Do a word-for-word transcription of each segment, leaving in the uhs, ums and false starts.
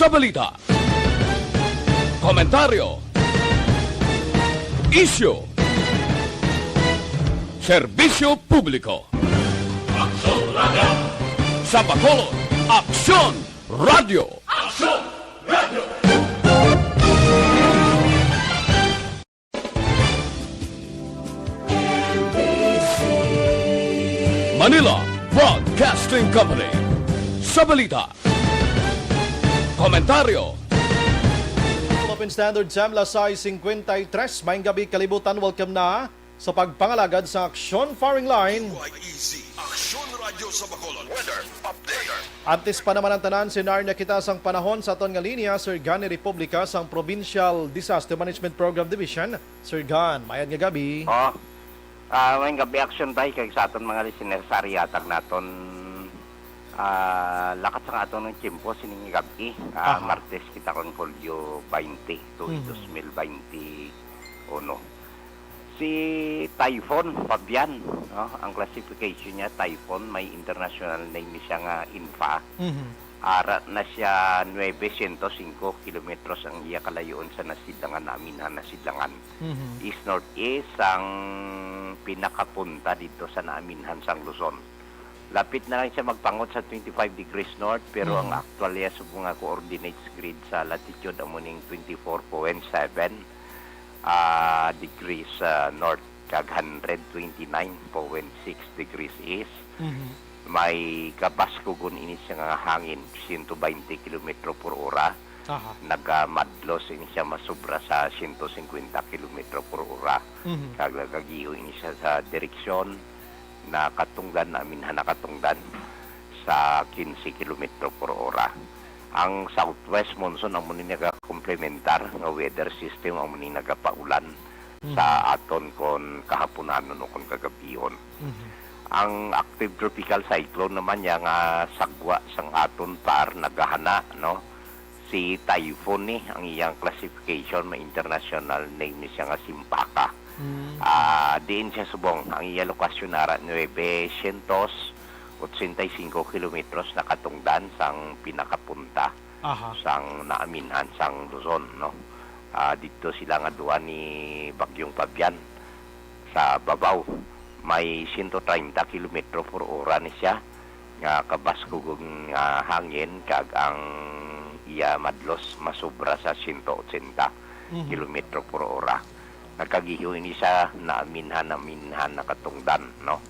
Sa balita, komentaryo, isyu, serbisyo publiko. Aksyon Radio. Sa Bacolod, Aksyon Radio. Aksyon Radio. Manila Broadcasting Company. Sa balita, komentaryo. Philippine Standard Time, alas sais cincuenta y tres. Maayong gabi, kalibutan. Welcome na sa pagpangalagad sa Aksyon Firing Line. Y E Z, Aksyon Radio sa Bacolod. Weather update. Antes pa naman ang tanan, si Narnia kita sang panahon sa aton nga linya, Sir Gan ni Republika sang Provincial Disaster Management Program Division. Sir Gan, mayad nga gabi. Oh, ah, may gabi, Aksyon Day, kag sa aton mga listeners, ari hatag naton, ah, lakat sa aton nga tiyempo sining gabi, ah, Aha. Martes kita kon Hulyo twenty, two, Mhm. dos mil twenty-uno. Si Typhoon Fabian, no? Ang classification niya, Typhoon, may international name ni siya nga INFA. Mhm. Ara na siya nuebe siyento singko kilometros ang iya kalayoon sa nasidlangan, naaminhan nasidlangan. Mhm. East-northeast ang pinakapunta dito sa naaminhan sang Luzon. Lapit na lang siya magpangot sa twenty-five degrees north, pero ang Mhm. aktual niya subong nga coordinates grid sa latitude amo ning twenty-four point seven, ah, degrees, ah, north kag hundred twenty-nine point six degrees east. Mhm. May kabaskugon ini siya nga hangin, siyento baynte kilometro por ora. Aha. Nagamadlos ini siya masubra sa siyento singkwenta kilometro por ora. Mhm. Kag nagagiho ini siya sa direksyon nakatungdan, I mean, ha, nakatungdan sa kinse kilometro por ora. Ang southwest monsoon amo ni nagakomplementar nga weather system, amo ni nagapaulan Mhm. sa aton kon kahaponanon o kon kagabihon. Mhm. Ang active tropical cyclone naman niya nga sagwa sang aton par nagahana, no? Si typhoon ni ang iyang classification, may international name ni siya nga Simpaka. Mm. Ah, diin siya subong, ang iya lokasyon ara nuebe siyento otsenta y singko kilometros nakatungdan sang pinakapunta Aha. sang naaminhan sang Luzon, no? Ah, didto sila nga duha ni Bagyong Fabian sa babaw. May siyento treinta kilometro por ora ni siya nga kabaskugon nga hangin, kag ang iya madlos masubra sa siyento otsenta Mhm. kilometro por ora. Nagkagiho ini sa naaminhan, naaminhan nakatungdan, no?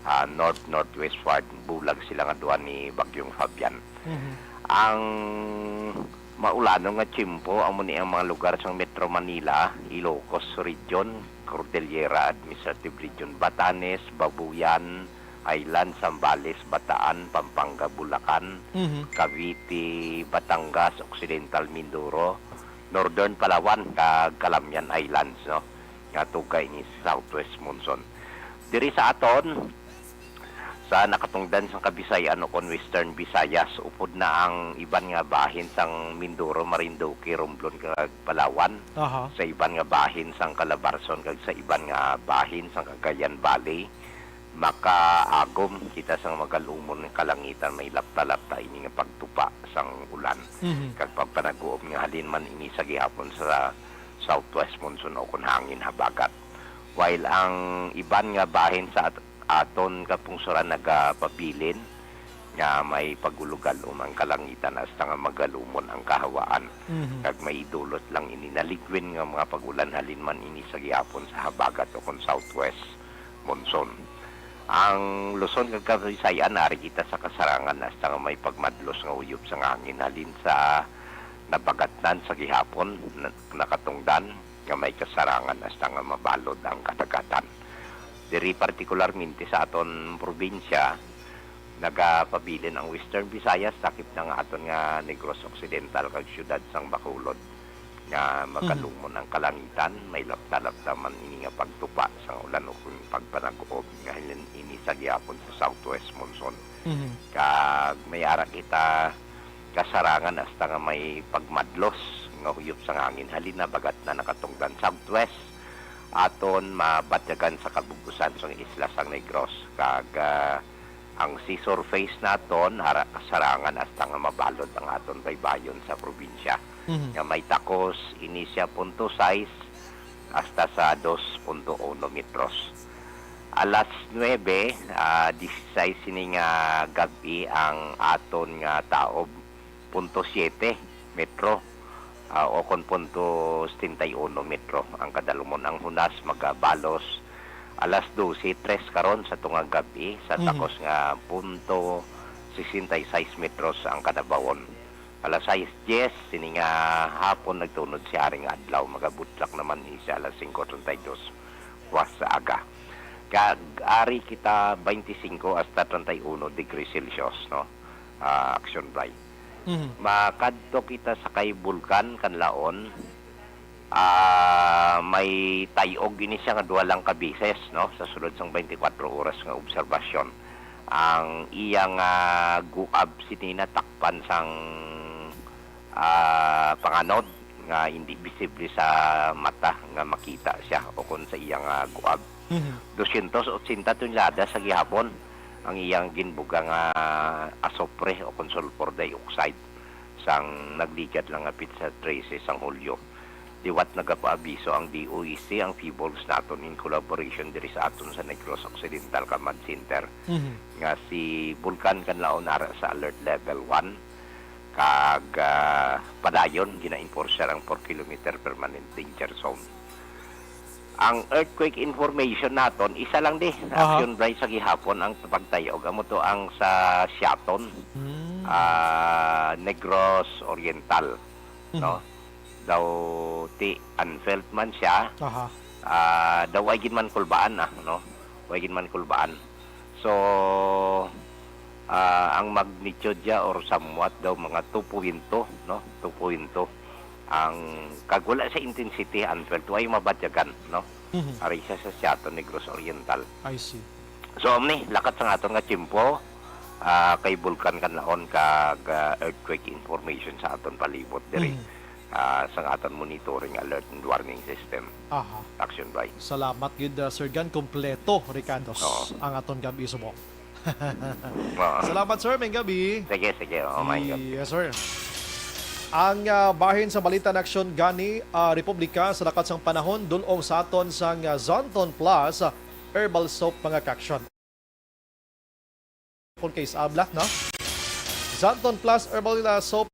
Ah, north-northwestward, bulag sila nga duha ni Bagyong Fabian. Mhm. Ang maulanon nga tiyempo amo ni ang mga lugar sang Metro Manila, Ilocos Region, Cordillera Administrative Region, Batanes, Babuyan Island, Zambales, Bataan, Pampanga, Bulacan, Mhm. Cavite, Batangas, Occidental Mindoro, Northern Palawan, kag Calamian Islands, no? Nga tugay ni southwest monsoon. Diri sa aton, sa nakatungdan sang Kabisayan o kon Western Visayas, upod na ang iban nga bahin sang Mindoro, Marinduque, Romblon, kag Palawan, Aha. sa iban nga bahin sang Calabarzon, kag sa iban nga bahin sang Cagayan Valley, makaagom kita sang magalumon nga kalangitan, may lapta-lapta ini nga pagtupa sang ulan, Mhm. kag pagpanaguob nga halin man ini sa gihapon sa southwest monsoon o kon hangin habagat. While ang iban nga bahin sa at-, aton kapungsoran nagapabilin nga may pagulugalom ang kalangitan hasta nga magalumon ang kahawaan. Mhm. Kag may idulot lang ini naligwin nga mga pag-ulan halin man ini sa gihapon sa habagat o kon southwest monsoon. Ang Luzon kag Kabisayan, ari kita sa kasarangan hasta nga may pagmadlos nga uyop sang hangin halin sa nabagatnan sa gihapon, na-, nakatungdan nga may kasarangan hasta nga mabalod ang kadagatan. Diri partikularmente sa aton probinsya, nagapabilin ang Western Visayas, sakip na nga aton nga Negros Occidental kag siyudad sang Bacolod, nga magalumon ang kalangitan, may lapta-lapta man ini nga pagtupa sang ulan o kon pagpanaguob nga halin ini sa gihapon sa southwest monsoon. Mhm. Kag may ara kita kasarangan hasta nga may pagmadlos nga huyop sang hangin halin na bagat na nakatungdan southwest, aton mabatyagan sa kabug-usan sang isla sang Negros, kag, ah, Ang sea surface naton ara kasarangan hasta nga mabalod ang aton baybayon sa probinsya, Mhm. nga may takos ini siya punto sais hasta sa dos punto uno metros. Alas nuebe, ah, disisais sini nga gab-i ang aton nga taob, punto siete metro, ah, o kon punto setenta y uno metro ang kadalumon. Ang hunas magabalos alas dose tres karon sa tunga gab-i sa Mhm. takos nga punto sesenta y seis metros ang kadabawon. Alas sais dies sini nga hapon nagtunod si Haring Adlaw, magabutlak naman ni siya alas singko treinta y dos puas sa aga. Kag ari kita twenty-five hasta thirty-one degrees Celsius, no? Ah, Action Bray. Mhm. Makadto kita sa kay Bulkan Kanlaon, ah, may tay-og ini siya nga duha lang ka beses, no, sa sulod sang twenty-four oras nga obserbasyon. Ang iya nga guab sini natakpan sang, ah, panganod nga hindi bisible sa mata nga makita siya o kon sa iya nga guab. Mhm. Dosyentos otsenta tonelada sa gihapon ang iyang ginbuga nga asopre o kon sulfur dioxide sang nagligad lang nga petsa trese sang Hulyo. Liwat nagapaabiso ang D O E C, ang Peebles naton in collaboration diri sa aton sa Negros Occidental Command Center, Mhm. nga si Bulkan Kanlaon ara sa alert level one, kag, ah, padayon gina-enforcer ang four kilometer permanent danger zone. Ang earthquake information naton, isa lang di, Aha. Action Bray, sa gihapon ang pagtayog. Amo to ang sa Siaton, Hmm. ah, Negros Oriental, Mhm. no? Daw ti unfelt man siya, Aha. ah, daw way gid man kulbaan, ah, no? Way gid man kulbaan. So, ah, ang magnitude niya or somewhat daw mga two point two, no? Two point two. Ang, kag wala sa intensity, unfelt, way mabatyagan, no? Mhm. Ari siya sa Siaton, Negros Oriental. I see. So, omni, lakat sa aton nga tiyempo, ah, kay Bulkan Kanlaon kag, ah, earthquake information sa aton palibot diri, Mhm. ah, sa aton monitoring alert and warning system. Aha. Action Bray. Salamat gid, ah, Sir Gan. Kompleto, Ricardos, Oo. ang aton gab-i subong. Oo. Salamat, sir. Maayong gab-i. Sige, sige. Oo, maayong gab-i. Yes, sir. Ang, ah, bahin sa balita na aksyon gani, ah, Republika sa lakat sang panahon, dul-ong sa aton sang, ah, Zonton Plus, ah, Herbal Soap, mga kaaksyon. Kung kay sa abla, no? Zonton Plus Herbal, ah, Soap.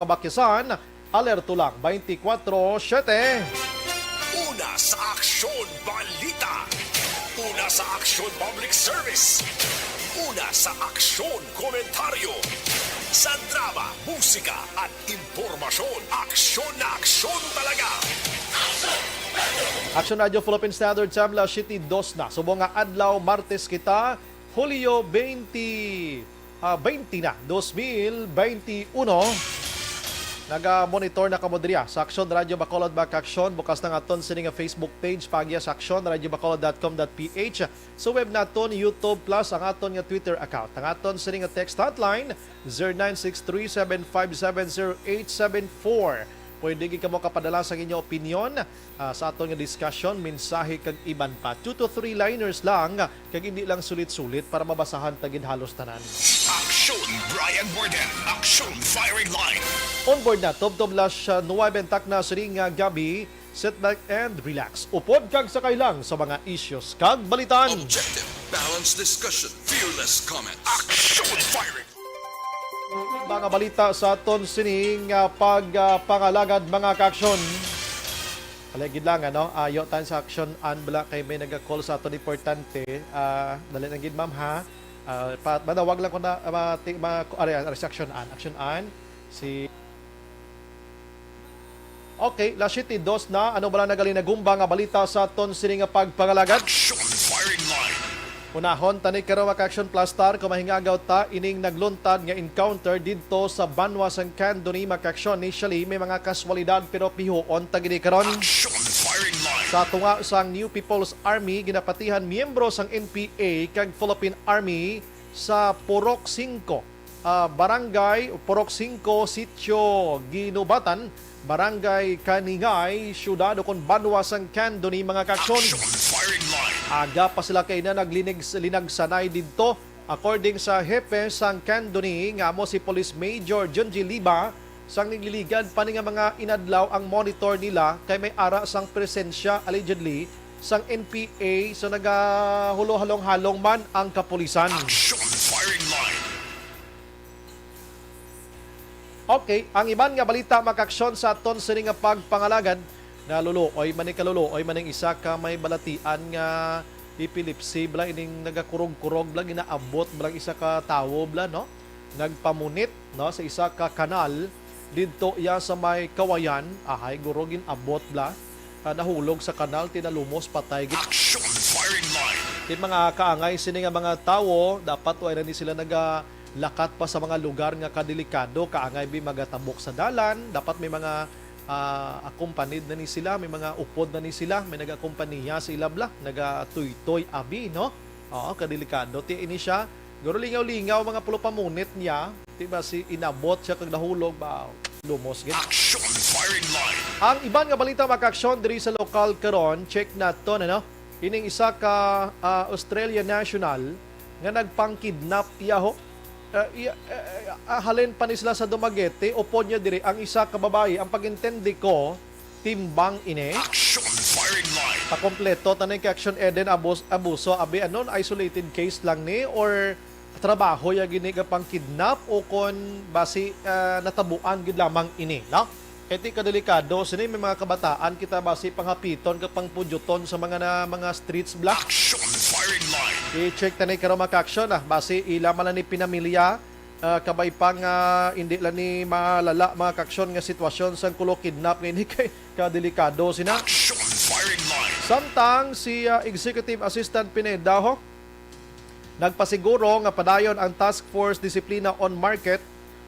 Kabakisan, alerto lang twenty-four seven. Una sa Aksyon Balita. Una sa Aksyon Public Service. Una sa Aksyon Komentaryo. Sa drama, musika, at impormasyon, aksyon na aksyon talaga. Aksyon Radio Philippine Standard Time, alas siyete dos na. Subong nga adlaw, Martes kita, Hulyo twenty, ah, twenty na, dos mil twenty uno. Naga-monitor na kamo diri, ah, sa Aksyon Radio Bacolod, mga kaaksyon. Bukas na nga aton sini nga Facebook page, paagi sa aksyon radio bacolod dot com dot P H. Sa web naton, YouTube, plus ang aton nga Twitter account. Ang aton sini nga text hotline, zero nine six three seven five seven zero eight seven four. Pwede gid kamo kapadala sa inyo opinyon, ah, sa aton nga discussion, mensahe kag iban pa. Two to three liners lang, kag hindi lang sulit-sulit para mabasahan ta gid halos tanan. Aksyon Brian Warden, Aksyon Firing Line. On board na, tubtob alas nuwebe takna sining gab-i. Sit back and relax. Upod kag sakay lang sa mga issues kag balitan. Objective, balanced discussion, fearless comment. Action firing! Mga balita sa aton sining, ah, pag, ah, pangalagad, mga kaaksyon. Halay gid lang, ano? Ayo tayo sa action, an bala kay may naga-call sa aton importante. Ah, dali lang gid, ma'am, ha? Ah, pa, manawag lang ko na, ah, ma, ti, ma, are, are, si Action An. Action An, si Okay, las siyete dos na. Ano bala nagaling nagumba nga balita sa aton sini nga pagpangalagad? Action Firing Line. Unahon tani karon, mga ka-Action Plus Star, kung mahingagaw ta ining nagluntad nga encounter didto sa banwa sang Candoni, mga ka-Action. Initially, may mga kaswalidad, pero pihuon ta gini karon. Action Firing Line. Sa tunga sang New People's Army, ginapatihan miyembro sang N P A kag Philippine Army sa Purok Singko, ah, Barangay Purok Singko, Sitio Ginubatan, Barangay Kaningay, Siyudad ukon Banwa sang Candoni, mga ka-Action. Action Firing Line. Aga pa sila kaina naglinig-, linagsanay didto. According sa hepe sang Candoni, nga amo si Police Major Junji Liba, sang nagliligad pa ni nga mga inadlaw ang monitor nila kay may ara sang presensya, allegedly, sang N P A, so nagahulo-halong-halong man ang kapulisan. Action Firing Line. Okay, ang iban nga balita, mga ka-Action, sa aton sini nga pagpangalagad, naluluoy man ni, kaluluoy man ning isa ka may balatian nga epilepsy, bala, ining nagakurog-kurog, bala, ginaabot, bala, isa ka tawo, bala, no? Nagpamunit, no, sa isa ka kanal didto iya sa may Kawayan, ahay, guro, gin-abot, bala, ah, nahulog sa kanal, tinalumos, patay gid. Action Firing Line. Ti mga kaangay sini nga mga tawo, dapat wala ni sila nagalakat pa sa mga lugar nga kadelikado, kaangay bi magatabok sa dalan, dapat may mga, ah, accompanied na ni sila, may mga upod na ni sila, may nagakompanya sa ila, bala, nagatuytoy abi, no? Oo, kadelikado ti ini siya. Guro, lingaw-lingaw, mga pulo pamunit niya. Ti ba si inabot siya kag nahulog ba? Lumos gid. Action Firing Line. Ang iban nga balita, mga ka-Action, diri sa lokal karon, check naton, ano? Ining isa ka, ah, Australian national nga nagpangkidnap, iya ho. Ah, iya, eh, eh, ah, halin pa ni sila sa Dumaguete, upod niya diri ang isa ka babayi. Ang pag-intindi ko, timbang ini. Action Firing Line. Pakompleto ta ni kay Action Eden, abus-, abuso, abi, ano, isolated case lang ni or trabaho ya gini nga pangkidnap o kon basi, ah, natabuan gid lamang ini, no? Kay ti kadelikado sini, may mga kabataan kita basi panghapiton kag pangpudyoton sa mga na, mga streets, bala. Action Firing Line. I-check ta ni karon, mga ka-Action, ah, basi ila man lang ni pinamilya, ah, kabay pa nga indi lang ni malala, mga ka-Action, nga sitwasyon sang kulo kidnap nga ini kay kadelikado sina. Action Firing Line. Samtang si, ah, Executive Assistant Pineda, ho, nagpasiguro nga padayon ang Task Force Disiplina on Market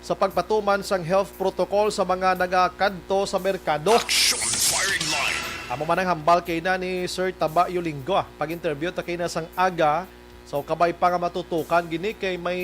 sa pagpatuman sang health protocol sa mga nagakadto sa merkado. Action Firing Line. Amo man ang hambal kaina ni Sir Taba Yulingo, ah. Pag-interview ta kaina sang aga, so, kabay pa nga matutukan gini kay may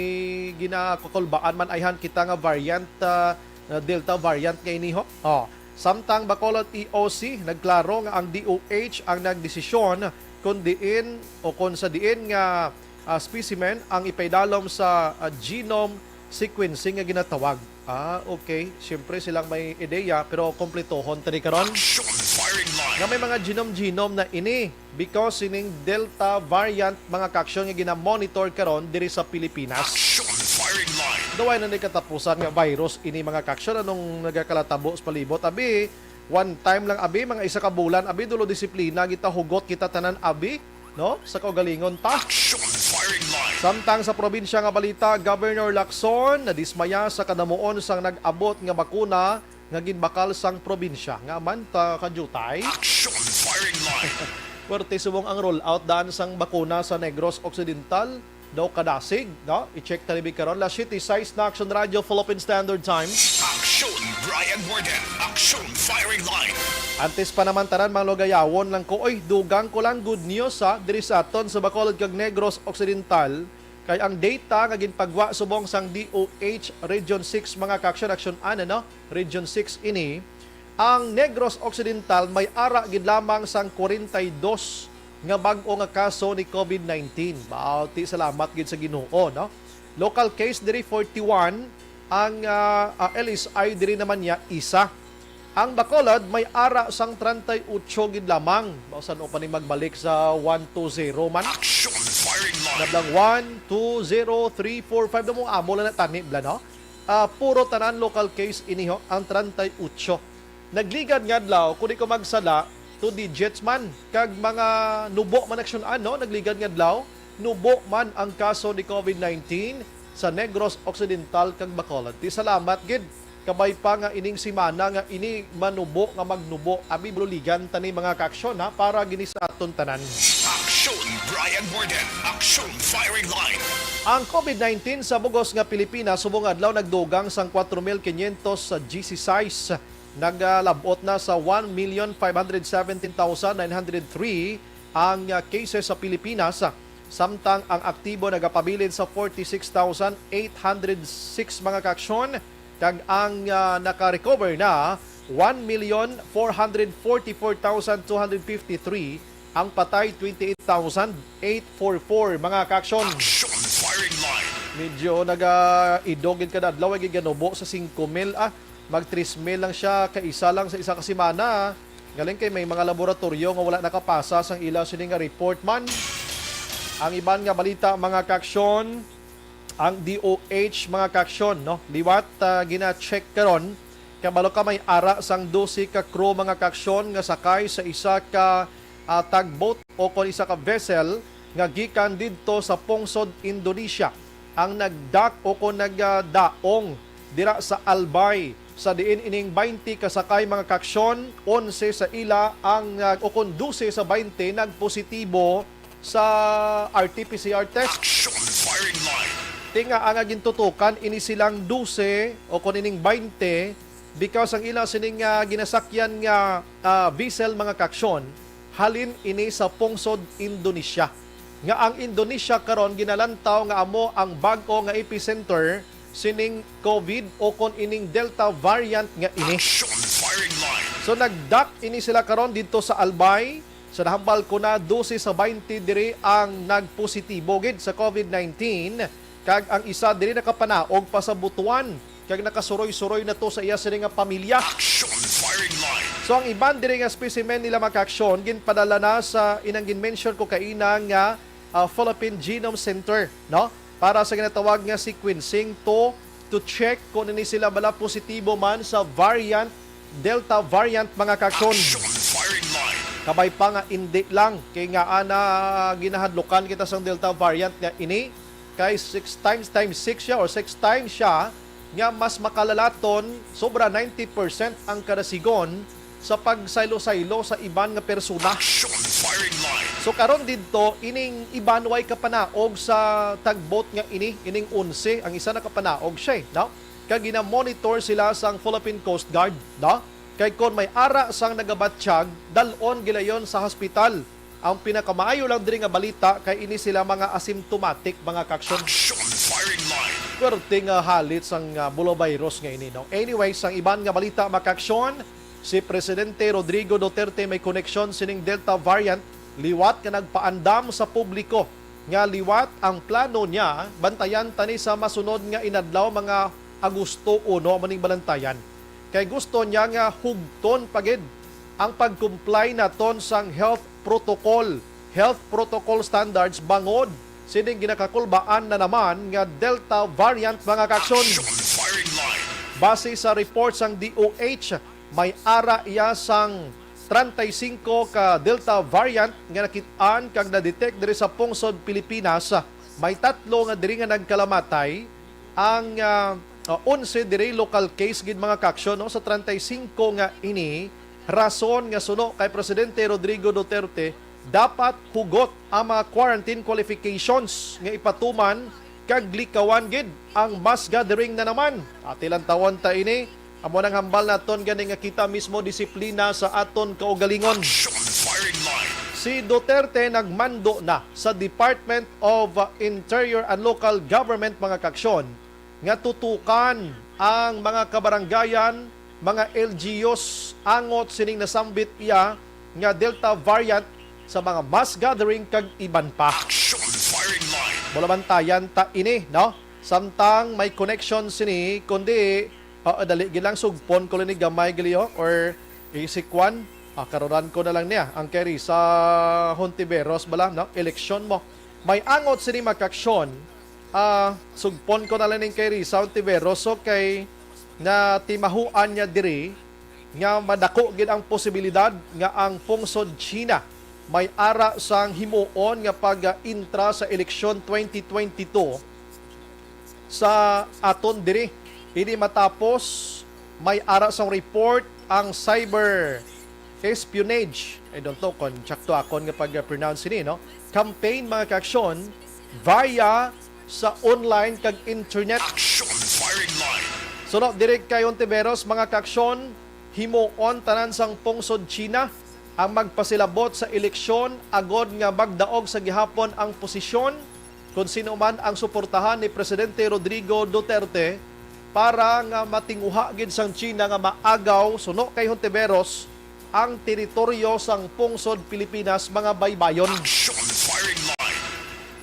ginakukulbaan man ayhan kita nga variant, ah, Delta variant nga ini, ho. Oh, samtang Bacolod E O C nagklaro nga ang D O H ang nagdesisyon kung diin o kung sa diin nga, ah, specimen ang ipaidalom sa, ah, genome sequencing nga ginatawag. Ah, okay. Siyempre, silang may ideya, pero kumpletohon ta ni karon. Action Firing Line. Nga may mga genome-genome na ini because sining Delta variant, mga ka-Action, nga ginamonitor karon diri sa Pilipinas. Action Firing Line. Daw ay na ni katapusan nga virus ini, mga ka-Action, anong nagakalatabo sa palibot. Abi, one time lang, abi, mga isa ka bulan, abi, dulo disiplina, gitahugot kita tanan, abi, no? Sa kaugalingon ta. Action Firing Line. Samtang sa probinsya nga balita, Governor Lacson nadismaya sa kadamuon sang nag-abot nga bakuna nga ginbakal sang probinsya. Nga man ta kadiutay? Action Firing Line. Puwerte subong ang rollout daan sang bakuna sa Negros Occidental, daw kadasig, no? I-check ta libi karon. Las siyete sais na, Action Radio, Philippine Standard Time. Action Brian Warden. Action Firing Line. Antes pa naman tanan, mga lugayawon lang ko, oy, dugang ko lang good news, ha, diri sa aton sa Bacolod kag Negros Occidental, kay ang data nga ginpagwa subong sang D O H Region six, mga ka-Action, Action An, ano? Region six ini, ang Negros Occidental may ara gid lamang sang kwarenta y dos nga bag-o nga kaso ni COVID nineteen. Bauti, salamat gid sa Ginoo, no? Local case diri forty-one, ang, ah, ah, L S I diri naman niya isa. Ang Bacolod may ara sang treinta y ocho gid lamang. Bausan o pa ni magbalik sa one two zero man. Action Firing Line. Nablang one, two, zero, three, four, five. Damo, amo lang na tani, bala, no? Ah, puro tanan local case ini, ho, ang treinta y ocho. Nagligad nga adlaw, kung di ko magsala, two digits man. Kag mga nubo man, Action An, no? Nagligad nga adlaw, nubo man ang kaso ni COVID nineteen sa Negros Occidental kag Bacolod. Ti salamat gid, kabay pa nga ining semana nga ini manubo nga magnubo, abi, maluligan ta ni, mga kaaksyon, ha, para gini sa aton tanan. Aksyon Brian Warden, Aksyon Firing Line. Ang COVID nineteen sa bugos nga Pilipinas subong adlaw nagdugang sang kwatro mil quinientos dieciséis, nagalab-ot na sa one million five hundred seventeen thousand nine hundred three ang, ah, cases sa Pilipinas, samtang ang aktibo nagapabilin sa forty-six thousand eight hundred six, mga kaaksyon, kag ang, ah, naka-recover na one million four hundred forty-four thousand two hundred fifty-three, ang patay twenty-eight thousand eight four four, mga kaaksyon. Aksyon Firing Line. Medyo naga-idog gid kada adlaw, ay giganubo sa singko mil, ah. Mag tres mil lang siya, kaisa lang sa isa ka semana. Galing kay may mga laboratoryo nga wala nakapasa sang ila sini nga report man. Ang iban nga balita, mga kaaksyon, ang D O H, mga kaaksyon, no? Liwat, ah, gina-check karon. Kabalo ka, may ara sang dose ka crew, mga kaaksyon, nga sakay sa isa ka, ah, tugboat o kon isa ka vessel nga gikan didto sa pungsod Indonesia ang nagdak o kon nagadaong dira sa Albay, sa diin ining baynte ka sakay, mga kaaksyon, onse sa ila ang, ah, o kon dose sa baynte nagpositibo sa R T P C R test. Action Firing Line. Ti nga ang gintutukan ini silang dose o kon ining baynte, because ang ila sining, ah, ginasakyan nga, ah, vessel, mga kaaksyon, halin ini sa pungsod Indonesia. Nga ang Indonesia karon ginalantaw nga amo ang bag-o nga epicenter sining COVID o kon ining Delta variant nga ini. Action Firing Line. So, nagdak ini sila karon didto sa Albay. Sa nahambal ko na, dose sa baynte diri ang nagpositibo gid sa COVID nineteen, kag ang isa diri nakapanaog pa sa Butuan, kag nakasuroy-suroy na to sa iya sini nga pamilya. Action Firing Line. So, ang iban diri nga specimen nila, mga kaaksyon, ginpadala na sa inang gin-mention ko kaina nga, ah, Philippine Genome Center, no? Para sa ginatawag nga sequencing to, to check kung ini sila bala positibo man sa variant, Delta variant, mga kaaksyon. Action Firing Line. Kabay pa nga indi lang, kay nga ana, ginahadlukan kita sang Delta variant nga ini, kay six times times six siya or six times siya nga mas makalalaton, sobra ninety percent ang kadasigon sa pagsaylo-saylo sa iban nga persona. Action Firing Line. So, karon didto, ining iban way kapanaog sa tugboat nga ini, ining onse, ang isa nakapanaog siya, eh, no? Kag gina-monitor sila sang Philippine Coast Guard, no? Kay kon may ara sang nagabatyag, dal-on gilayon sa hospital. Ang pinakamaayo lang diri nga balita kay ini sila mga asymptomatic, mga kaaksyon. Action Firing Line. Swerte nga halit sang, ah, bulovirus nga ini, no? Anyway, sang iban nga balita, mga kaaksyon, si Presidente Rodrigo Duterte may koneksyon sining Delta variant, liwat nga nagpaandam sa publiko nga liwat ang plano niya, bantayan ta ni sa masunod nga inadlaw, mga Agosto uno, amo ning balantayan. Kay gusto niya nga hugton pa gid ang pag-comply naton sang health protocol, health protocol standards bangod sining ginakakulbaan na naman nga Delta variant, mga kaaksyon. Action Firing Line. Base sa report sang D O H, may ara iya sang treinta y cinco ka Delta variant nga nakit-an kag na-detect diri sa pungsod Pilipinas. May tatlo nga diri nga nagkalamatay. Ang, ah, ah, onse diri local case gid, mga kaaksyon, no? Sa treinta y cinco nga ini, rason nga suno kay Presidente Rodrigo Duterte, dapat hugot ang mga quarantine qualifications nga ipatuman kag likawan gid ang mass gathering na naman. Ati lang tawon ta ini, amo nang hambal naton gani nga kita mismo disiplina sa aton kaugalingon. Action Firing Line. Si Duterte nagmando na sa Department of Interior and Local Government, mga kaaksyon, nga tutukan ang mga kabarangayan, mga L G Us, angot sining nasambit iya nga Delta variant sa mga mass gathering kag iban pa. Action Firing Line. Bulabantayan ta ini, no? Samtang may connection sini, kundi, ah, dali gid lang, sugpon ko lang ni gamay gali, oh, or isikwan. Ah, karuran ko na lang niya. Ang kay Risa Hontiveros bala, no? Eleksyon mo. May angot sini, mga kaaksyon. Ah, sugpon ko na lang ning kay Risa Hontiveros, so kay natimahuan niya diri nga madako gid ang posibilidad nga ang pungsod China may ara sang himuon nga pag-intra sa eleksyon twenty twenty-two sa aton diri. Ini matapos may ara sang report ang cyber espionage. I don't know kung tsakto akon nga pag-pronounce ini, no? Campaign, mga kaaksyon, via sa online kag internet. Action firing line. Suno diri kay Hontiveros, mga kaaksyon, himuon tanan sang pungsod China ang magpasilabot sa eleksyon agod nga magdaog sa gihapon ang posisyon kon sino man ang suportahan ni Presidente Rodrigo Duterte para nga matinguha gid sang China nga maagaw suno kay Hontiveros ang teritoryo sang pungsod Pilipinas, mga baybayon. Action firing line.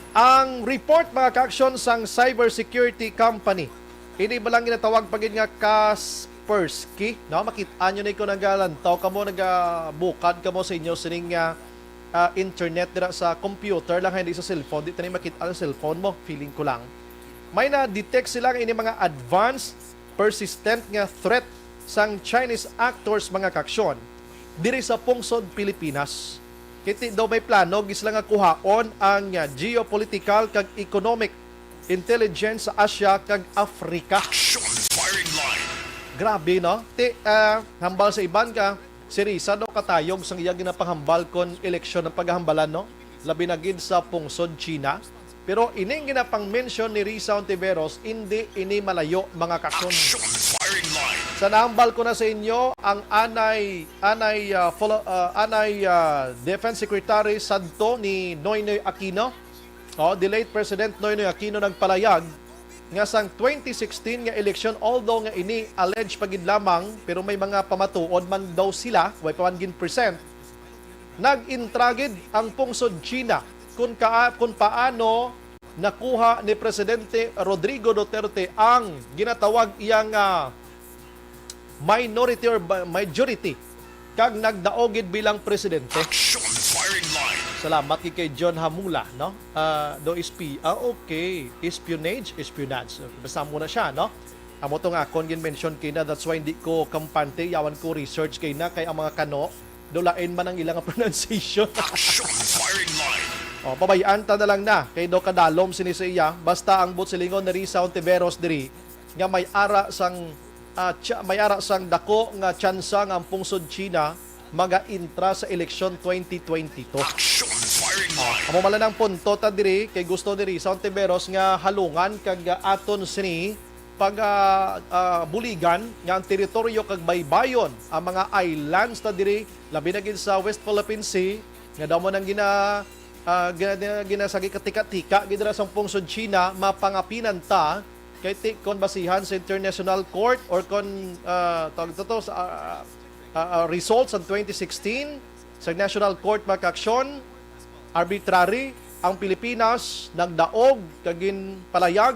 Ang report, mga kaaksyon, sang cybersecurity company, ini ba lang ginatawag pa gid nga Kaspersky, no? Makit-an nyo ni kung nagalantaw kamo, nagabukad kamo sa inyo sining ah, ah, internet dira sa computer lang, hindi sa cellphone. Di tani makit-an sa cellphone mo, feeling ko lang. May na-detect sila nga ini mga advanced, persistent nga threat sang Chinese actors, mga kaaksyon, diri sa pungsod Pilipinas. Kay ti daw may plano gid sila nga kuhaon ang ah, geopolitical kag economic intelligence sa Asia kag Africa. Action firing line. Grabe, no? Ti, ah, hambal sa iban ka, si Risa daw katayog sang iya ginapanghambal kon eleksyon ang paghambalan, no? Labi na gid sa pungsod China. Pero ining ginapang-mention ni Risa Hontiveros, indi ini malayo, mga kaaksyon. Action firing line. Sa nahambal ko na sa inyo, ang anay, anay, ah, folo-, ah, anay, ah, Defense Secretary sadto ni Noynoy Aquino, oh, the late President Noynoy Aquino nagpalayag nga sang twenty sixteen nga eleksyon, although nga ini alleged pa gid lamang, pero may mga pamatuod man daw sila, way pa man gin-present, nag-intra gid ang pungsod China kung kaa-, kung paano nakuha ni Presidente Rodrigo Duterte ang ginatawag iya nga minority or ba-, majority kag nagdaog gid bilang presidente. Action firing line. Salamat gid kay John Hamula, no? Ah, do espi-, ah, okay. Espionage, espionage. Basta mo na siya, no? Amo to nga akon gin-mention kay na, that's why hindi ko kampante, yawan ko research kay na, kay ang mga kano, do lain man ang ilang pronunciation. Action firing line. Oh, pabayaan ta na lang na, kay do kadalom sini sa iya, basta ang buot silingon ni Risa Hontiveros diri, nga may ara sang, ah, tsa-, may ara sang dako nga tsansa nga ang pungsod China maga-intra sa eleksyon twenty twenty-two. Action firing line. Amo man lang ang punto ta diri, kay gusto ni Risa Hontiveros nga halungan kag, ah, aton sini pag, ah, ah, buligan nga ang teritoryo kag baybayon, ang mga islands ta diri, labi na gid sa West Philippine Sea, nga daw mo nang gina-, ah, gina-, gina-, ginasagi katika-tika gid ra sa pungsod China, mapangapinan ta kay ti kon basihan sa International Court or kon, ah, tawag to, to, sa, ah, ah, ah, results sa twenty sixteen sa National Court, mga kaaksyon, arbitrary ang Pilipinas, nagdaog kag ginpalayag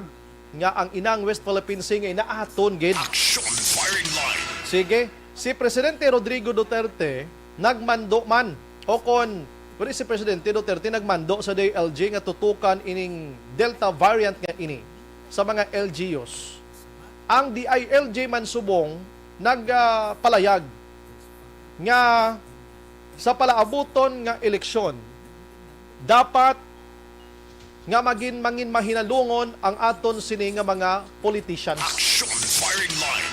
nga ang inang West Philippine Sea nga inaaton gid. Action firing line. Sige, si Presidente Rodrigo Duterte nagmando man, o kon, kundi si Presidente Duterte nagmando sa D I L G nga tutukan ining Delta variant nga ini sa mga L G Us. Ang D I L G man subong nagpalayag nga sa palaabuton nga eleksyon, dapat nga magin-, mangin mahinalungon ang aton sini nga mga politicians. Action firing line.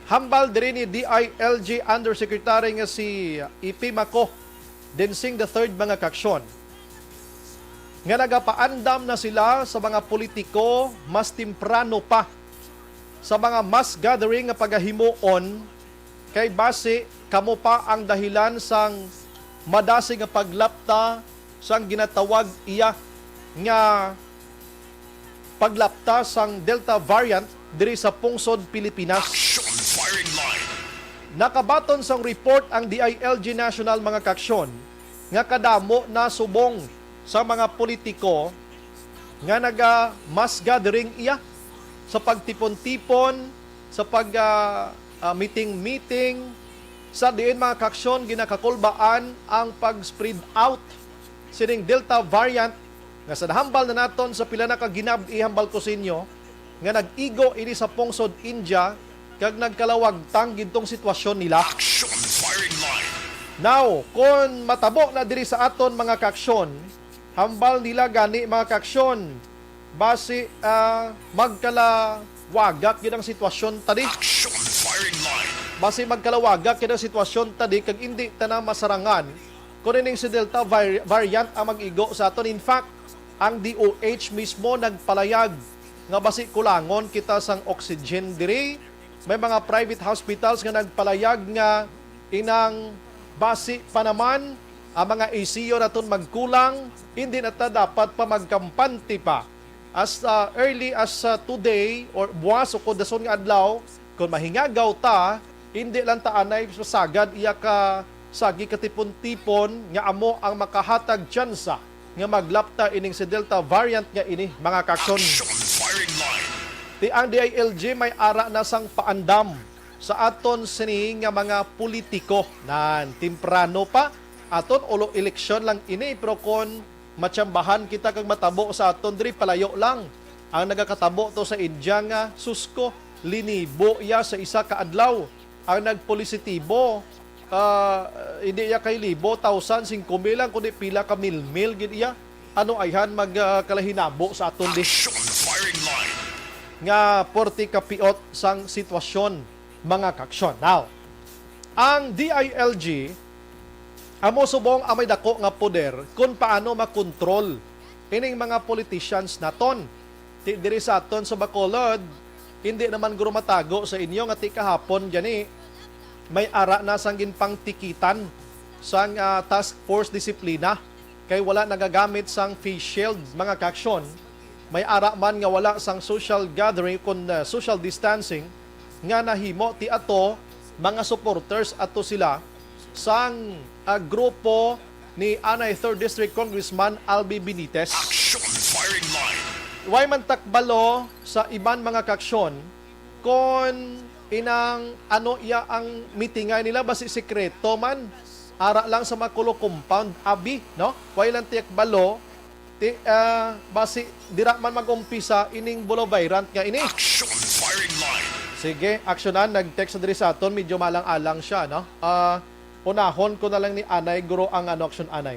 Hambal diri ni D I L G Undersecretary nga si Ipimaco Densing the third, mga kaaksyon, nga nagapaandam na sila sa mga politiko mas temprano pa sa mga mass gathering nga pagahimuon, kay basi kamo pa ang dahilan sang madasig nga paglapta sang ginatawag iya nga paglapta sang Delta variant diri sa pungsod Pilipinas. Action firing line. Nakabaton sang report ang D I L G National, mga kaaksyon, nga kadamo na subong sa mga politiko nga naga mass gathering iya sa pagtipon-tipon, sa pag, ah, ah, meeting-meeting, sa diin, mga kaaksyon, ginakakulbaan ang pag-spread out sining Delta variant nga sa nahambal na naton sa pila na ka ginab-i, hambal ko sa inyo, nga nag-igo ini sa pungsod India kag nagkalawagtang gid tong sitwasyon nila. Action firing line. Now, kon matabo na diri sa aton mga kaaksyon, hambal nila gani mga kaaksyon, basi, ah, magkalawagak gid ang sitwasyon ta di. Action firing line. Basi magkalawagak gid ang sitwasyon ta di kag indi ta na masarangan kon ining si Delta vari-, variant ang mag-igo sa aton. In fact, ang D O H mismo nagpalayag nga basi kulangon kita sang oxygen diri. May mga private hospitals nga nagpalayag nga inang basi pa naman ang mga I C U naton magkulang, hindi na ta dapat pa magkampante pa. As, uh, early as, uh, today or buwas o kudason nga adlaw, kung mahingagaw ta, hindi lang ta anay pasagad iya ka sagi katipon-tipon nga amo ang makahatag tsansa nga maglapta ining si Delta variant nga ini, mga kaaksyon. Action firing line. Ti ang D I L G may ara na sang paandam sa aton sini nga mga politiko. Nan, temprano pa, aton ulo eleksyon lang ini, pero kon matsambahan kita kag matabo sa aton diri, palayo lang ang nagakatabo to sa India nga, susko, linibo iya sa isa ka adlaw. Ang nagpositibo, ah, hindi iya kay libo, thousand, singko mil lang, kundi pila ka mil-mil gid iya. Ano ayhan mag, ah, kalahinabo sa aton di? Action firing line. Nga porte kapiot sang sitwasyon, mga kaaksyon. Now, ang D I L G amo subong ang may dako nga poder kung paano makontrol ining mga politicians naton. Ti diri sa aton sa Bacolod, hindi naman guro matago sa inyo nga ti kahapon gani may ara na sang ginpangtikitan sang, ah, Task Force Disiplina kay wala nagagamit sang face shield, mga kaaksyon. May ara man nga wala sang social gathering kun, ah, social distancing nga nahimo ti ato mga supporters ato sila sang, ah, grupo ni anay Third District Congressman Albi Benitez. Action firing line. Way man takbalo sa iban, mga kaaksyon, kon inang ano iya ang mitingay nila, basi sikreto man, ara lang sa Makulo compound, abi, no? Way lang takbalo, ti, ah, basi dira man mag-umpisa ining Bolo Vayrant nga ini. Action firing line. Sige, aksyonan, nag-text na diri sa aton, medyo malang-alang siya, no? Ah, unahon ko na lang ni anay, guro, ang ano, action anay.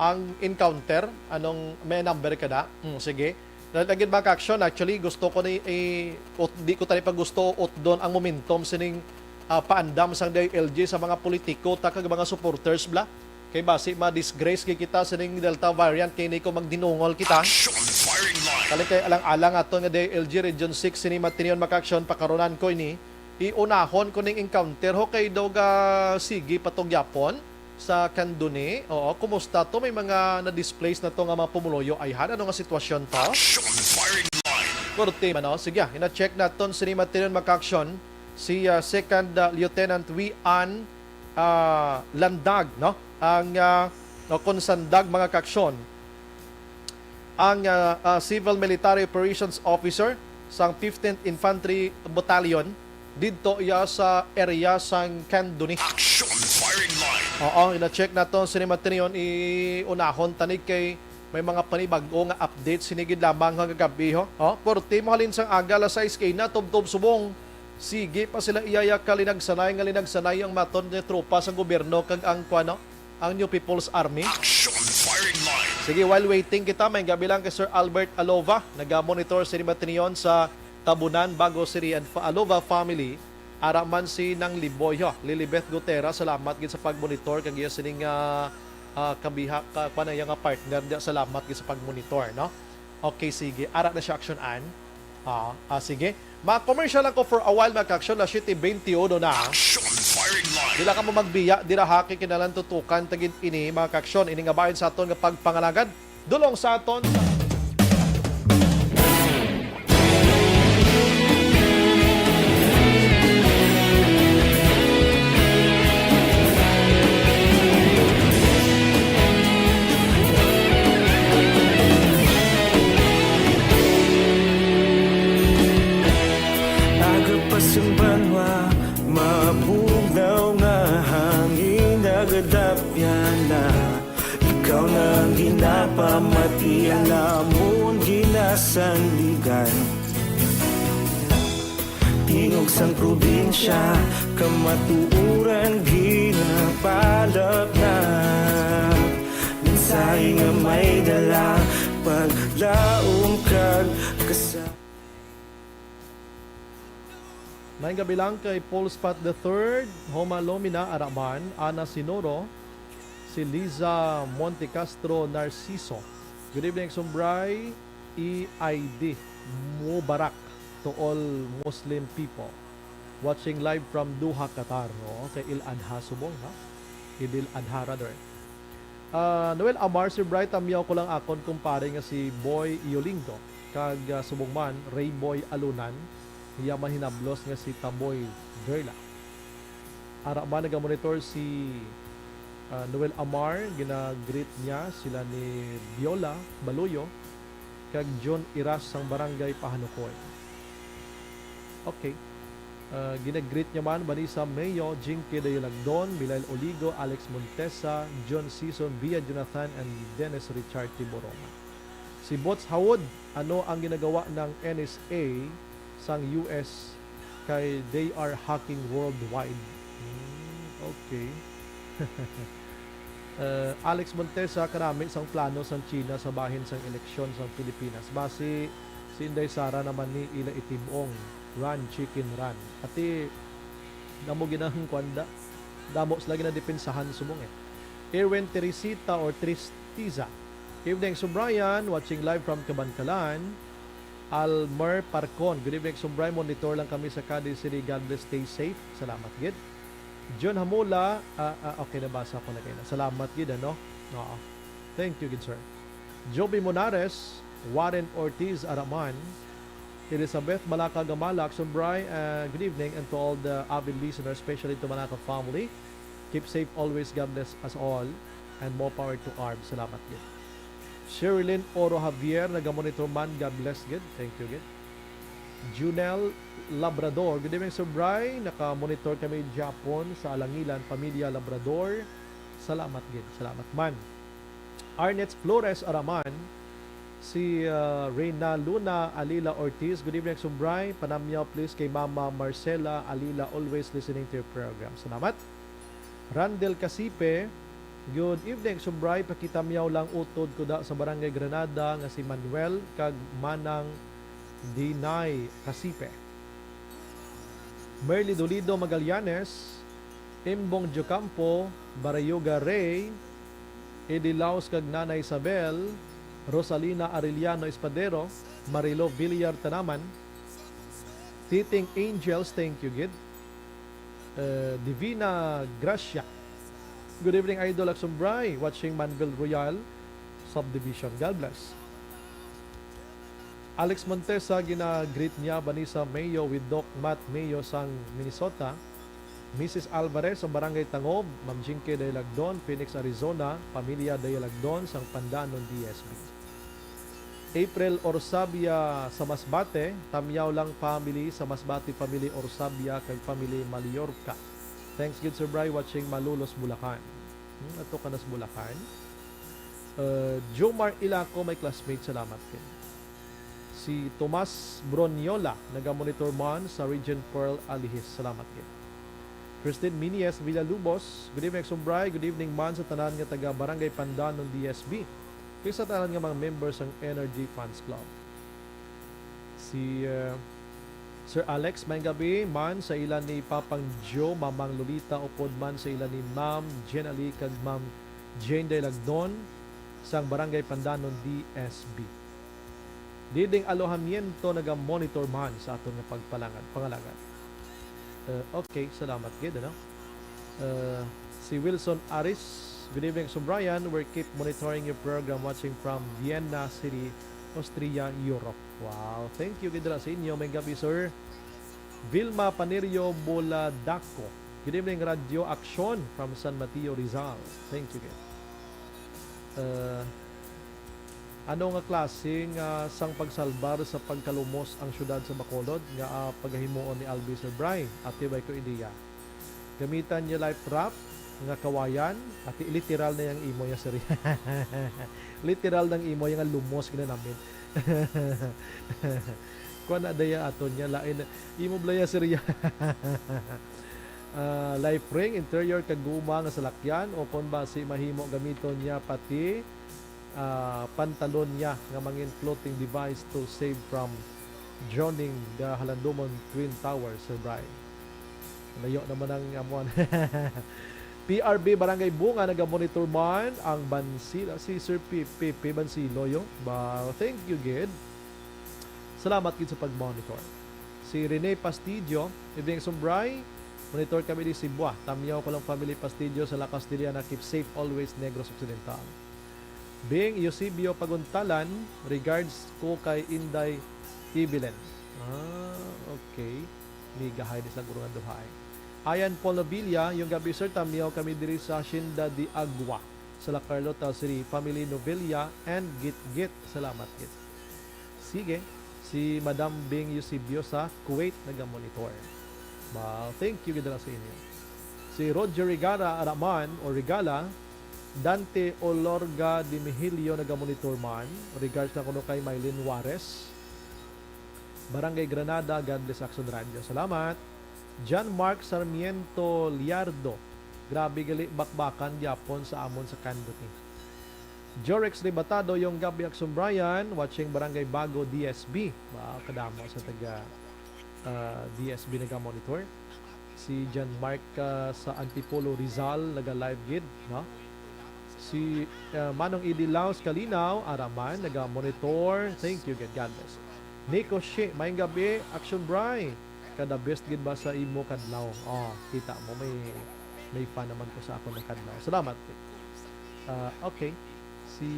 Ang encounter, anong may number ka da? Hmm, sige. Dahil lagi, mga kaaksyon, actually, gusto ko ni, i-, ut-, di ko tani pa gusto utdon ang momentum sining, ah, paandam sang D I L G sa mga politiko ta kag mga supporters bla. Kay basi ma-disgrace gid kita sining Delta variant kay ni ko magdinungol kita. Action firing line. Kali kay alang-alang aton nga D I L G Region six sini matinion, mga kaaksyon, pakarunan ko ini. Iunahon ko ning encounter ho kay daw ga sige pa to gyapon sa Candoni. Oo, kumusta to? May mga na-displace na to nga mga pumuluyo. Ay, han, ano nga sitwasyon to? Action firing line. Korte man, no? Sige, ah, ina-check naton sini matinion, mga kaaksyon, si, ah, Second, ah, Lieutenant Wian, ah, Landag, no? Ang, ah, o kon Sandag, mga kaaksyon, ang, ah, ah, Civil Military Operations Officer sang fifteenth Infantry Battalion didto iya sa area sang Candoni. Action firing line. Oo, ina-check naton sini matinion, iunahon ta ni kay may mga panibag-o nga update sini gid lamang nga kagabi, ho. Oh, porte mo halin sang aga alas sais kay na tubtob subong. Sige pa sila iyaya ka linagsanay nga linagsanay ang maton nga tropa sang gobyerno kag ang, kuwan, no, ang New People's Army. Action firing line. Sige, while waiting kita, may gabi lang kay Sir Albert Alova, naga-monitor sini matinion sa Tabunan, Bago City, and fa-, Alova family. Ara man si Nang Liboy, ho, Lilibeth Gutera, salamat gid sa pag-monitor kag iya sining, ah, ah, kabiha, ka, kuwan, iya nga partner, dia, salamat gid sa pag-monitor, no? Okay, sige. Ara na siya, action an. Ah, ah, sige. Ma-commercial lang ko for a while, mga kaaksyon, na siyete beintiuno na. Action firing line. Dila ka mo magbiya, dira ha, kay kinahanglan tutukan ta gid ini, mga kaaksyon, ini nga bahin sa aton nga pagpangalagad. Dulong sa aton sa Aga pa sa banwa, mabugnaw nga hangin, nagadapyan na. Ikaw na ang ginapamati, ang amon ginasandigan. Tingog sang probinsya, kamatuoran, gina- Nagpalapnap, mensahe nga may dala, paglaom kag kasa- Maayong gabi lang kay Paul Spot the third, Homa Lomina Araman, Ana Sinoro, si Liza Montecastro Narciso. Good evening, Sumbray. Eid Mubarak to all Muslim people. Watching live from Doha, Qatar. Oo, kay Il Adha subong, ha? Idil Adha, rather. Ah, Noel Amar, Sir Bright, tamyaw ko lang akon kumpare nga si Boy Iolingo, kag, ah, subong man, Ray Boy Alunan, iya mahinablos nga si Taboy Gerla. Ara man nagamonitor si, ah, Noel Amar, ginagreet niya sila ni Biola Baluyo kag John Iras sang Barangay Pahanukoy. Okay. Ah, ginagreet niya man, Vanessa Mayo, Jinky Dayalagdon, Milail Oligo, Alex Montesa, John Season, Bia Jonathan, and Dennis Richard Tiburong. Si Bots Hawod, ano ang ginagawa ng N S A sang U S kay they are hacking worldwide? Hmm, okay. Eh, Alex Montesa, kanami sang plano sang China sa bahin sang eleksyon sang Pilipinas. Basi si Inday Sara naman ni ila itib-ong, run, chicken, run. Ati, damo ginahang kwanda. Damo sila ginadepensahan subong eh. Erwin Teresita or Tristeza. Evening, Subrayan. Watching live from Kabankalan. Almer Parcon. Good evening, Subray. Monitor lang kami sa Cadiz City. God bless. Stay safe. Salamat gid. John Hamula. Ah, ah, okay, nabasa ko na kayo na. Salamat gid, ano? Oo. Thank you gid, sir. Joby Monares, Warren Ortiz Araman, Elizabeth Malaka Gamalak, Sumbray, uh, good evening, and to all the avid listeners, especially to Malaka family. Keep safe always. God bless us all, and more power to arms. Salamat gid. Sherilyn Oro Javier, nagamonitor man. God bless gid. Thank you gid. Junel Labrador, good evening, Sumbray. Naka-monitor kami Japon sa Alangilan, pamilya Labrador. Salamat gid. Salamat man. Arnett Flores Araman, si, uh, Reyna Luna Alila Ortiz. Good evening, Sumbray. Panamyaw, please, kay Mama Marcela Alila, always listening to your program. Salamat. Randel Casipe, good evening, Sumbray. Pakitamyaw lang, utod ko da sa Barangay Granada nga si Manuel kag Manang Dinay Casipe. Merly Dolido Magallanes, Imbong Diocampo, Barayuga Rey, Eddie Laos kag Nanay Isabel, Rosalina Arellano Espadero, Marilo Villar Tanaman, Titing Angels, thank you gid. Eh, Divina Gracia. Good evening, Idol Aksumbray, watching Manville Royal Subdivision. God bless. Alex Montesa, gina-greet niya Vanessa Mayo with Doc Matt Mayo sang Minnesota, Missus Alvarez sa Barangay Tangob, Ma'am Jinky Dayalagdon, Phoenix, Arizona, Pamilya Dayalagdon sang Pandanon D S B. April Orsabia sa Masbate, Tamyaw lang family sa Masbate, family Orsabia kag family Mallorca. Thanks gid, Sir Bry, watching Malolos, Bulacan. Hmm, ato ka na sa Bulacan. Uh, Jomar Ilaco, my classmate, salamat gid. Si Tomas Broniola, nagamonitor man sa Regent Pearl, Alihis. Salamat gid. Christine Minies Villalubos, good evening, Sumbray. Good evening man sa tanan nga taga Barangay Pandanon, D S B. Kay sa tanan nga mga member sang Energy Fans Club. Si, uh, Sir Alex, may gabi man sa ila ni Papang Joe, Mamang Lolita, upod man sa ila ni Ma'am Jen Ali kag Ma'am Jane Delagdon sang Barangay Pandanon, D S B. Diding Alojamiento naga-monitor man sa aton nga pagpalangad, pangalagad. Uh, okay, salamat gid, ano? Uh, si Wilson Aris, good evening, Sir Brian. We keep monitoring your program, watching from Vienna City, Austria, Europe. Wow, thank you gid ra sa inyo. May gabi, sir. Vilma Panerio Boladaco. Good evening, Radyo Aksyon from San Mateo, Rizal. Thank you gid. Uh, ano nga klase nga sang pagsalbar sa pagkalumos ang siyudad sa Bacolod nga, ah, pagahimuon ni Albi, Sir Bry? Ati bay ko ideya. Gamitan niya life raft nga kawayan, ati literal na yang imo ya, Sir. Literal nang imo yang lumos ginanamit. Kuan na daya aton niya, lain na. Imo bala ya, Sir. Ah, life ring, interior kag guma nga salakyan, o kon basi mahimo gamiton niya pati, ah, pantalon niya nga mangin floating device to save from drowning the Halandomon Twin Towers, Sir Bry. Layo naman ang amuan. P R B Barangay Bunga naga-monitor man ang Bansila. Si Sir P P P Bansilo, yo. Ba, thank you, gid. Salamat gid sa pag-monitor. Si Rene Pastidio, Evening Sir Bry, monitor kami di Sibua. Tamyaw ko lang family Pastidio sa La Castellana, keep safe always, Negros Occidental. Bing Eusebio Paguntalan, regards ko kay Inday Evelyn. Ah, okay. Migahay ni sa guro nga duhay. Ayan Paul Navilla, yung gabi sir, tamyaw kami diri sa Hacienda de Agua, sa La Carlota City. Family Novilla and Gitgit. Salamat, Git. Sige, si Madam Bing Eusebio sa Kuwait nagamonitor. Ba, thank you gid sa inyo. Si Roger Rigara Araman o Rigala, Dante Olorga de Mihilio nagamonitor man. Regards na kuno kay Mylene Juarez. Barangay Granada, God bless Action Radio. Salamat. John Mark Sarmiento Liardo, grabe gali bakbakan gyapon sa amon sa Candoni. Jorex Libatado, yung gabi Action Brian, watching Barangay Bago, D S B. Wow, kadamo sa taga, ah, D S B nagamonitor. Si John Mark, ah, sa Antipolo, Rizal, naga-live gid, no? Si, ah, Manong Idi Laos Kalinaw, Araman, naga-monitor. Thank you, God, God bless. Nico Shea, maayong gabi, Action Bry. Kada best gid ba sa imo kadlaw? Oh, kita mo, may, may fan naman ko sa ako na kadlaw. Salamat. Ah, okay. Si,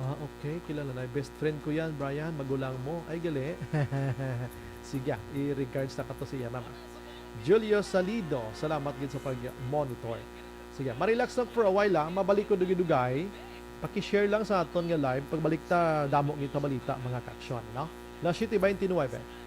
ah, okay, kilala na. Best friend ko yan, Brian, magulang mo. Ay, gali. Sige, ah, i-regards na ka to siya, ma'am. Julio Salido, salamat gid sa pag-monitor. Sige, ma-relax lang for a while, ah. Mabalik ko dugay-dugay. Paki-share lang sa aton nga live. Pagbalik ta, damo gid ka balita, mga ka-action, no? Las siete veintinueve.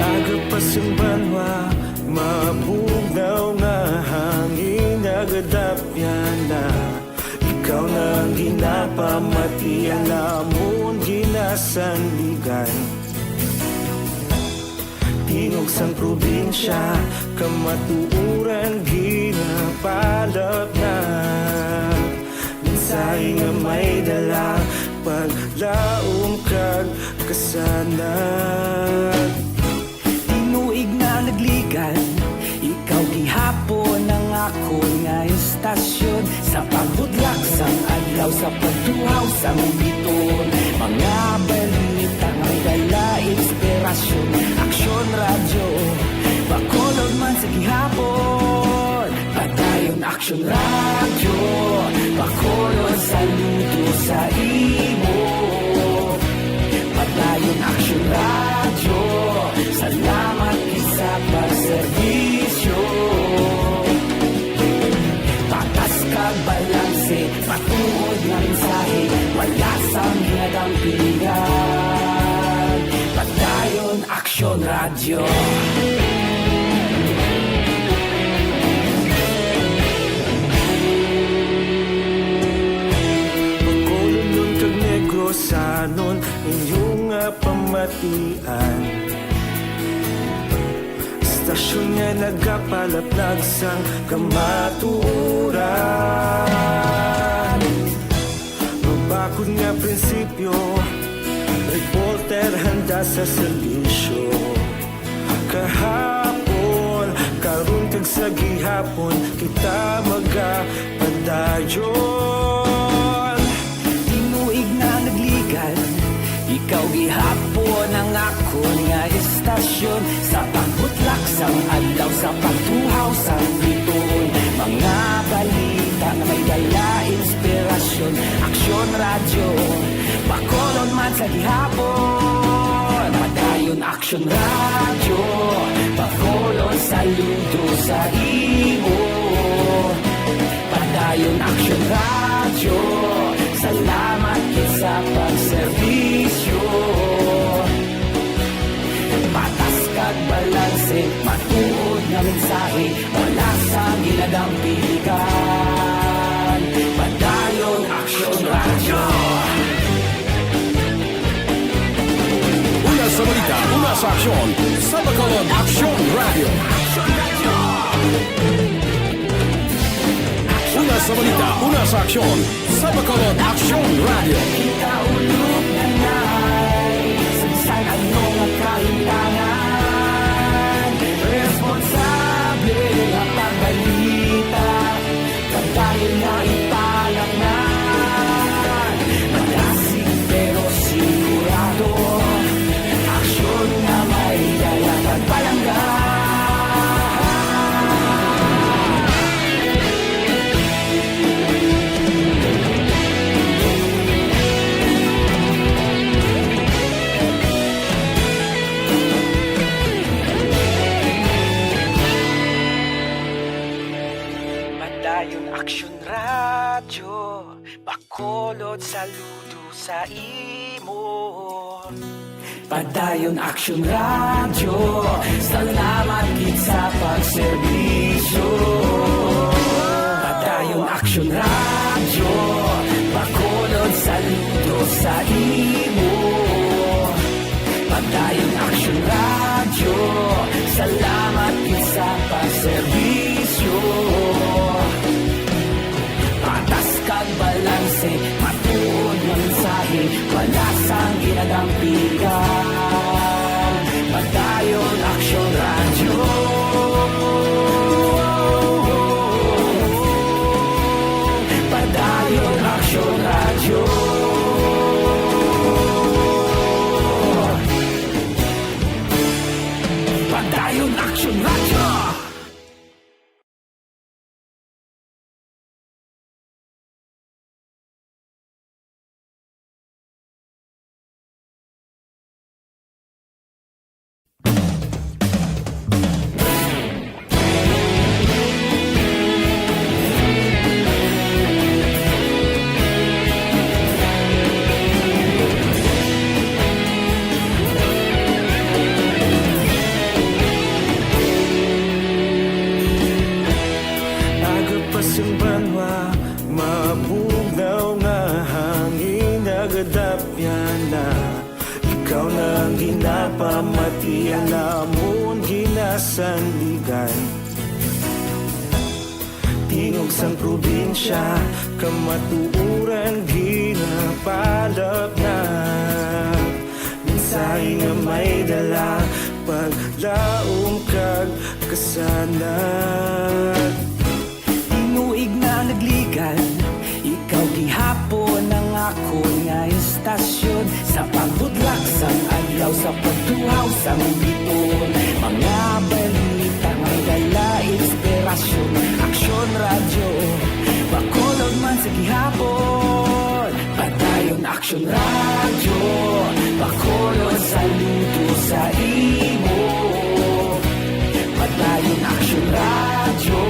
Aga pa sing banwa, mabugnaw nga hangin, nagadapyan na. Ikaw na ang ginapamati, ang amon ginasandigan. Tingog sang probinsya, kamatuoran ginapalap na. Mensahe nga may dala, paglaom kag kasanag. Tinuig na nagligan, ikaw gihapon ang akon nga istasyon. Sa pagbudlak sang adlaw, sa pagtuhaw sang biton, mga balita may dala inspirasyon. Aksyon Radyo, Bacolod man sa gihapon. Padayon Aksyon Radyo, Bacolod, saludo sa imo. Padayon Aksyon Radyo, salamat gid sa pagserbisyo. Patas kag balanse, matuod nga mensahe, wala sang ginadampingan. Padayon Aksyon Radyo. Bacolod kag Negrosanon, inyo nga pamatian. Istasyon nga nagapalaplag sang kamatuoran. Mabakod nga prinsipyo, reporter handa sa serbisyo. Kahapon, karon kag sa gihapon, kita magapadayon. Tinuig na nagligan, ikaw gihapon ang akon nga istasyon. Sa pagbutlak sang adlaw, sa pagtuhaw sang bituon, mga balita nga may dala inspirasyon. Aksyon Radyo, Bacolod man sa gihapon. Padayon Aksyon Radyo, Bacolod, saludo sa imo. Padayon Aksyon Radyo, salamat Wala sang ginadampigan. Padayon Aksyon Radyo. Una sa balita, una sa aksyon, sa Bacolod Aksyon Radyo. Una sa balita, una sa aksyon, sa Bacolod Aksyon Radyo. Kita ulog na nai, sa bisan ano nga kahintangan, responsable nga pagbalita, padayon nga ipalaknag. Madasig pero sigurado, aksyon nga may dala kag palangga. Padayon Aksyon Radyo, Bacolod, saludo sa imo. Padayon Aksyon Radyo, salamat gid sa pagserbisyo. Padayon Aksyon Radyo, Bacolod, saludo sa imo. Padayon Aksyon Radyo, salamat gid sa pagserbisyo. Patas kag balanse, matuod nga mensahe, wala sang ginadampigan. Padayon Aksyon Radyo. Padayon Aksyon Radyo. Padayon Aksyon Radyo. Aga pa sing banwa, mabugnaw nga hangin nagadapyan na. Ikaw na ang ginapamatian namon ginasandigan. Tingog sang probinsya, kamatuoran ginapalapnag. Mensahe nga may dala, paglaom kag kasanag. Tinuig na nagligad, ikaw gihapon ang akon nga istasyon. Sa pagbudlak sang adlaw, sa pagtuhaw sang bituon, mga balita may dala inspirasyon. Aksyon Radyo, Bacolod man sa gihapon. Padayon Aksyon Radyo, Bacolod, saludo sa imo. Padayon Aksyon Radyo,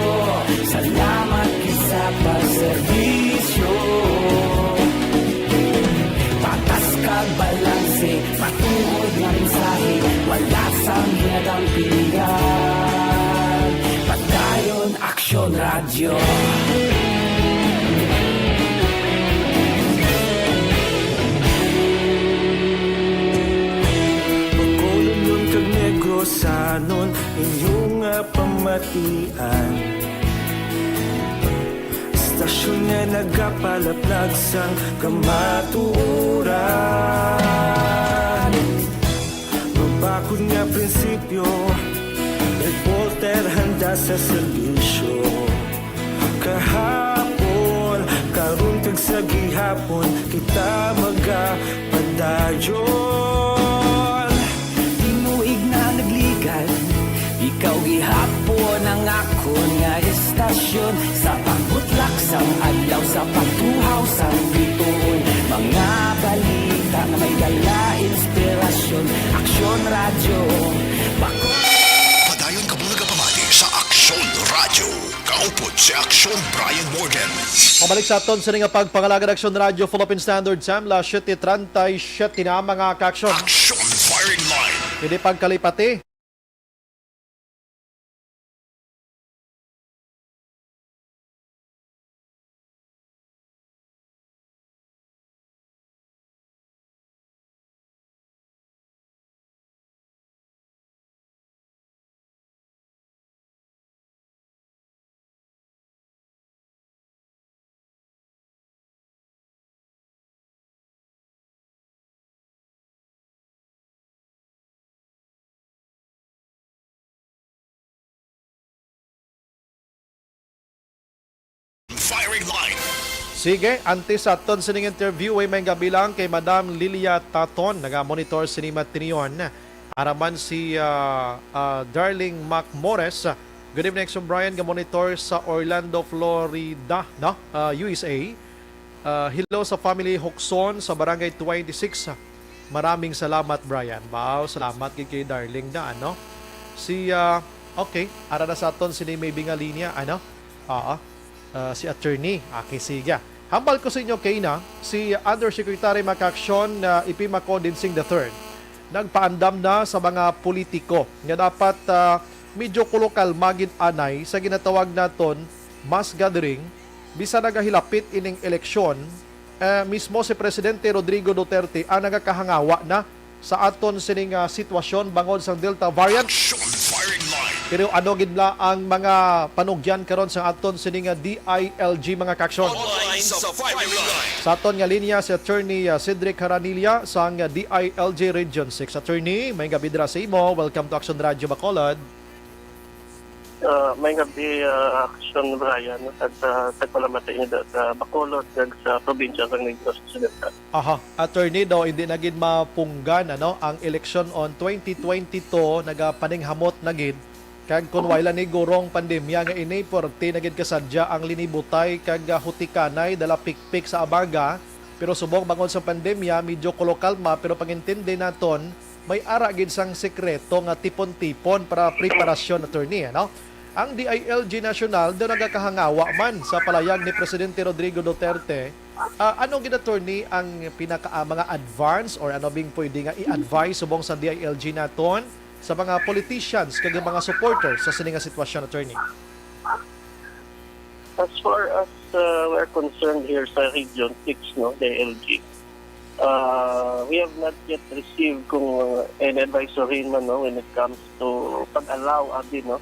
salamat gid sa pagserbisyo. Patas kag balanse, matuod nga mensahe, wala sang ginadampigan. Padayon Aksyon Radyo. Bacolodnon kag Negrosanon, inyo nga pamatian. Istasyon nga nagapalaplag sang kamatuoran. Mabakod nga prinsipyo, reporter handa sa serbisyo. Kahapon, karon, kag sa gihapon, kita magapadayon. Tinuig na nagligad, ikaw gihapon ang akon nga istasyon. Sa pagbutlak sang adlaw, sa pagtuhaw sang bituon, mga balita nga may dala inspirasyon. Aksyon Radyo, Bacolod. Padayon kamo nagapamati sa Aksyon Radyo. Kaupod si Aksyon Brian Morgan. Pabalik sa aton sini nga pagpangalagad, Aksyon Radyo, Philippine Standard Time, las siete treinta y siete na, mga ka-aksyon. Aksyon Firing Line. Hindi pagkalipati. Firing Line. Sige, antes sa aton sining interview, ay may gabi lang kay Madam Lilia Taton, naga-monitor sini Matinion. Araman si, ah, ah, Darling Mac Mores. Good evening, Action Brian, ga-monitor sa Orlando, Florida, no? Ah, U S A. Ah, hello sa family Hokson sa Barangay twenty-six. Maraming salamat, Brian. Wow, salamat gid kay Darling na, ano? Si, ah, okay, ara na sa aton sini may binga linya, ano? Oo. Ah, si attorney. Okay, sige. Hambal ko sa inyo, kay na, si Undersecretary Mac Action, ah, Ipima Codensing the third, nagpaandam na sa mga politiko nga dapat, ah, medyo kulokalma gid anay sa ginatawag naton mass gathering, bisan nagahilapit ining eleksyon. Eh, mismo si Presidente Rodrigo Duterte ang nagakahangawa na sa aton sining, ah, sitwasyon bangod sang Delta variant. Action Firing Line. Pero ano gid na ang mga panugyan karon sa aton sining, ah, D I L G, mga ka-aksyon? Online sa Firing Line. Sa aton nga linya si Attorney, ah, Cedric Haranilla sang, ah, D I L G Region six. Attorney, may gabi dira sa imo. Welcome to Action Radio Bacolod. Ah, may gabi, ah, Action Brian, at, ah, tagpalamat sa inyo da-, sa Bacolod, kag sa probinsya sa Negros Occidental. Aha, attorney, daw hindi na gid mapunggan, ano, ang eleksyon on twenty twenty-two, nagapaninghamot na gid. Kag kun wala ni gurong pandemya nga ini, pwerte na gid kasadya ang linibutay kag, ah, hutikanay dala pikpik sa abaga. Pero subong bangod sa pandemya, medyo kulokalma, pero pangintindi naton, may ara gid sang sekreto nga tipon-tipon para preparasyon, attorney, ano? Ang D I L G National daw nagakahangawa man sa palayag ni Presidente Rodrigo Duterte. Ah, ano gid, attorney, ang pinaka, ah, mga advance or ano bing pwede nga i-advise subong sa D I L G naton sa mga politicians kag mga supporters sa sini nga sitwasyon, attorney? As far as, uh, we're concerned here sa Region six, no, D I L G, uh, we have not yet received kung, uh, any advisory man, no, when it comes to pag-allow, abi, no,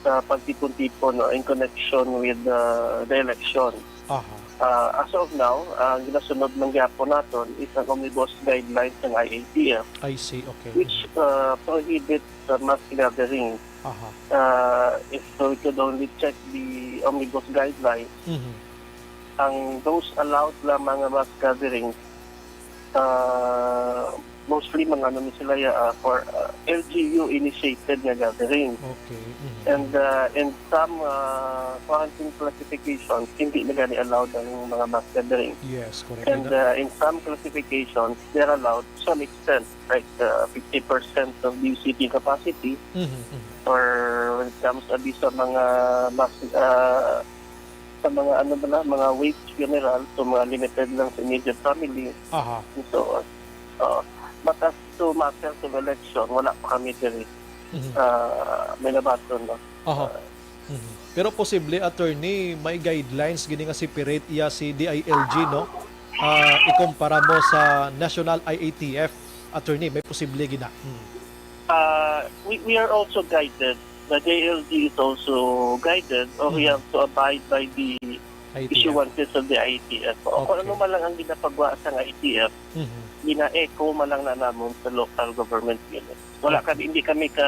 sa pagtipon-tipon, no, in connection with, uh, the election. Aha. Uh, as of now, ang ginasunod man gyapon naton is ang omnibus guidelines ng I A T F, I see, okay. Which, uh, prohibits the mass gathering. Aha. Uh, if we could only check the omnibus guidelines, Mhm. ang those allowed lamang nga mass gatherings, uh, mostly mga ano ni sila ya, uh, for, uh, L G U initiated nga gathering. Okay. Mhm. And, uh, in some, uh, quarantine classifications, hindi na gani allowed ang mga mass gathering. Yes, correct. And, uh, in some classifications, they're allowed to some extent, like, uh, fifty percent of the seating capacity, Mhm, mhm. or when it comes to sa mga mas, uh, sa mga ano ba na, mga wake funeral, so mga limited lang sa immediate family, Aha. and so on. Uh, but as to matter to election, wala pa kami diri, Mhm. uh, may nabaton, no? Aha. Uh, Mhm. Pero posible, attorney, may guidelines gini nga separate iya si D I L G, no? Ah, ikumpara mo sa National I A T F, attorney, may posible gina. Hmm. Uh, we, we are also guided. The D I L G is also guided, or we Mhm. have to abide by the I A T F. Issuances of the I A T F. O, kung Okay. ano man lang ang ginapagwa sa I A T F, Mhm. gina-echo man lang na namon sa local government unit. Wala Okay. kami, hindi kami ka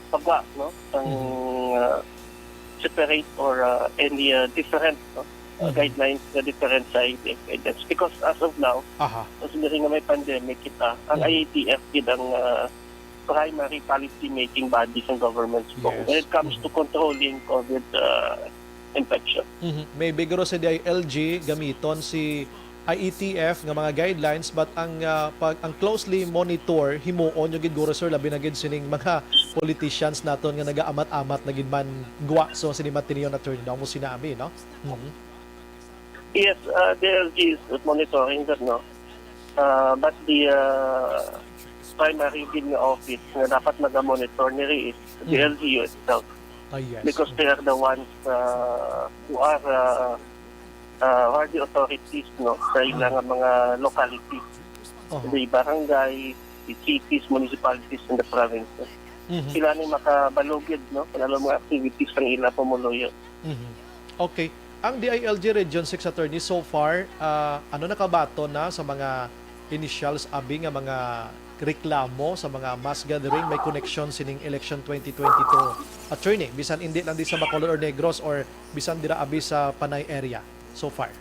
pagwa, no, sang, Mhm. uh, separate or, uh, any, uh, different, no, uh, Mhm. guidelines na different sa I A T F guidelines. Because as of now, Aha. mas diri nga may pandemic kita, ang Mhm. I A T F gid ang, uh, primary policy making body sa government sa Yes. when it comes to Mhm. controlling COVID, uh, infection. Mhm. Maybe guro sa D I L G, gamiton si I A T F nga mga guidelines, but ang, ah, pag, ang closely monitor, himuon nyo gid guro, sir, labi na gid sining mga politicians naton nga nagaamat-amat na gid man gwa. So, sini Matinion, attorney, daw mo sinabi, no? Mhm. Yes, uh, D I L G is monitoring that, no? Uh, but the, uh, primary gid nga office nga dapat naga-monitor niri is the Mhm. L G U itself. Ah, yes. Because they are the ones, uh, who are, uh, uh, who are the authorities, no, sa ila Mhm. nga mga localities, Oho. the barangay, the cities, municipalities, and the provinces. Mhm. Sila ni makabalugid, no, kung ano mga activities ang ila pumuluyo. Mhm. Okay. Ang D I L G Region six, attorney, so far, ah, ano nakabaton na sa mga initials, abi nga mga reklamo sa mga mass gathering may koneksyon sining election twenty twenty-two, attorney, bisan indi lang di sa Bacolod or Negros or bisan dira abi sa Panay area so far?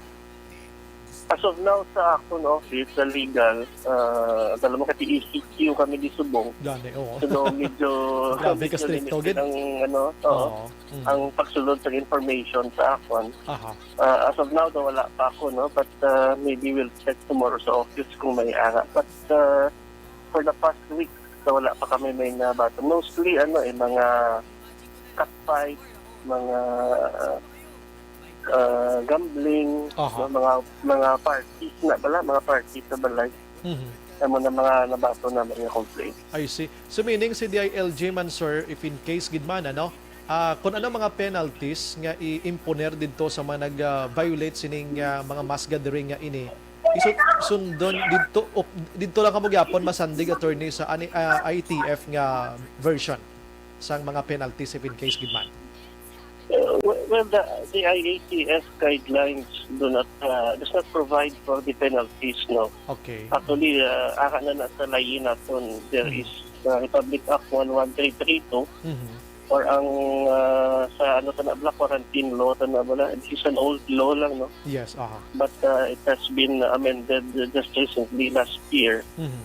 As of now, sa akon office, sa legal, uh, alam mo kasi E C Q kami di subong. Gani, oo. So, medyo, Grabe ka medyo stricto, limited gid. Ang, ano, oo, Oo. Mm. Ang pagsulod sa information sa akon. Aha. Uh, as of now, daw wala pa ako, no? But uh, maybe we'll check tomorrow sa office kung may ara. But uh, for the past week, so wala pa kami may nabasa. Mostly, ano, eh, mga catfight, mga uh, gambling, Aha. No? mga mga parties na bala, mga parties sa balay. Mhm. Amo na mga nabato na mga complaint. I see. So meaning si D I L G man, sir, if in case gid man, ano, ah, kung ano mga penalties nga i-imponer didto sa mga nag-violate sining ah, mga mass gathering nga ini, isu- sundon didto, op- didto lang kamo gyapon masandig, attorney, sa ani ah, I T F nga version sang mga penalties if in case gid man. Uh, well, well, the, the I A T F guidelines do not uh, does not provide for the penalties, no. Okay. Actually, uh, ara na na sa layi naton, there Mm. is uh, Republic Act one one three three two Mhm. or ang uh, sa ano ta na bala, quarantine law ta na bala. This is an old law lang, no. Yes, aha. But uh, it has been amended just recently last year, Mhm.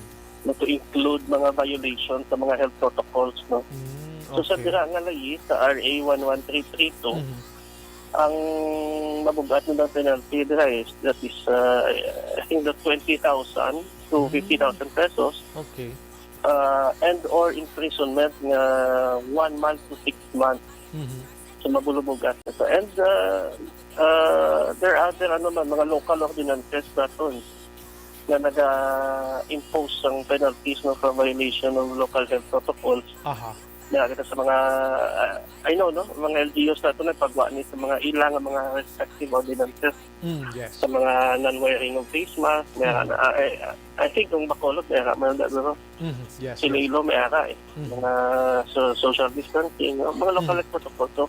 no, to include mga violations sa mga health protocols, no. Mm, So sa okay. dira nga layi, sa R A one one three three two, Mhm. ang mabugat na penalty dira is that is uh, I think that twenty thousand to Mm. fifty thousand pesos, Okay. uh, and or imprisonment nga one month to six months. Mhm. So mabulubugat na to. And uh, uh, there are other ano man, mga local ordinances naton nga naga-impose ang penalties, no, for violation of local health protocols. Aha. Nga kita sa mga uh, I know, no, mga L G Us nato nagpagwa ni sa mga ila nga mga respective ordinances Mm, yes. Sa mga non-wearing of face mask, may Mhm. I, I think ang Bacolod may ara man na, no? Mhm. Yes. Yes. Iloilo may ara eh. Mhm. Mga so, social distancing, no? Mga local Mhm. health protocols. So,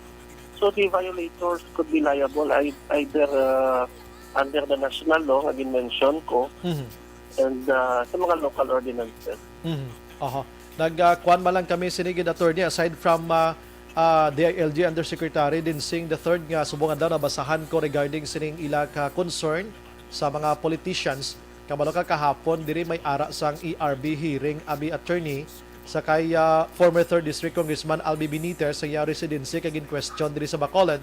so the violators could be liable ei- either uh, under the national law nga gin-mention ko Mhm. and uh, sa mga local ordinances. Mhm. Aha. Nag ah, kuwan man lang kami sini gid, attorney, aside from ah, ah, D I L G Undersecretary Dinsing the third nga subong adlaw nabasahan ko regarding sining ila ka concern sa mga politicians. Kabalo ka, kahapon diri may ara sang E R B hearing, abi, attorney, sa kay ah, former third District Congressman Albi Benitez sa iyang residency kag in question diri sa Bacolod.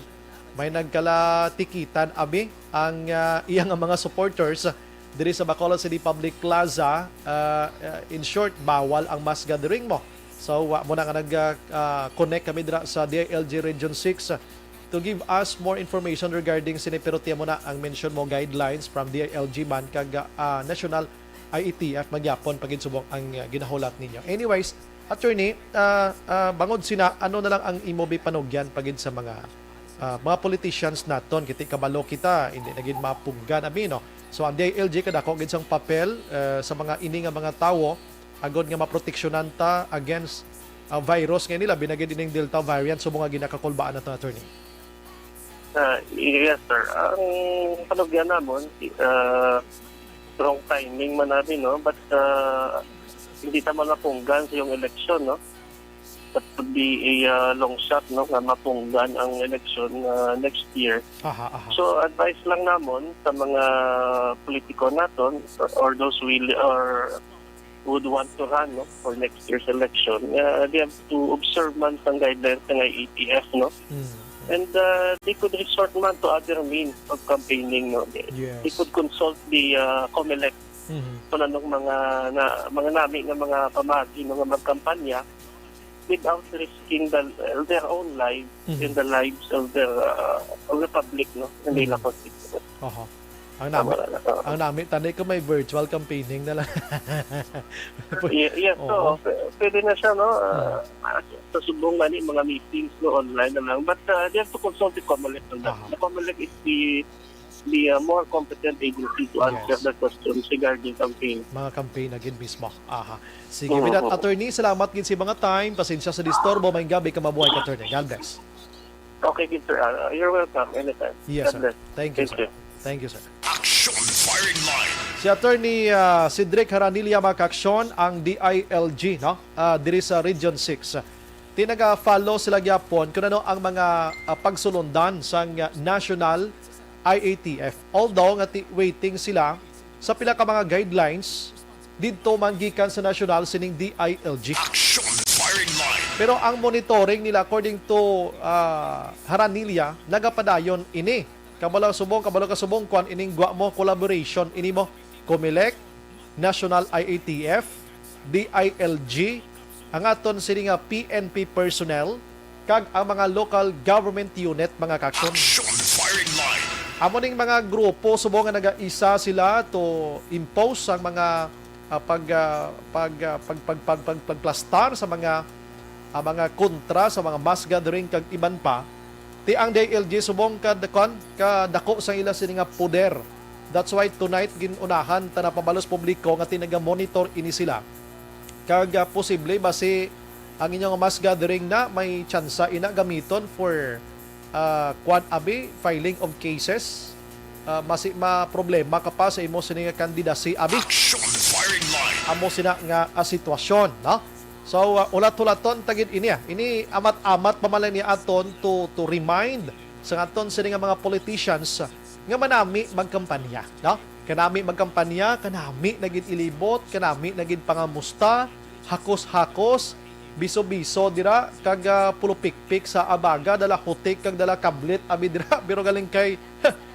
May nagkalatikitan, abi, ang ah, iya nga mga supporters diri sa Bacolod City Public Plaza. Ah, ah, in short, bawal ang mass gathering mo. So, wa mo na nga nag ah, ah, connect kami dira sa D I L G Region six, ah, to give us more information regarding sini, pero tiyan mo na ang mention mo guidelines from D I L G man kag ah, National I A T F, magyapon pa gid subong ang ah, ginahulat ninyo. Anyways, attorney, ah, ah, bangod sina, ano na lang ang imo bipanugyan pa gid sa mga ah, mga politicians naton? Kiti kabalo kita, hindi na gid mapunggan, abi, no? So ang D I L G kadako gid sang papel ah, sa mga ini nga mga tawo agod nga maproteksyonan ta against ah, virus nga ini, labi na gid ining Delta variant, subong nga ginakakulbaan nato, attorney. Ah, yes, sir. Ang panugyan namon, uh, wrong timing man natin, no? But uh, hindi ta man mapunggan sa yung election, no? That would be a uh, long shot, no? Nga mapunggan ang election uh, next year. Aha, aha. So, advice lang namon sa mga politiko naton or, or those will or would want to run, no, for next year's election, uh, they have to observe man sang guidelines ng I A T F, no? Mm. And uh, they could resort man to other means of campaigning, no? They, Yes. they could consult the uh, COMELEC Mhm. kung anong mga na, mga nami nga mga pamagi, mga magkampanya without risking the, their own lives Mhm. and the lives of the uh, of the public, no? Hindi Mhm. na constituent. Oho. Ang nami, Wala na. Oo. Ang nami tani ko may virtual campaigning na lang. Ye- yes, Oo. so p- pwede na siya, no? Uh, sa subong man yung mga meetings, no, online na lang. But uh, they have to consult the COMELEC on that. Aha. The COMELEC is the the uh, more competent agency to answer Yes. the questions regarding campaign. Mga campaign na gid mismo. Aha. Sige, Oo, Bidat, oo. Attorney, salamat gid sa mga time. Pasensya sa disturbo. May gabi ka mabuhay ka, Attorney. God bless. Okay, good, sir. Uh, you're welcome anytime. Yes, God sir. bless. Thank you, Thank sir. you. Thank you, sir. Action Firing Line. Si Attorney, ah, Cedric Haranilla, mga kaaksyon, ang D I L G, no? Ah, diri sa Region six. Ti naga-follow sila gyapon kung ano ang mga, ah, pagsulundan sang, ah, National I A T F. Although nga ti-, waiting sila sa pila ka mga guidelines didto man gikan sa national sining D I L G. Action Firing Line. Pero ang monitoring nila, according to, ah, Haranilla, nagapadayon ini. Kabalo subong, kabalo ka subong, kwan ining gwa mo, collaboration ini mo, Comelec, National I A T F, D I L G, ang aton sini nga P N P personnel, kag ang mga local government unit, mga kaaksyon. Action Firing Line. Amo ning mga grupo subong nga nagaisa sila to impose ang mga, ah, pag, ah, pag, ah, pag, pag, pag, pag, pagplastar sa mga, ah, mga kontra sa mga mass gathering kag iban pa. Ti ang D I L G subong ka, kwan, kadako sang ila sini nga poder. That's why tonight gin-unahan ta napabalos publiko nga ti naga-monitor ini sila. Kag, ah, posible basi ang inyong mass gathering na may tsansa ina gamiton for, ah, kwan abi, filing of cases. Ah, masi maproblema ka pa sa imo sini nga candidacy abi. Action Firing Line. Amo sina nga, ah, sitwasyon, no? So, ah, hulat-hulaton ta gid ini, ah. Ini amat-amat pa man lang ni aton to, to remind sa aton sini nga mga politicians nga manami magkampanya, no? Kanami magkampanya, kanami na gid ilibot, kanami na gid pangamusta, hakos-hakos, biso-biso dira, kag, ah, pulupikpik sa abaga, dala hutik kag dala kablit abi dira. Pero galing kay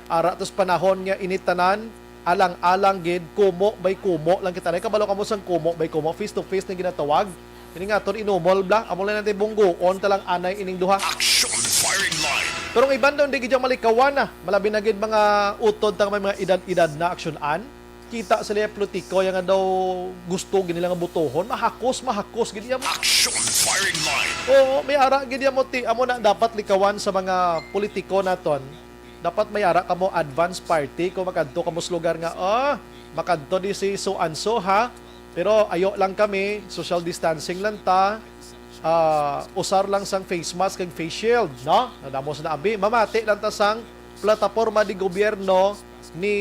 ara tos panahon nga ini tanan alang-alang gid, kumo by kumo lang kita. Nay, kabalo kamo sang kumo by kumo, face to face na ginatawag. Ini nga aton inumol bla, amo lang natin bungguon ta lang anay ining duha. Action Firing Line. Pero ang iban daw hindi gid malikawan na. Malabi na gid mga utod ta nga may mga edad-edad na aksyonan. Kita sila yung politiko yang daw gusto gid nila nga butuhon. Mahakos, mahakos gid iya mo. Action Firing Line. Oo, may ara gid iya mo ti. Amo na dapat likawan sa mga politiko naton. Dapat may ara kamo advance party kung makadto kamo sa lugar nga, "Ah, makadto di si so and so, ha? Pero ayo lang kami, social distancing lang ta, ah, usar lang sang face mask kag face shield," no? Nadamos na abi. Mamati lang ta sang plataporma di gobyerno ni,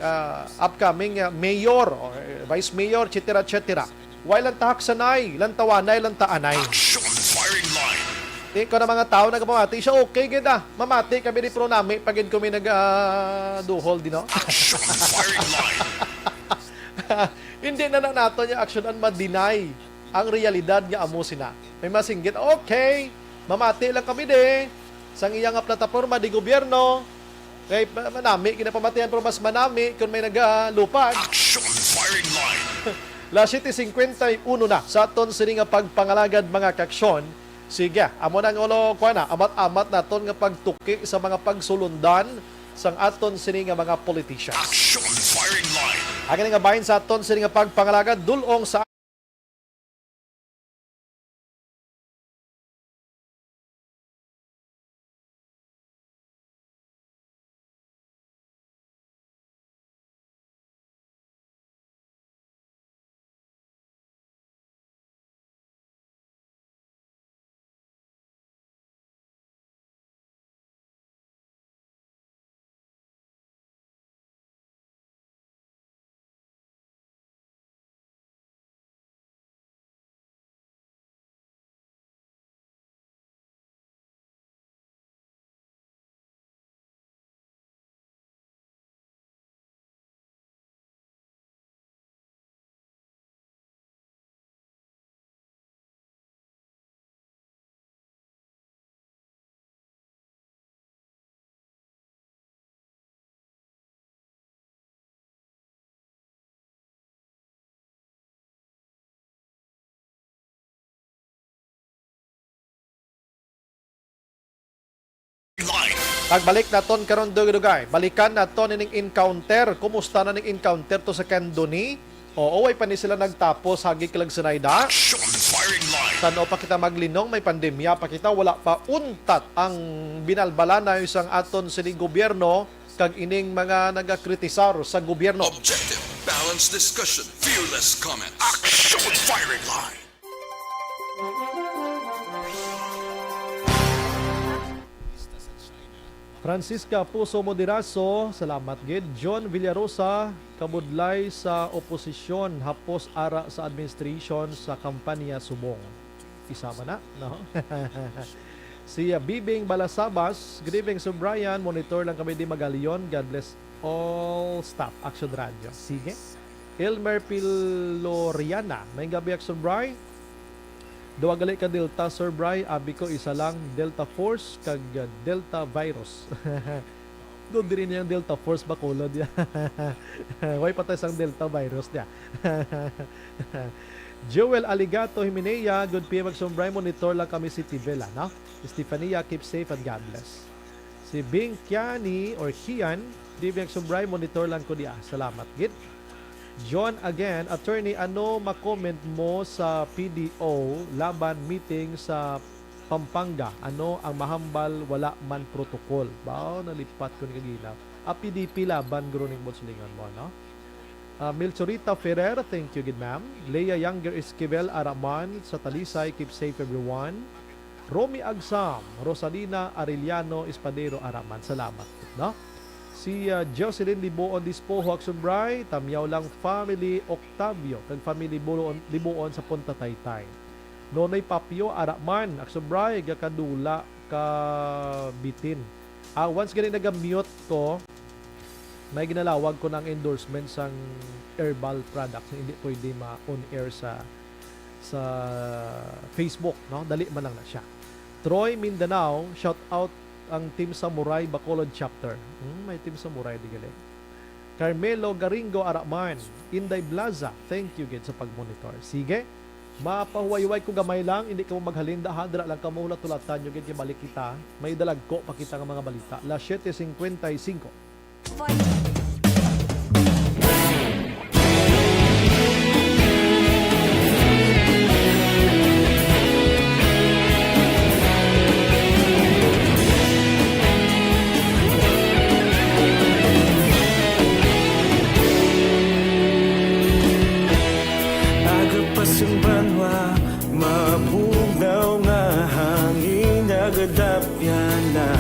ah, upcoming, ah, mayor, or, eh, vice mayor, et cetera, et cetera. Why lang ta haksanay, lantawanay, lantaanay? Action Firing Line. Di ko na mga tao nagpamati siya, okay gid ah. Mamati kami di, pero nami pa gid kami nag, ah, duhol di, no? Action Firing Line. Hindi na, na nato niya action ang ma-deny ang realidad nga amo sina. May masinggit, okay, mamati lang kami di. Sang iya nga plataporma di gobyerno, kay pa-, manami, ginapamatian, pero mas manami kung may nagalupad. Action Firing Line. Las siete cincuenta y uno na sa aton sini nga pagpangalagad, mga kaksyon. Sige, amo na ang ulo, kuha na, amat-amat naton nga pagtuki sa mga pagsulundan sang aton sini nga mga politicians. Action Firing Line. Ang nga bahin sa aton sini nga pagpangalagad, dulong sa Pagbalik naton karon, dugay-dugay, balikan naton ining encounter. Kumusta na ning encounter to sa Candoni? Oo, way pa ni sila nagtapos, hagi kag Sinaida. Action Firing Line. Tan-o pa kita maglinong, may pandemya pa kita, wala pa untat ang binalbalanay sang aton sini gobyerno kag ining mga nagakritisar sa gobyerno. Objective, balanced discussion, fearless comments. Action Firing Line. Francisca Puso Moderaso, salamat gid. John Villarosa, kabudlay sa oposisyon, hapos ara sa administration sa kampanya subong. Isa man na, no? Si, uh, Bibing Balasabas, "Good evening, Sir Brian. Monitor lang kami di Magalion. God bless all staff. Action Radio." Sige. Elmer Piloriana, "May gabi, Action Bri. Duwa gali ka Delta, Sir Bri. Abi ko isa lang, Delta Force kag, uh, Delta Virus." Do diri na yung Delta Force, Bacolod, ya. Way pa tayo sang Delta virus, ya. Joel Aligato Himenea, "Good P M, Action Bri, monitor lang kami City Villa, no? Stefania, keep safe and God bless." Si Bing Kiani or Kian, "Good evening, Action Bri, monitor lang ko diya. Salamat gid." John again, "Attorney, ano ma-comment mo sa P D O laban meeting sa Pampanga? Ano ang mahambal, wala man protocol?" Baw, nalipat ko ni kagina. Ah, P D P laban, guro ning silingon mo, no? Ah, Melchorita Ferrer, thank you gid, ma'am. Lea Younger Esquivel Araman sa Talisay, keep safe everyone. Romy Agsam, Rosalina Arellano Espadero Araman, salamat, no? Si, ah, Jocelyn Liboon Dispoho, "Action Bri, tamyaw lang family Octavio kag family Buloon, Liboon sa Punta Taytay." Nonoy Papio Araman, "Action Bri, gakadula ka bitin." Ah, once gani naga-mute ko, may ginalawag ko na ang endorsement sang herbal products na hindi pwede ma-on air sa, sa Facebook, no? Dali man lang na siya. Troy Mindanao, shout out ang Team Samurai Bacolod Chapter. Hmm, may Team Samurai di gali. Carmelo Garingo Araman, Inday Blaza, thank you gid sa pag-monitor. Sige, mapahuway-huway ko gamay lang, hindi kamo maghalin da, ha, dira lang kamo, hulat-hulatan nyo gid, kay balik kita. May dalagko pa kita nga mga balita. Las siete cincuenta y cinco. Aga pa sing banwa, mabugnaw nga hangin, nagadapyan na.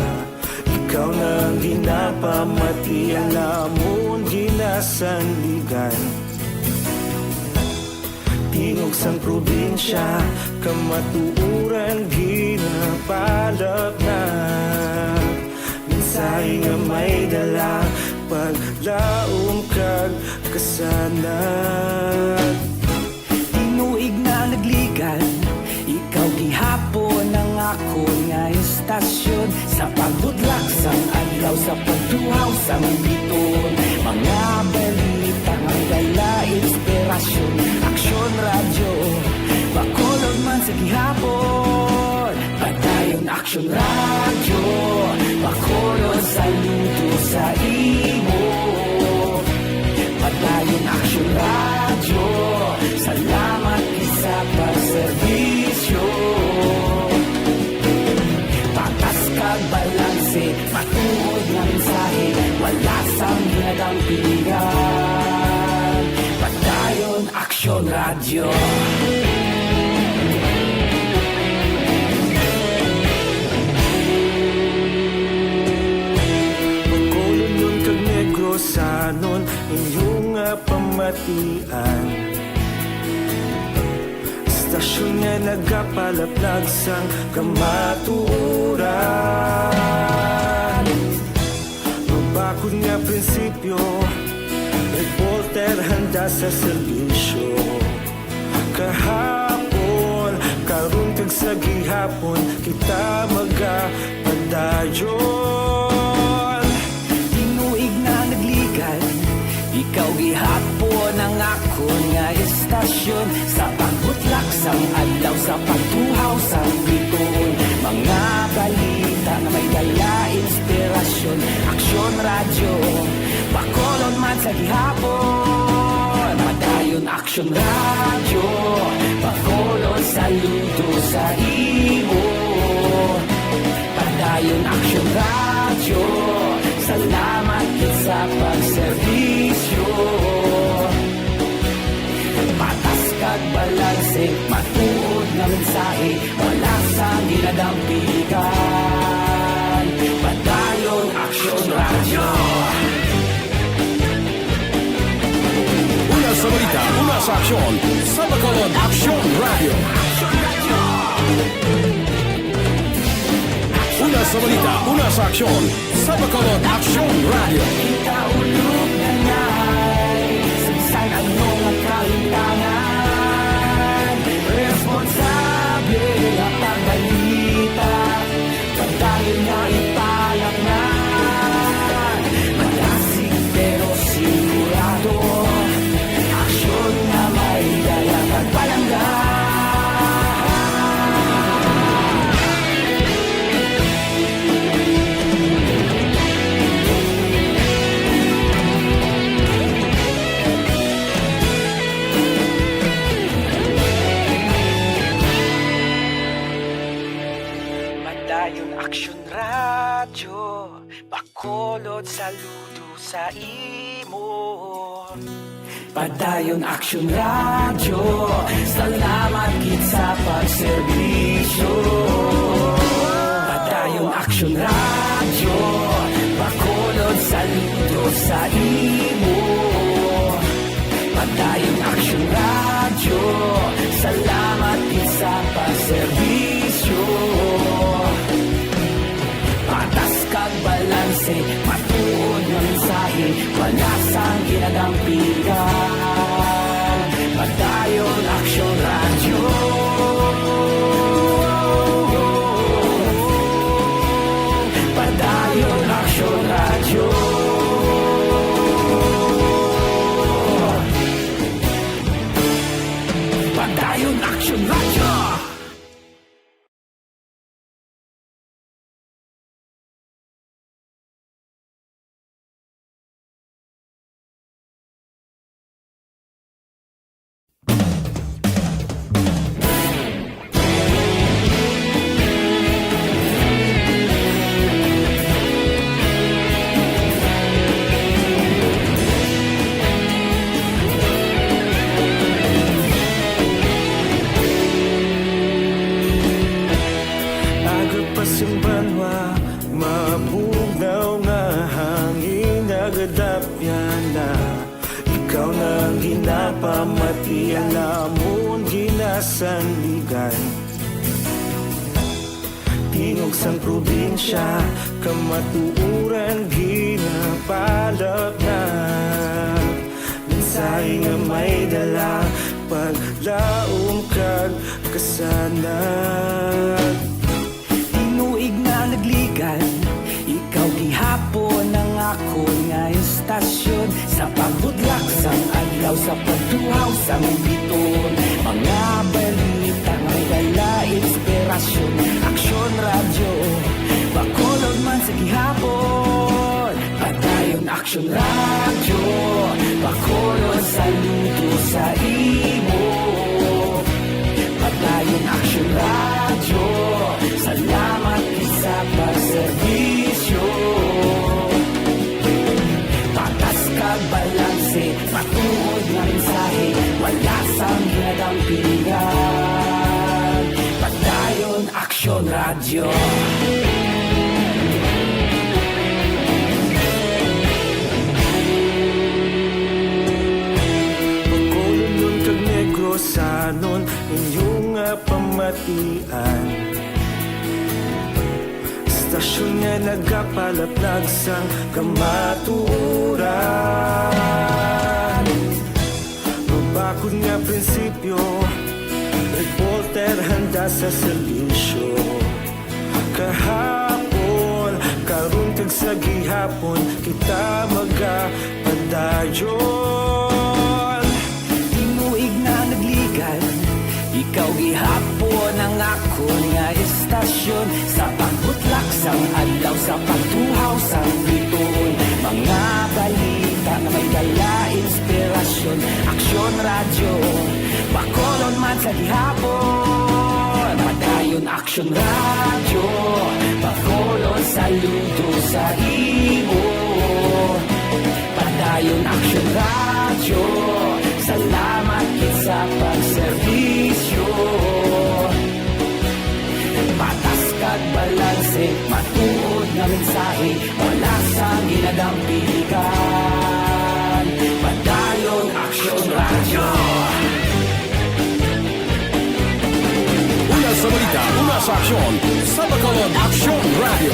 Ikaw na ang ginapamati, ang amon ginasandigan. Tingog sang probinsya, kamatuoran ginapalapnag. Mensahe nga may dala, paglaom kag kasanag. Tinuig na nagligad, ikaw gihapon ang akon nga istasyon. Sa pagbutlak sang adlaw, sa pagtuhaw sang biton, mga balita nga may dala inspirasyon. Aksyon Radyo, Bacolod man sa gihapon. Padayon Aksyon Radyo, Bacolod, saludo sa imo. Padayon Aksyon Radyo, salamat gid sa pagserbisyo. Patas kag balanse, matuod nga mensahe, wala sang ginadampigan. Padayon Aksyon Radyo. Bacolodnon kag Negrosanon, inyo nga pamatian. Istasyon nga nagapalaplag sang kamatuoran. Mabakod nga prinsipyo, reporter handa sa serbisyo. Kahapon, karon kag sa gihapon, kita magapadayon. Tinuig na nagligad, ikaw gihapon ang akon nga istasyon. Sa pagbutlak sang adlaw, sa pagtuhaw sang biton, mga balita nga may dala inspirasyon. Aksyon Radyo, Bacolod man sa gihapon. Padayon Aksyon Radyo, Bacolod, saludo sa imo. Padayon Aksyon Radyo, salamat gid sa pagserbisyo. Patas kag balanse, matuod nga mensahe, wala sang ginadampigan. Padayon Sa balita, una sa aksyon, sa Bacolod Aksyon Radio. Kita ulog na ngay, sagsag ang mga kalintangan. Responsable ang pagbalita, pagdayon nga ipalaknan. Malasig pero sigurado, aksyon nga may dala kag palangga. Padayon Aksyon Radyo, Bacolod, saludo sa imo. Padayon Aksyon Radyo, salamat gid sa pagserbisyo. Padayon Aksyon Radyo, Bacolod, saludo sa imo. Padayon Aksyon Radyo, salamat gid sa pagserbisyo. Patas kag balanse, matuod nga mensahe, wala sang ginadampigan. Padayon Aksyon Radyo. Padayon Aksyon Radyo. Padayon Aksyon Radyo. Aga pa sing banwa, mabugnaw nga hangin nagadapyan na. Ikaw na ang ginapamati, ang amon ginasandigan. Tingog sang probinsya, kamatuoran ginapalapnag. Mensahe nga may dala, paglaom kag kasanag. Tinuig na nagligan, ikaw gihapon ang akon nga istasyon. Sa pagbudlak sang adlaw, sa pagtuhaw sang biton, mga balita nga may dala inspirasyon. Aksyon Radyo, Bacolod man sa gihapon. Padayon Aksyon Radyo, Bacolod, saludo sa imo. Padayon Aksyon Radyo, salamat gid sa pagserbisyo. Patas kag balanse, matuod nga mensahe, wala sang ginadampigan. Padayon Aksyon Radyo. Bacolodnon kag Negrosanon, inyo nga pamatian. Istasyon nga nagapalapnag sang kamatuoran. Mabakod nga prinsipyo, reporter handa sa serbisyo. Kahapon, karon kag sa gihapon, kita magapadayon. Tinuig na nagligan, ikaw gihapon ang akon nga istasyon. Sa pagbutlak sang adlaw, sa pagtuhaw sang bituon, mga balita nga may dala inspirasyon. Aksyon Radyo, Bacolod man sa gihapon. Padayon Aksyon Radyo, Bacolod, saludo sa imo. Padayon Aksyon Radyo, salamat gid sa pagserbisyo. Patas kag balanse, matuod nga mensahe, wala sang ginadampigan. Padayon Aksyon Radyo. Una sa balita, una Sa aksyon, sa Bacolod Aksyon Radio.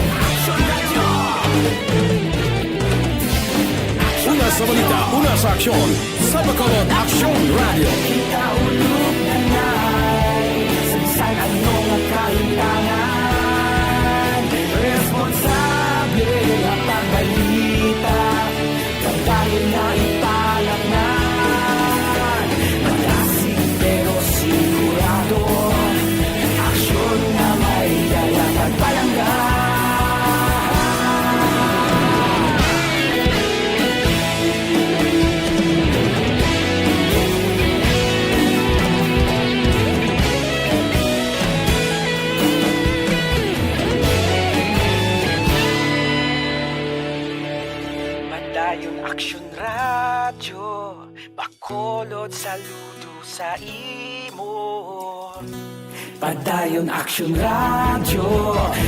Una sa balita, una sa aksyon, sa Bacolod Aksyon Radio. Kita ulog na na'y sagsag ano nga kahintangan. Responsable nga pagbalita. Padayon nga ipalatnan, malasig pero sigurado. Aksyon nga may dala kag palangga. Padayon Aksyon Radyo, Bacolod, saludo sa imo. Padayon Aksyon Radyo,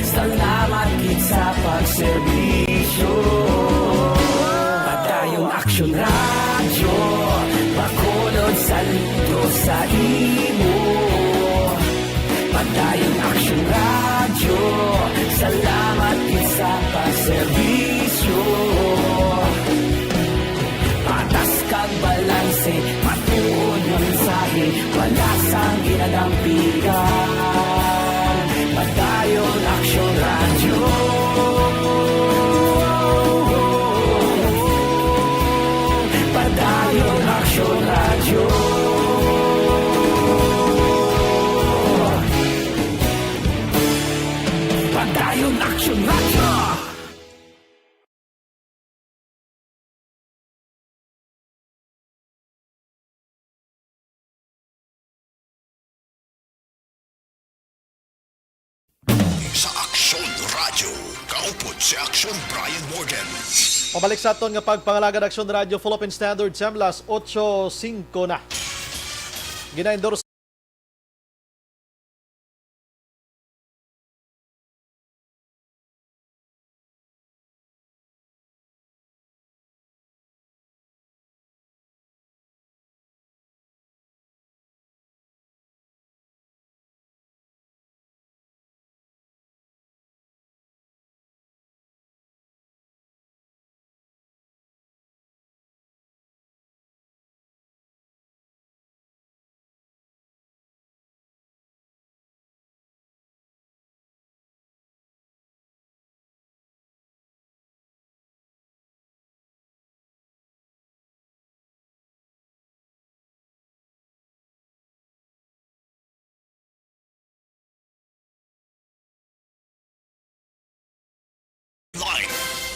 salamat gid sa pagserbisyo. Padayon Aksyon Radyo, Bacolod, saludo sa imo. Padayon Aksyon Radyo, salamat gid sa pagserbisyo. Patas kag balanse, matuod nga mensahe, wala sang ginadampigan. Padayon Aksyon Radyo. Padayon Aksyon Radyo. Padayon Aksyon Radyo. Sa Aksyon Radio, kaupod si Aksyon Brian Morgan. Pabalik sa aton nga pagpangalagad, Aksyon Radio, Philippine Standard Time, las otso singko na. Gina-endorse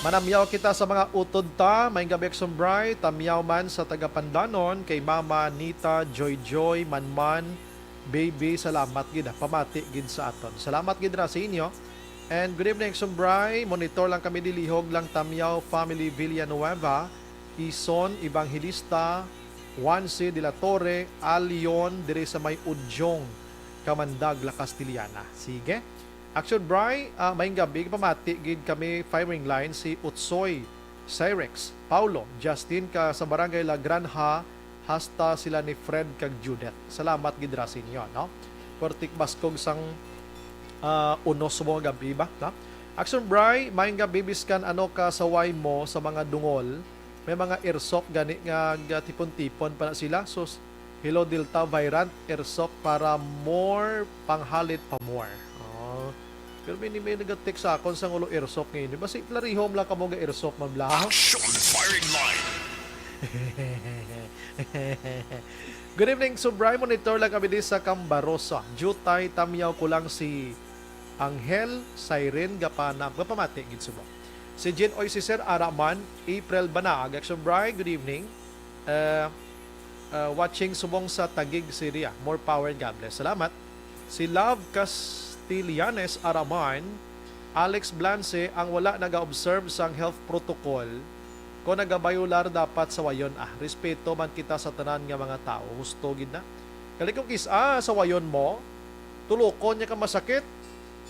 Manamyaw kita sa mga utod ta. Maayong gabi, Aksyon Bri. Tamyaw man sa taga Pandanon kay Mama Nita, Joy Joy, Manman, Baby. Salamat gid, ah. Pamati gid sa aton. Salamat gid ra sa inyo. And good evening, Aksyon Bri. Monitor lang kami, dilihog lang tamyaw, family Villanueva, Ison, Evangelista, Juanse de la Torre, Alion, diri sa may Udyong, Kamandag, La Castellana. Sige. Aksyon Bri, ah, maayong gabi. Pamati gid kami, firing line, si Utsoy, Cyrex, Paulo, Justin, ka sa Barangay La Granja, hasta sila ni Fred kag Judith. Salamat gid ra sa inyo, no? Pertik baskog sang, ah, unos mo nga gabi ba, no? Aksyon Bri, maayong gabi, biskan ano ka saway mo sa mga dungol, may mga airsoft gani nga gatipon-tipon pa na sila. Sus, hello Delta variant, airsoft para more panghalit pa more. Oh. Pero may, may nag-text sa akon sang ulo airsoft ngayon. Basi, larihom lang kamo ga airsoft, ma'am lang. Action firing line. Good evening, Subray. Monitor lang kami di sa Cambarosa. Jutay, tamyaw ko lang si Angel, Siren, gapana-, gapamati gid subong. Si Jen Oy, si Sir Araman, April Banaag, Action Bri, good evening. Uh, uh, watching subong sa Taguig, Syria. More power and God bless. Salamat. Si Love Castillanes Araman, Alex Blance, ang wala nag-observe sang health protocol, kung nagabayular dapat sawayon. Ah, respeto man kita sa tanan nga mga tawo. Husto gid na. Kali kung kis-, ah, sawayon mo, tulokon niya ka masakit.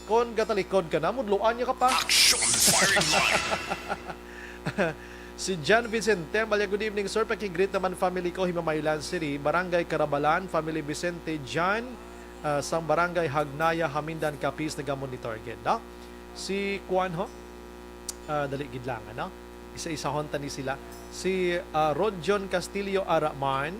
Kon gatalikod ka na, mudloan niya ka pa. Action firing line. Si John Vicente, Malia, good evening, sir. Paki-greet naman family ko, Himamaylan City, Barangay Carabalan, family Vicente, John, ah, sang Barangay Hagnaya, Hamindan, Capiz, nagamonitor gid, no? Si kuan ho, ah, dali gid lang, ano? Isa-isahon ta ni sila. Si, ah, Rodjon Castillo Araman,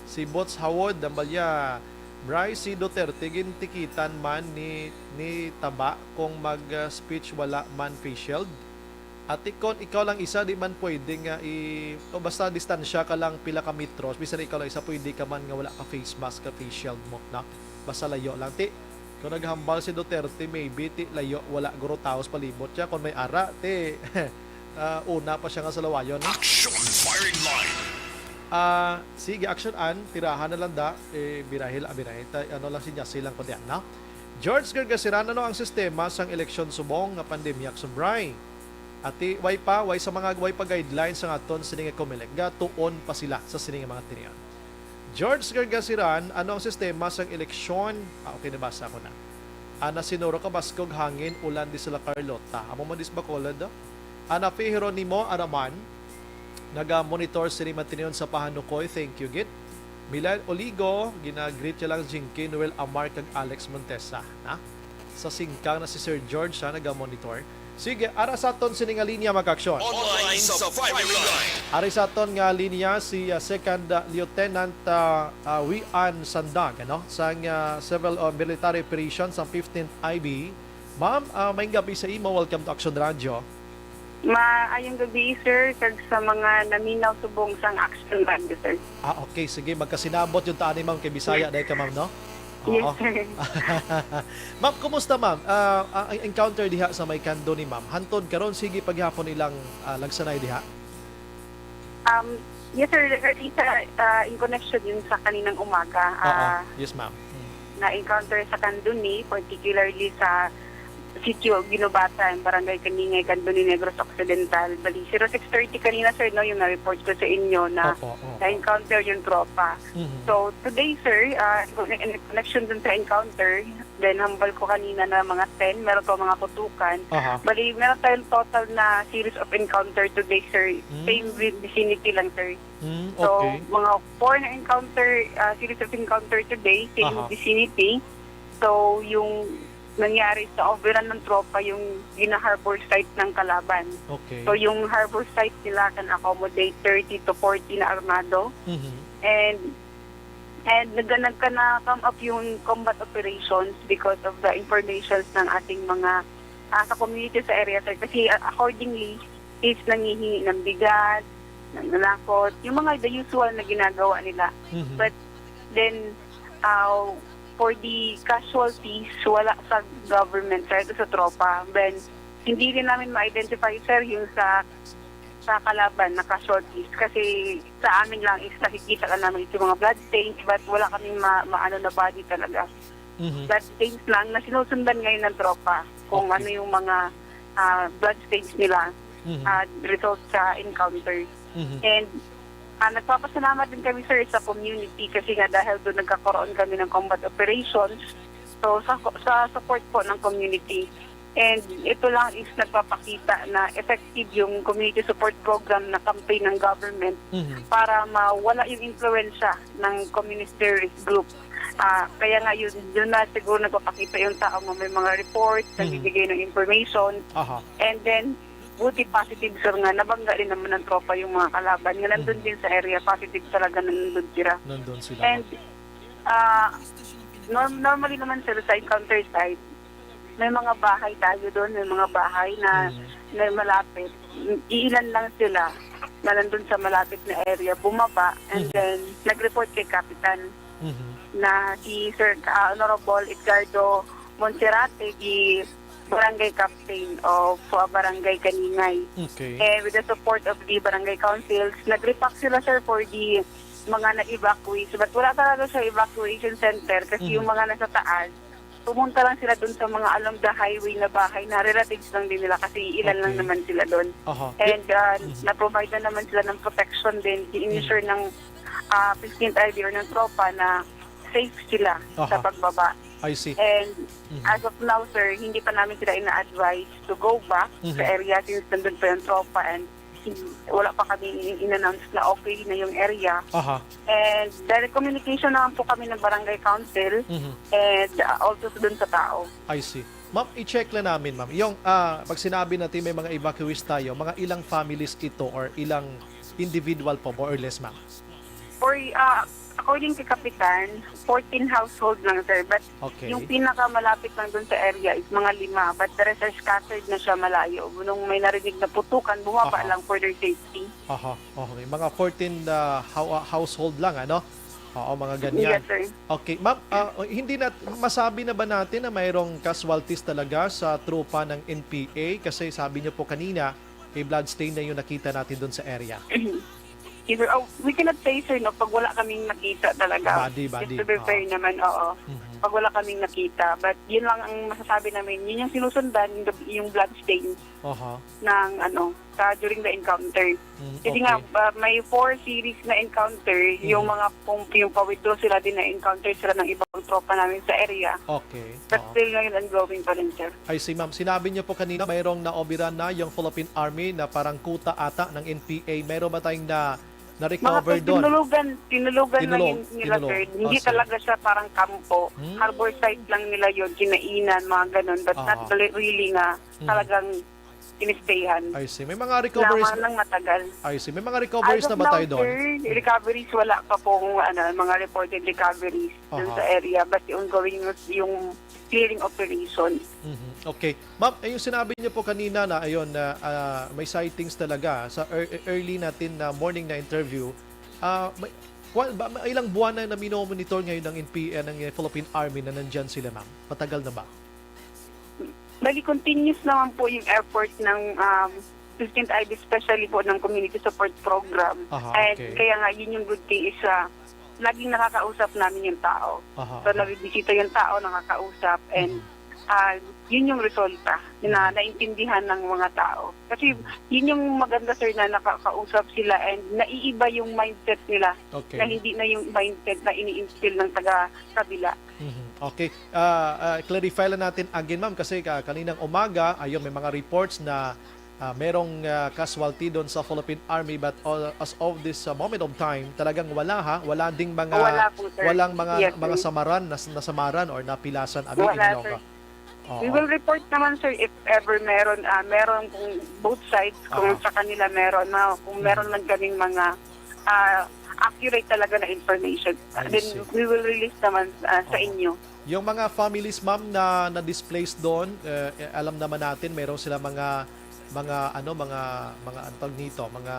si Bots Hawod, ang balya, Bry, si Duterte gintikitan man ni, ni Taba kung mag, ah, speech, wala man face shield. Ati, kon ikaw lang isa, di man pwede nga i-, o basta distansya ka lang pila ka metros, bisan ikaw lang isa, pwede ka man nga wala ka face mask, ka face shield mo, no? Basta layo lang. Ti, kung naghambal si Duterte, maybe, ti, layo, wala guro tao sa palibot siya. Kung may ara, ti, ah, una pa siya nga sa lawayon, no? Action firing line. Ah, sige, action an, tirahan na lang da, eh, birahil, ah, birahil, ta-, ano lang, sinyasi lang ko diyan, no? George Gargasiran, ano ang sistema sang eleksyon subong nga pandemya, Subray? Ati, way pa, way sa mga, way pa guidelines ang aton sini nga Comelec, gatuon pa sila sa sini nga mga tinion. George Gargasiran, ano ang sistema sang eleksyon? Ah, okay, nabasa ko na. Ana Sinuro Kabaskog, hangin, ulan di sila Carlota. Amo man dis Bacolod, oh. Ana Fi Jeronimo Araman, naga-monitor sini matinion sa Pahanukoy. Thank you, gid. Milan Oligo, gina-greet siya lang Jinky, Noel Amar, kag Alex Montesa, ha? Sa Singkang na si Sir George, ha, naga-monitor. Sige, ara sa aton sini nga linya, mga kaaksyon. Online sa firing line. Ari sa aton nga linya si, ah, Second, ah, Lieutenant, ah, ah, Wian Sandag, ano? Sang, ah, Civil o Military Operations sang fifteenth I B. Ma'am, ah, maayong gabi sa imo. Welcome to Action Radio. Maayong gabi, sir, kag sa mga naminaw subong sang Action Radio, sir. Ah, okay. Sige, magkasinabot yung taan ni ma'am kay Bisaya dahil ka, ma'am, no? Yes, Oo. sir. Ma'am, kumusta, ma'am? Ah, ang encounter diha sa may condo ni ma'am, hantod karon, sige pa gihapon ilang, ah, lagsanay diha? Um, yes, sir. Early sa, ah, in connection yun sa kaninang umaga. Oo. Ah, Yes, ma'am. Mm. Na-encounter sa Candoni, particularly sa Sitio Guinobatan, Barangay Kaningay, Candoni, Negros Occidental. Bali, zero six thirty kanina, sir, no, yung na-report ko sa inyo na Opo, opo. na-encounter yung tropa. Mhm. So, today, sir, ah, in connection dun sa encounter, then hambal ko kanina na mga ten, meron pa mga putukan. Aha. Bali, meron tayong total na series of encounter today, sir. Mm. Same with vicinity lang, sir. Mm, So, okay. mga four na encounter, ah, series of encounter today, same Aha. vicinity. So, yung nangyari sa overrun ng tropa, yung gina-harbor site ng kalaban. Okay. So, yung harbor site nila can accommodate thirty to forty na armado. Mhm. And, and nag-, nagka-, na-come up yung combat operations because of the informations ng ating mga, ah, sa community sa area, sir. Kasi, ah, accordingly, is nangihingi ng bigas, nananakot, yung mga the usual na ginagawa nila. Mhm. But then, uh, for the casualties, wala sa government, sir, ito sa tropa. Then, hindi rin namin ma-identify, sir, yung sa, sa kalaban na casualties. Kasi sa amin lang is nakikita lang namin yung mga blood stains, but wala kaming ma-, maano na body talaga. Mhm. Blood stains lang na sinusundan ngayon ng tropa kung Okay. ano yung mga, ah, blood stains nila, Mhm. ah, result sa encounter. Mhm. And, ah, nagpapasalamat din kami, sir, sa community kasi nga dahil doon nagkakaroon kami ng combat operations. So, sa, sa support po ng community. And ito lang is nagpapakita na effective yung community support program na campaign ng government Mhm. para mawala yung impluwensya ng communist terrorist group. Ah, kaya nga yun, yun na siguro nagpapakita yung tao nga may mga reports, Mhm. nagbibigay ng information. Aha. And then, buti positive, sir, nga nabangga rin naman ng tropa yung mga kalaban. Nga nandun Mhm. din sa area, positive talaga na nandun sila. Nandun sila, And, ma'am. ah, norm-, normally naman, sir, sa encounter site, may mga bahay tayo doon, may mga bahay na, Mhm. na malapit. Iilan lang sila na nandun sa malapit na area, bumaba, and Mhm. then nag-report kay Kapitan Mhm. na si Sir, ah, Honorable Edgardo Monserrate, the barangay captain of, uh, Barangay Kaningay. Okay. And with the support of the barangay councils, nag-repack sila, sir, for the mga na-evacuees. But wala talaga siya evacuation center kasi Mhm. yung mga nasa taas, pumunta lang sila dun sa mga along the highway na bahay na relatives lang din nila kasi ilan lang Okay. naman sila dun. Aha. And, uh, Mhm. na-provide na naman sila ng protection din, i-ensure Mhm. ng, uh, fifteenth I B or ng tropa na safe sila Aha. sa pagbaba. I see. And Mhm. as of now, sir, hindi pa namin sila ina-advise to go back Mhm. sa area since nandun pa yung tropa and wala pa kami in-announce na okay na yung area. Aha. And direct communication naman po kami ng barangay council Mhm. and, ah, also dun sa tao. I see. Ma'am, i-check lang namin, ma'am. Yung, ah, pag sinabi natin may mga evacuees tayo, mga ilang families ito or ilang individual po, more or less, ma'am? For, ah, according kay Kapitan, fourteen household lang, sir. But Okay. yung pinakamalapit lang dun sa area is mga lima. But the rest are scattered na siya malayo. Nung may narinig na putukan, bumaba Aha. lang for their safety. Aha, okay. Mga fourteen, ah, hou-, ah, household lang, ano? Oo, mga ganyan. Yes, sir. Okay, ma'am, ah, hindi na, masabi na ba natin na mayroong casualties talaga sa tropa ng N P A? Kasi sabi niyo po kanina, may blood stain na yung nakita natin doon sa area. Yes, sir. Oh, we cannot say, sir, no, pag wala kaming nakita talaga. Body, body. Just to be fair Oo. naman, oo. Mhm. Pag wala kaming nakita. But yun lang ang masasabi namin. Yun yung sinusundan, yung, yung blood stain Aha. ng, ano, sa, during the encounter. Mm, Kasi nga, okay. uh, may four series na encounter, yung Mhm. mga pong, yung pa-withdraw sila din na encounter sila ng ibang tropa namin sa area. Okay. But Oo. still ngayon, ongoing pa rin, sir. I see, ma'am. Sinabi niyo po kanina, mayroong naobiran na yung Philippine Army na parang kuta ata ng N P A. Mayroon ba tayong na, na-recover Mga doon? tinulugan, tinulugan lang Tinulog-, yun nila, tinulog. sir. Hindi Ah, sir. talaga siya parang kampo. Hmm. Harbor site lang nila yun, kinainan, mga ganun. But not Aha. really, really nga Hmm. talagang tinistayhan. I see. May mga recoveries Lamang na ng matagal. I see. May mga recoveries As of na ba now, tayo doon? sir, Hmm. recoveries, wala pa pong, ano, mga reported recoveries dun Aha. sa area. But ongoing yung clearing operation. Mhm. Okay. Ma'am, eh, yung sinabi niyo po kanina na, ayun, na, ah, may sightings talaga sa ear-, early natin na morning na interview, ah, may, kwa-, ba, may ilang buwan na, na minomonitor ngayon ng N P A, ng, eh, Philippine Army na nandyan sila, ma'am? Matagal na ba? Bali, continuous naman po yung effort ng, um, fifteenth I B, especially po ng Community Support Program. Aha, And okay. kaya nga, yun yung good thing is, ah, laging nakakausap namin yung tao. Aha, So, aha. nabibisita yung tao, nakakausap, and, Mhm. ah, yun yung resulta na Mhm. naintindihan ng mga tao. Kasi Mhm. yun yung maganda, sir, na nakakausap sila and naiiba yung mindset nila Okay. na hindi na yung mindset na ini-instill ng taga-kabila. Mhm. Okay. Ah, ah, clarify lang natin again, ma'am, kasi ka-, kaninang umaga, ayun, may mga reports na, ah, merong, ah, casualty doon sa Philippine Army, but all, as of this, ah, moment of time, talagang wala, ha? Wala ding mga, Wala po, sir. walang mga, Yes, mga sir. samaran, nas-, nasamaran or napilasan, abi, Wala, Inilonggo. sir. Oo. We will report naman, sir, if ever meron, ah, meron kung both sides, kung Aha. sa kanila meron, na kung Mhm. meron man kaming mga, ah, accurate talaga na information, I then see. we will release naman, ah, sa Oo. inyo. Yung mga families, ma'am, na na-displaced doon, eh, eh, alam naman natin, meron sila mga, mga, ano, mga, mga, ano tawag dito, mga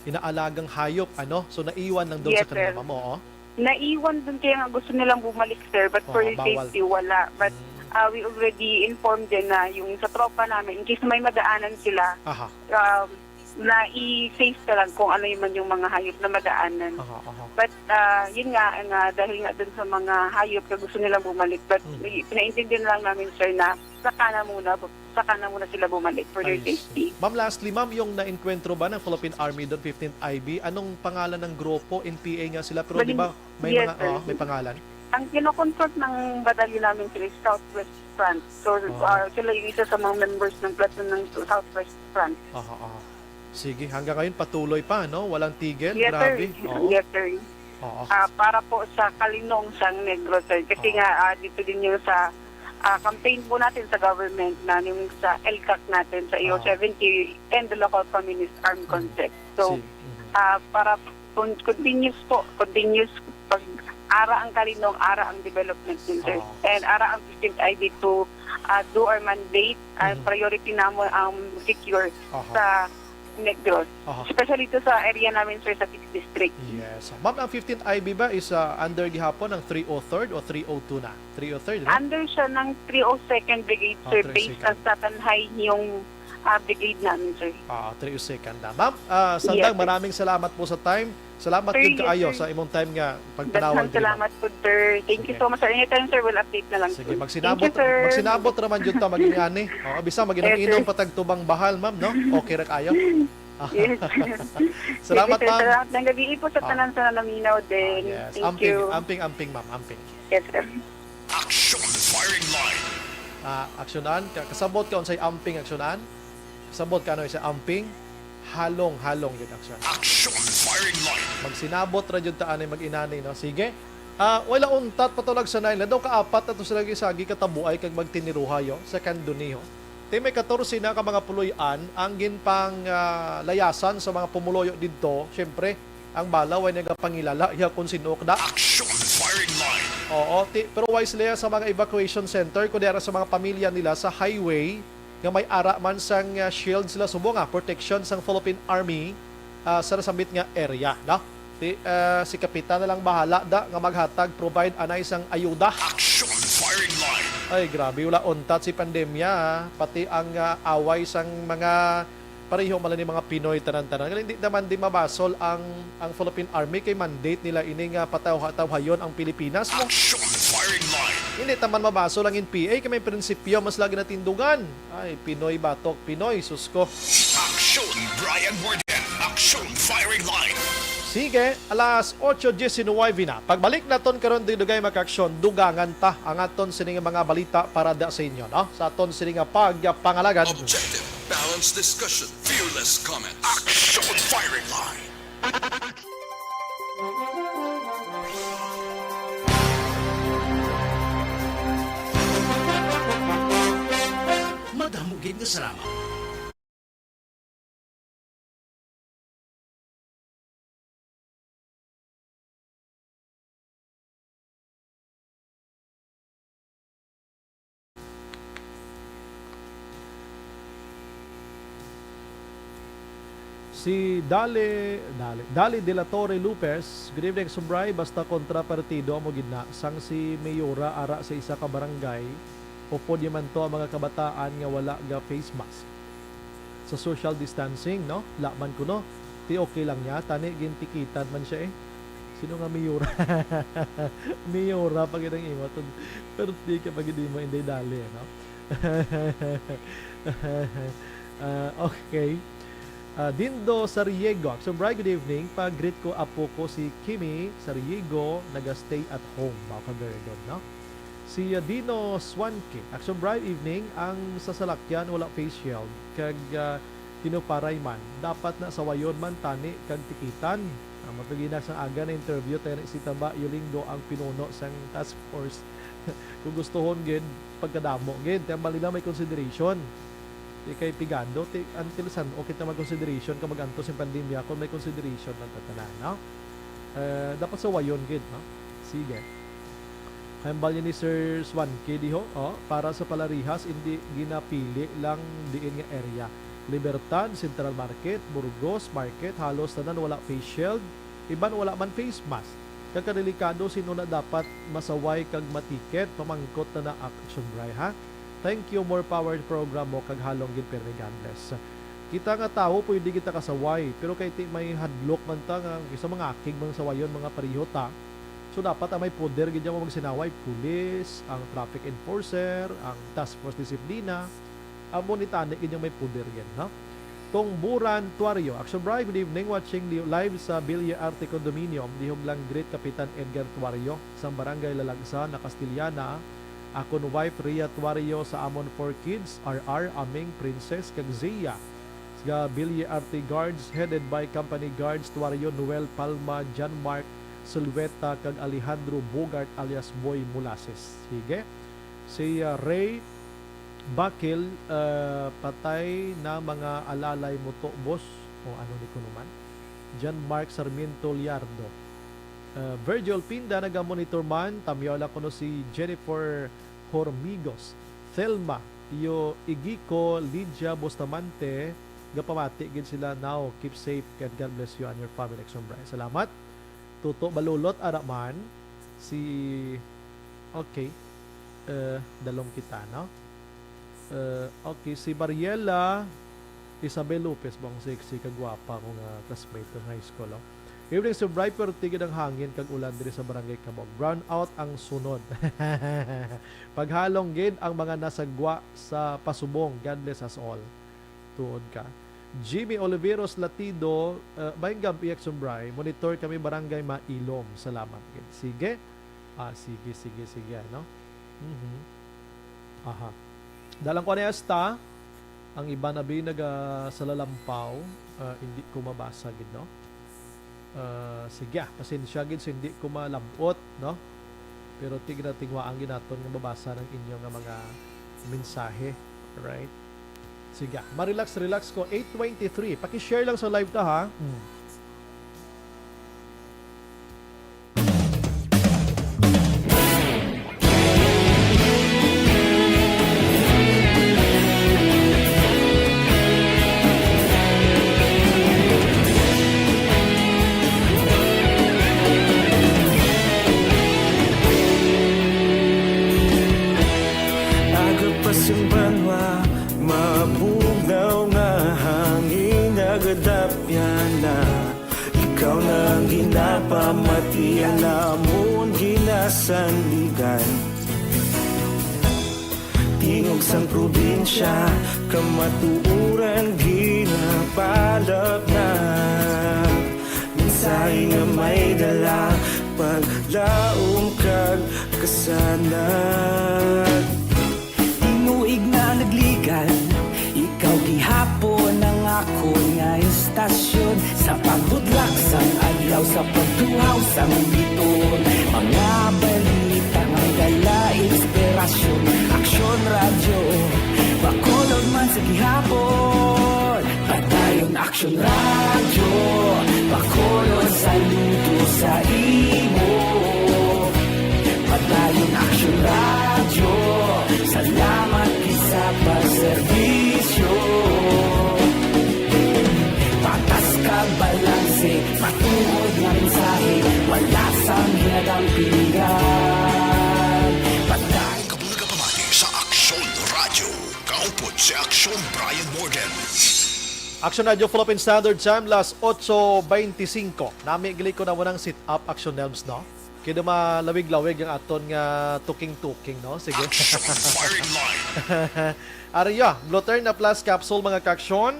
inaalagang hayop, ano? So, naiwan lang doon Yes, sa kanila, sir. ma'am, oo? Naiwan doon, kaya nga gusto nilang bumalik, sir, but for Oo, bawal. safety, wala. But, Mm. ah, we already informed din na yung sa tropa namin, in case may madaanan sila, Aha. um, na i-safe na lang kung ano yung man yung mga hayop na madaanan. Aha, aha. But, ah, yun nga, nga, dahil nga dun sa mga hayop na gusto nilang bumalik, but Mhm. i-, pinaintindihan lang namin, sir, na saka na muna, saka na muna sila bumalik for their I see. safety. Ma'am, lastly, ma'am, yung naengkwentro ba ng Philippine Army doon, fifteenth I B? Anong pangalan ng grupo? N P A nga sila, pero di Bali-, ba may yes, mga, sir. oh, may pangalan? Ang kinoconfront ng batalyon namin, sir, is Southwest Front. So, Oh. ah, sila yung isa sa mga members ng platoon ng Southwest Front. Aha, aha. Sige, hanggang ngayon patuloy pa, no? Walang tigil? Yes, Grabe. sir. Oo. Yes, sir. Oo. Ah, para po sa Kalinong sang Negros, sir. Kasi Oo. nga, ah, dito din yung sa, ah, campaign po natin sa government na yung sa ELCAC natin, sa Oo. E O seventy and the local communist armed Mm. concept. So, Sige. Mhm. ah, para con-, continuous po, continuous pag ara ang Kalinong, ara ang development din, sir. Oo. And ara ang fifteenth I B to, ah, do our mandate. Ang Mhm. priority namon ang secure Aha. sa Negros. Aha. Especially to sa area namin, sir, sa sixth District. Yes. Ma'am, ang fifteenth I B ba is, ah, under gihapon ang three oh third o three oh two na? Three oh third, no? Under siya ng three oh second Brigade, Ah, sir, based three oh second. sa Tanjay yung, ah, brigade namin, sir. Ah, three oh second na. Ma'am, ah, Sandang, Yes, sir. maraming salamat po sa time. Salamat Sir, gid yes, kaayo sir. sa imong time nga pagpanawag Daghang diri, ma'am. salamat po, sir. Thank you Sige. so much, sir. Anytime, sir, we'll update na lang Sige, po. magsinabot, Thank you, sir. magsinabot ra man jud ta, maging ani. Oo, bisa mag-inom-inom Yes, sir. pa tag tubang bahal, ma'am, no? Okay ra kaayo. Yes. Salamat, Sige, sir. ma'am. Salamat ng gabi po sa Ah. tanan sa naminaw din. Ah, yes. Thank Amping, you. amping, amping, ma'am. Amping. Yes, sir. Action Firing Line. Ah, aksyonan. Ka-, kasabot ka unsay amping, aksyonan? Kasabot ka ano sa amping? Halong, halong gyud, Aksyon. Action firing line. Magsinabot ra jud ta anay mag-inani, no? Sige. Ah, wala untat pa to nagsanay. Daw kaapat na to sila gisagi ka tabuay kag magtiniruhayo sa Candoniho. Ti may katorse na ka mga puloy-an ang ginpang, ah, layasan sa mga pumuluyo didto. Siyempre, ang bala way nagapangilala iya kung sino da. Action firing line. Oo, ti, pero way sila sa mga evacuation center, kundi ara sa mga pamilya nila sa highway, nga may ara man sang, ah, shield sila, subong nga protection sang Philippine Army, ah, sa nasambit nga area, no? Ti, ah, si Kapitan na lang bahala da nga maghatag, provide anay sang ayuda. Action firing line. Ay, grabe, wala untat si pandemya, ah. Pati ang, ah, away sang mga pareho man ni mga Pinoy tanan-tanan. Kaya hindi naman di mabasol ang, ang Philippine Army kay mandate nila ini nga patawha-tawhayon ang Pilipinas mo. Action firing line. Hindi taman mabasol ang N P A kay may prinsipyo mas lagi natindugan. Ay, Pinoy batok, Pinoy, sus ko. Action, Brian Warden. Action firing line. Sige, alas otso diecinuebe na. Pagbalik naton karon, dugay, mga kaaksyon, dugangan ta ang aton sining mga balita para da sa inyo, no? Sa aton sining nga pagpangalagad. Objective, balanced discussion, fearless comment. Action firing line. Madamo gid nga salamat. Si Dali, Dali, Dali de la Torre Lopez, "Good evening, Subray. Basta kontra partido amo gid na. Sang si Mayora ara sa isa ka barangay, upod niya man to ang mga kabataan nga wala ga face mask." Sa social distancing, no? Laman ko, no? Ti okay lang niya, tani gintikitan man siya eh. Sino nga Mayora? Mayora pa gid ang imo. Tun-, pero di ka pa gid mo, Inday Dali, no? Ah, okay. Ah, Dindo Sariego. Action Bright, good evening. Pa-greet ko apo ko si Kimi Sariego, naga-stay at home. Mao ka very good, no? Si, ah, Dino Swanke. Action Bright, evening. Ang sa salakyan, wala face shield. Kag, ah, kinuparay man. Dapat na sawayon man tani kag tikitan. Ang matugina sang aga na interview tayo si Taba Yolingo ang pinuno sang task force. Kung gustuhon gid, pagkadamo gid, kaya bali lang may consideration. Di kay pigado, ti, until san, okay ta mag-consideration ka mag-antos yung pandemya, kung may consideration lang tatanan, no? Eh, dapat sawayon gid, no? Sige. Kay ang balya ni Sir Swanky diho, oh, para sa Palarihas, hindi ginapili lang diin nga area. Libertad, Central Market, Burgos Market, halos tanan wala face shield, iban wala man face mask. Kakadelikado, sino na dapat masaway kag matiket? Pamangkot na na Action Bray, ha? Thank you, more power program mo, kag halong gid pirmi, God bless. Kita nga tawo, pwede kita kasaway, pero kay ti may hadlok man ta nga sa mga akig, mga sawayon, mga pariho ta. So, dapat ang may poder gid ang magsinaway, pulis, ang traffic enforcer, ang task force disiplina, amo ni tani gid ang may poder gid, no? Tungburan Tuario. Action Bray, good evening. Watching li-, live sa Villa Arte Condominium. Dihog lang greet Kapitan Edgar Tuario, sang Barangay Lalagsa, na Castillana. Akon wife, Ria Tuario, sa amon four kids, R R, Aming, Princess, kag Zia. Sa Villa Arte Guards, headed by Company Guards Tuario, Noel Palma, John Mark Sulweta, kag Alejandro Bogart alias Boy Mulases. Sige. Si, ah, Ray Bakil, ah, patay na mga alalay mo to, boss. O ano ni kuno man? John Mark Sarmiento Liardo. Ah, Virgil Pinda, naga-monitor man. Tamyaw lang kuno si Jennifer Hormigos. Thelma, Yo Igiko, Lydia Bustamante, gapamati gid sila now. Keep safe and God bless you and your family, Action Bray. Salamat. Tuto Balulot, ara man. Si, okay. Eh, dalom kita, no? Eh, okay, si Mariela Isabel Lopez, bang sexy, kagwapa ko nga classmate ko sa high school, oh. Evening, Sir Bry, perti gid ang hangin kag ulan diri sa Barangay Cabog. Brown out ang sunod. Paghalong gid ang mga nasagwa sa pasubong. God bless us all. Tuod ka. Jimmy Oliveros Latido, uh, maayong gab-i, Action Bry. Monitor kami, Barangay Mailom. Salamat gid. Sige. Ah, sige, sige, sige, ano? Mhm. Aha. Dalang ko na esta. Ang iban abi naga sa lalampaw, ah, hindi ko mabasa gid, no? Ah, sige, ah, pasensya gid sa hindi ko malabot, no? Pero ti ginatingwaan gid naton nga mabasa ang inyo nga mga mensahe, right? Sige, ah, ma-relax, relax ko. Eight twenty-three. Paki-share lang sa live ta, ha? Mm. Agapas ang banwa, mabugnaw nga hangin, nagadapyan na. Ikaw na ang ginapamati, ang amon ginasandigan. Tingog sang probinsya, kamatuoran ginapalapnat. Mensahe nga may dala, paglaom kag kasanag. Tinuig na nagligan, ikaw gihapon ang akon nga istasyon. Sa pagbudlak sang adlaw, sa pagtuhaw sang biton, mga balita nga dala inspirasyon. Aksyon Radyo, Bacolod man sa gihapon. Padayon Aksyon Radyo, Bacolod, saludo sa imo. Padayon Aksyon Radyo, salamat gid sa pagserbisyo. Patas kag balanse, matuod nga mensahe, wala sang ginadampingan. Padayon. Ang kabunagapamati sa Aksyon Radyo, kaupod si Aksyon Brian Morden. Aksyon Radyo Philippine Standard Time, las otso veinticinco. Nami gali ko na mo nang sit up, Aksyon Nelms, no? Kaya malawig-lawig ang aton nga tuking-tuking, no? Sige. Aksyon Firing Line. Ariya, Gluturna Plus Capsule, mga kaaksyon.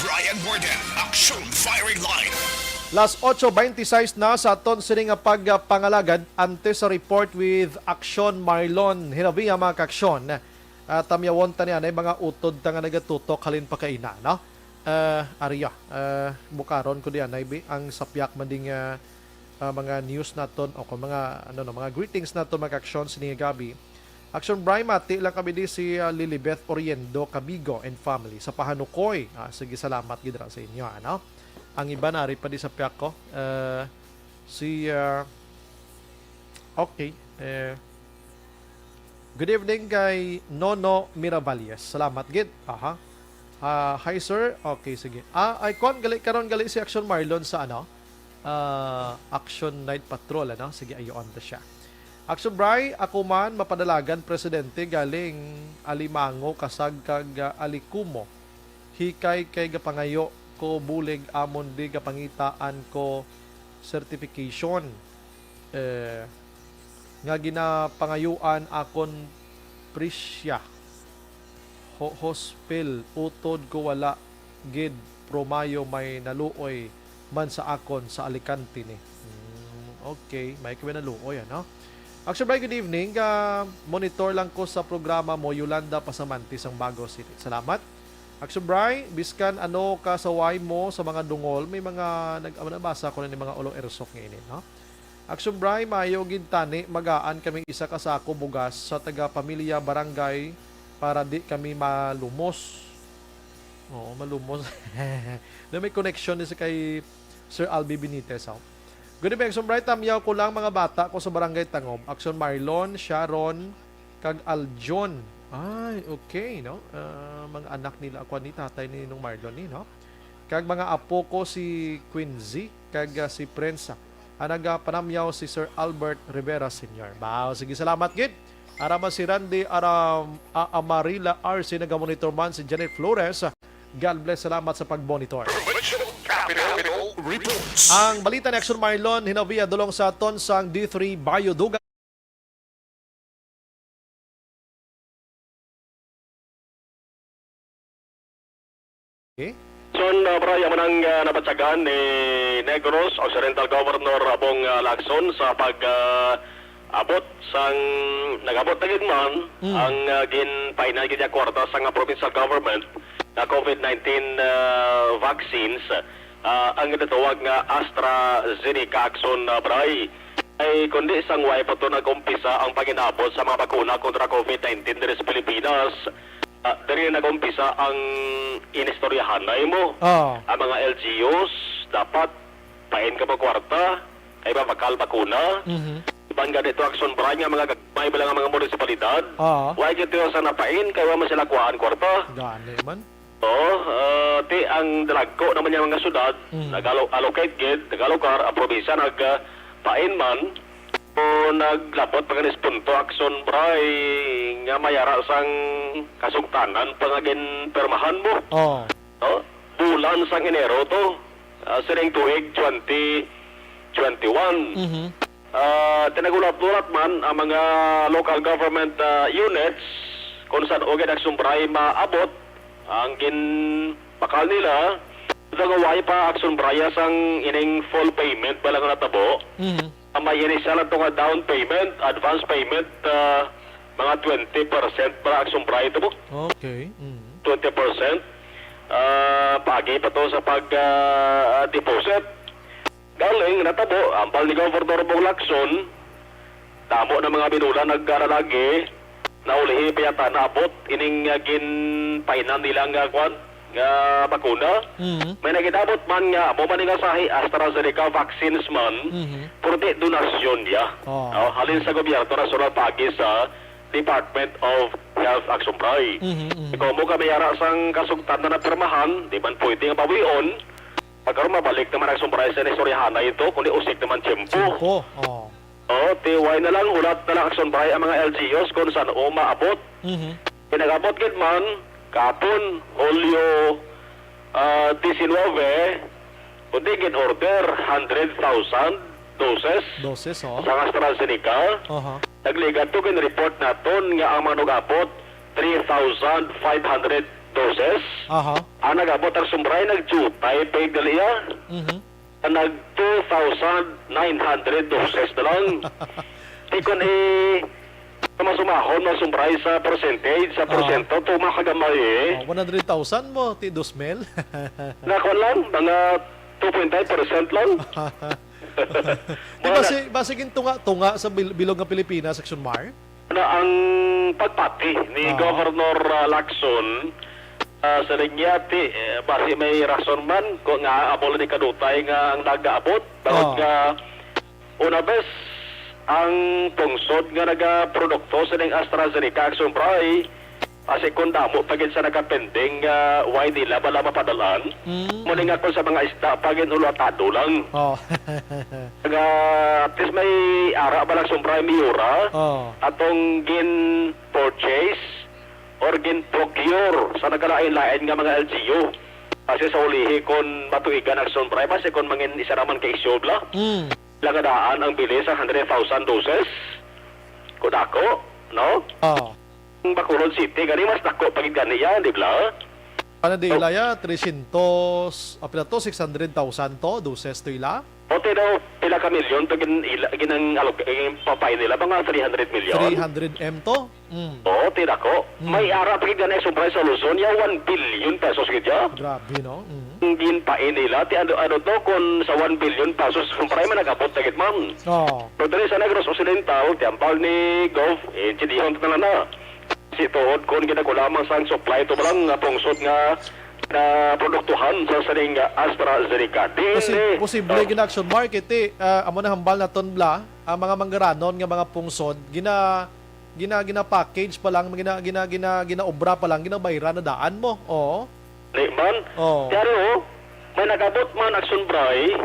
Brian Morden, Aksyon Firing Line. Las otso veintiséis na sa aton sini nga pagpangalagad, antes sa report with Aksyon Marlon Hinabia, mga kaaksyon. Ah, tamyawon ta ni anay mga utod ta nga nagatutok halin pa kaina, no? Ah, ariya, ah, bukaron ko di anay bi ang sapyak man ding, ah, ah, mga news naton o kung mga, ano, no, mga greetings naton, mga kaaksyon, sini nga gabi. Aksyon Bri, mati lang kami di si, ah, Lilibeth Oriendo Cabigo and family sa Pahanukoy. Ah, sige, salamat gid ra sa inyo, ano? Ang iba nari pa di sa piyako. Ah, si, ah, okay, eh, good evening kay Nono Miravalles. Salamat gid. Aha. Ah, hi, sir. Okay, sige. Ah, ay, kwan, gali, karon gali si Action Marlon sa, ano, ah, Action Night Patrol, ano? Sige, ayoon ta siya. Action Bri, ako man, mapadalagan, presidente, galing Alimango, Kasag, kag, ah, Alikumo. Hikay kay gapangayo ko bulig amon di gapangitaan ko certification, eh, nga ginapangayuan akon prisya. Ho-, hospital, utod ko wala gid, pro mayo may naluoy man sa akon sa Alicante ni. Hmm, okay, may kami naluoy, ano? Action Bri, good evening. Ah, monitor lang ko sa programa mo, Yolanda Pasamanti sang Bago City. Salamat. Action Bri, biskan ano ka sa way mo sa mga dungol, may mga nag-, nabasa ko na ni mga ulo ersok nga ini, no? Action Bri, mayo gid tani, magaan kami isa ka sako bugas sa taga pamilya barangay para di kami malumos. Oo, malumos. Na may connection ni sa kay Sir Albi Benitez, oh. Good evening, Action Bri. Tamyaw ko lang mga bata ko sa Barangay Tangob. Action Marlon, Sharon, kag Aljon. Ay, okay, no? Ah, mga anak nila, ako ni tatay ni Nong Marlon ni, no? Kag mga apo ko si Quincy, kag, ah, si Prince, ah, ang nagapanamyaw si Sir Albert Rivera Senior. Wow, sige, salamat gid. Ara man si Randy, ara, ah, Amarila R C, nagamonitor man si Janet Flores. God bless, salamat sa pagmonitor. Provincial Capital Reports. Ang balita ni Action Marlon, hinabi dulong sa aton sang D three Bayo Duga. Okay. Son, uh, Brian, manang, uh, nabatyagan ni Negros Occidental Governor Bong, uh, Lacson sa pag, uh, abot sang, nag-abot na gid man Mm. ang, uh, ginpainan gid niya kwarta sa nga provincial government nga COVID nineteen, uh, vaccines, uh, ang ginatawag nga AstraZeneca, Action, uh, Bray. Ay, kundi sang way pa to nag-umpisa ang panginabot sa mga bakuna kontra COVID nineteen diri sa Pilipinas, ah, diri nag-umpisa ang inistoryahanay mo. Oo. Ang mga L G Us, dapat pain ka magkwarta, kay mabakal bakuna. Mhm. Iban gani to, Action Bray, nga mga gagmay ba lang ang mga munisipalidad? Oo. Why gid to sa napain, kay wa man sila kuhaan kwarta? Gani man. Oo, ah, ti ang dalagko naman niya mga syudad, Mm. nag-allo-, allocate gid, nag-allocar, ang probinsya nag, ah, pain man, o naglabot pa ganis punto, Action Bray, nga mayara sang kasugtanan pa nga ginpirmahan mo. Oh. No? Bulan sang Enero to, ah, sining tuig twenty twenty-one. Mhm. Ah, tinagulat-ulat man ang mga local government, ah, units kung san-o gid, Action Bray, maabot ang ginbakal nila. Daw nga way pa, Action Bray, sang ining full payment ba lang natabo. Mhm. Ang may initial ato nga down payment, advance payment, ah, mga twenty percent pa, Action Bray, to po. Okay. Mhm. Twenty percent. Ah, pagi pa to sa pag, ah, deposit. Galing natabo, ambal ni Governor Bong Lacson, damo na mga binulan nagkaralagi, naulihi pa yata naabot ining, ah, ginpainan nila nga, kwan, nga bakuna. Mm. May nagidabot man nga amo man nga sahi AstraZeneca vaccines man, Mhm. pero di donasyon niya. Oh. Oh, halin sa gobyerno nasyonal pagi sa Department of Health, Action Bray. Mhm, mhm. Ikaw mo kami ara sang kasugtan na napirmahan, di man pwede nga bawion. Pagkaron mabalik naman ang sumbray sa istoryahanay ito, kundi usik naman tiyempo. Tiyempo, oh. Oo, ti way na lang, hulat na lang, Action Bray, ang mga L G Us kung san-o maabot. Mhm. Pinag-abot gid man, kahapon, Hulyo, ah, diecinuebe, kundi gin-order hundred thousand doses Doses, oh. sa AstraZeneca. Aha. Nagligad to, gin-report naton nga ang mga nag-abot, three thousand five hundred doses. Aha. Ang nag-abot ang sumbray, nagdiutay pa yung dali, ah. Mhm. Nag two thousand nine hundred doses na lang. Di kon i-, suma-sumahon, mga sumbray sa percentage, sa Ah. porsyento, tuma kagamay, eh. Oh, one hundred thousand mo, ti dos mil? Nako lang, mga two point five percent lang. Di Mga ba si, ba siging tunga-tunga sa bil-, bilog nga Pilipinas, Action Mar? Na ang pagpati ni Ah. Governor, ah, Lacson, ah, sa Linyati, eh, basi may rason man kung nga amo lang ni kadutay nga ang nag-aabot. Bangod Ah. nga, una bes, ang pungsod nga nagaprodukto sa ning AstraZeneca, Action Bray, basi kung damo pa gid sa nagapending, ah, why nila bala mapadalan? Mm. Muna nga kung sa mga isda pa gid, hulatado lang. Oh. Nga, at least may ara ba lang sumbray, Miura? Oh. Atong gin-purchase or gin-procure sa nagkalain-lain nga mga L G U. Kasi sa ulihi, kung matuigan ang sumbray, basi kung mangin isa naman ka issue, bla? Mm. Langadaan ang bili sa hundred thousand doses. Kung ako, no? Oh. Ang Bacolod City, gani mas dako pa gid gani yan, di ba? Ano di So, ila ya? Three hundred, apila to, six hundred thousand to, doses to ila? O, ti daw, pila ka milyon to gin-, ila-, ginang-, alok-, eh, papain nila? Mga three hundred million? Three hundred M to? Mm. Oo, ti dako. Mm. May ara pa gid gani Action Bri sa Luzon, ya one billion pesos gid ya. Grabe, no? Mm. Ang ginpain nila, ti ano, ano to, kung sa one billion pesos, Action Bri man nag-abot na gid man. Oo. Pero diri sa Negros Occidental, ti hambal ni Gov, eh, intindihan ta na na. Si tuod kon ginakulamang sang supply to lang nga pungsod nga na produktuhan sa sining AstraZeneca. Di Posi-, ini, posible oh. Gina-action market, eh, ah, amo na hambal naton bla, ang mga manggaranon nga mga pungsod, gina-, gina-, gina-package pa lang, gina-, gina-, gina-, ginaobra pa lang, ginabayran na daan mo. Oo. Di man? Oo. Pero, may nag-abot man Action Bri,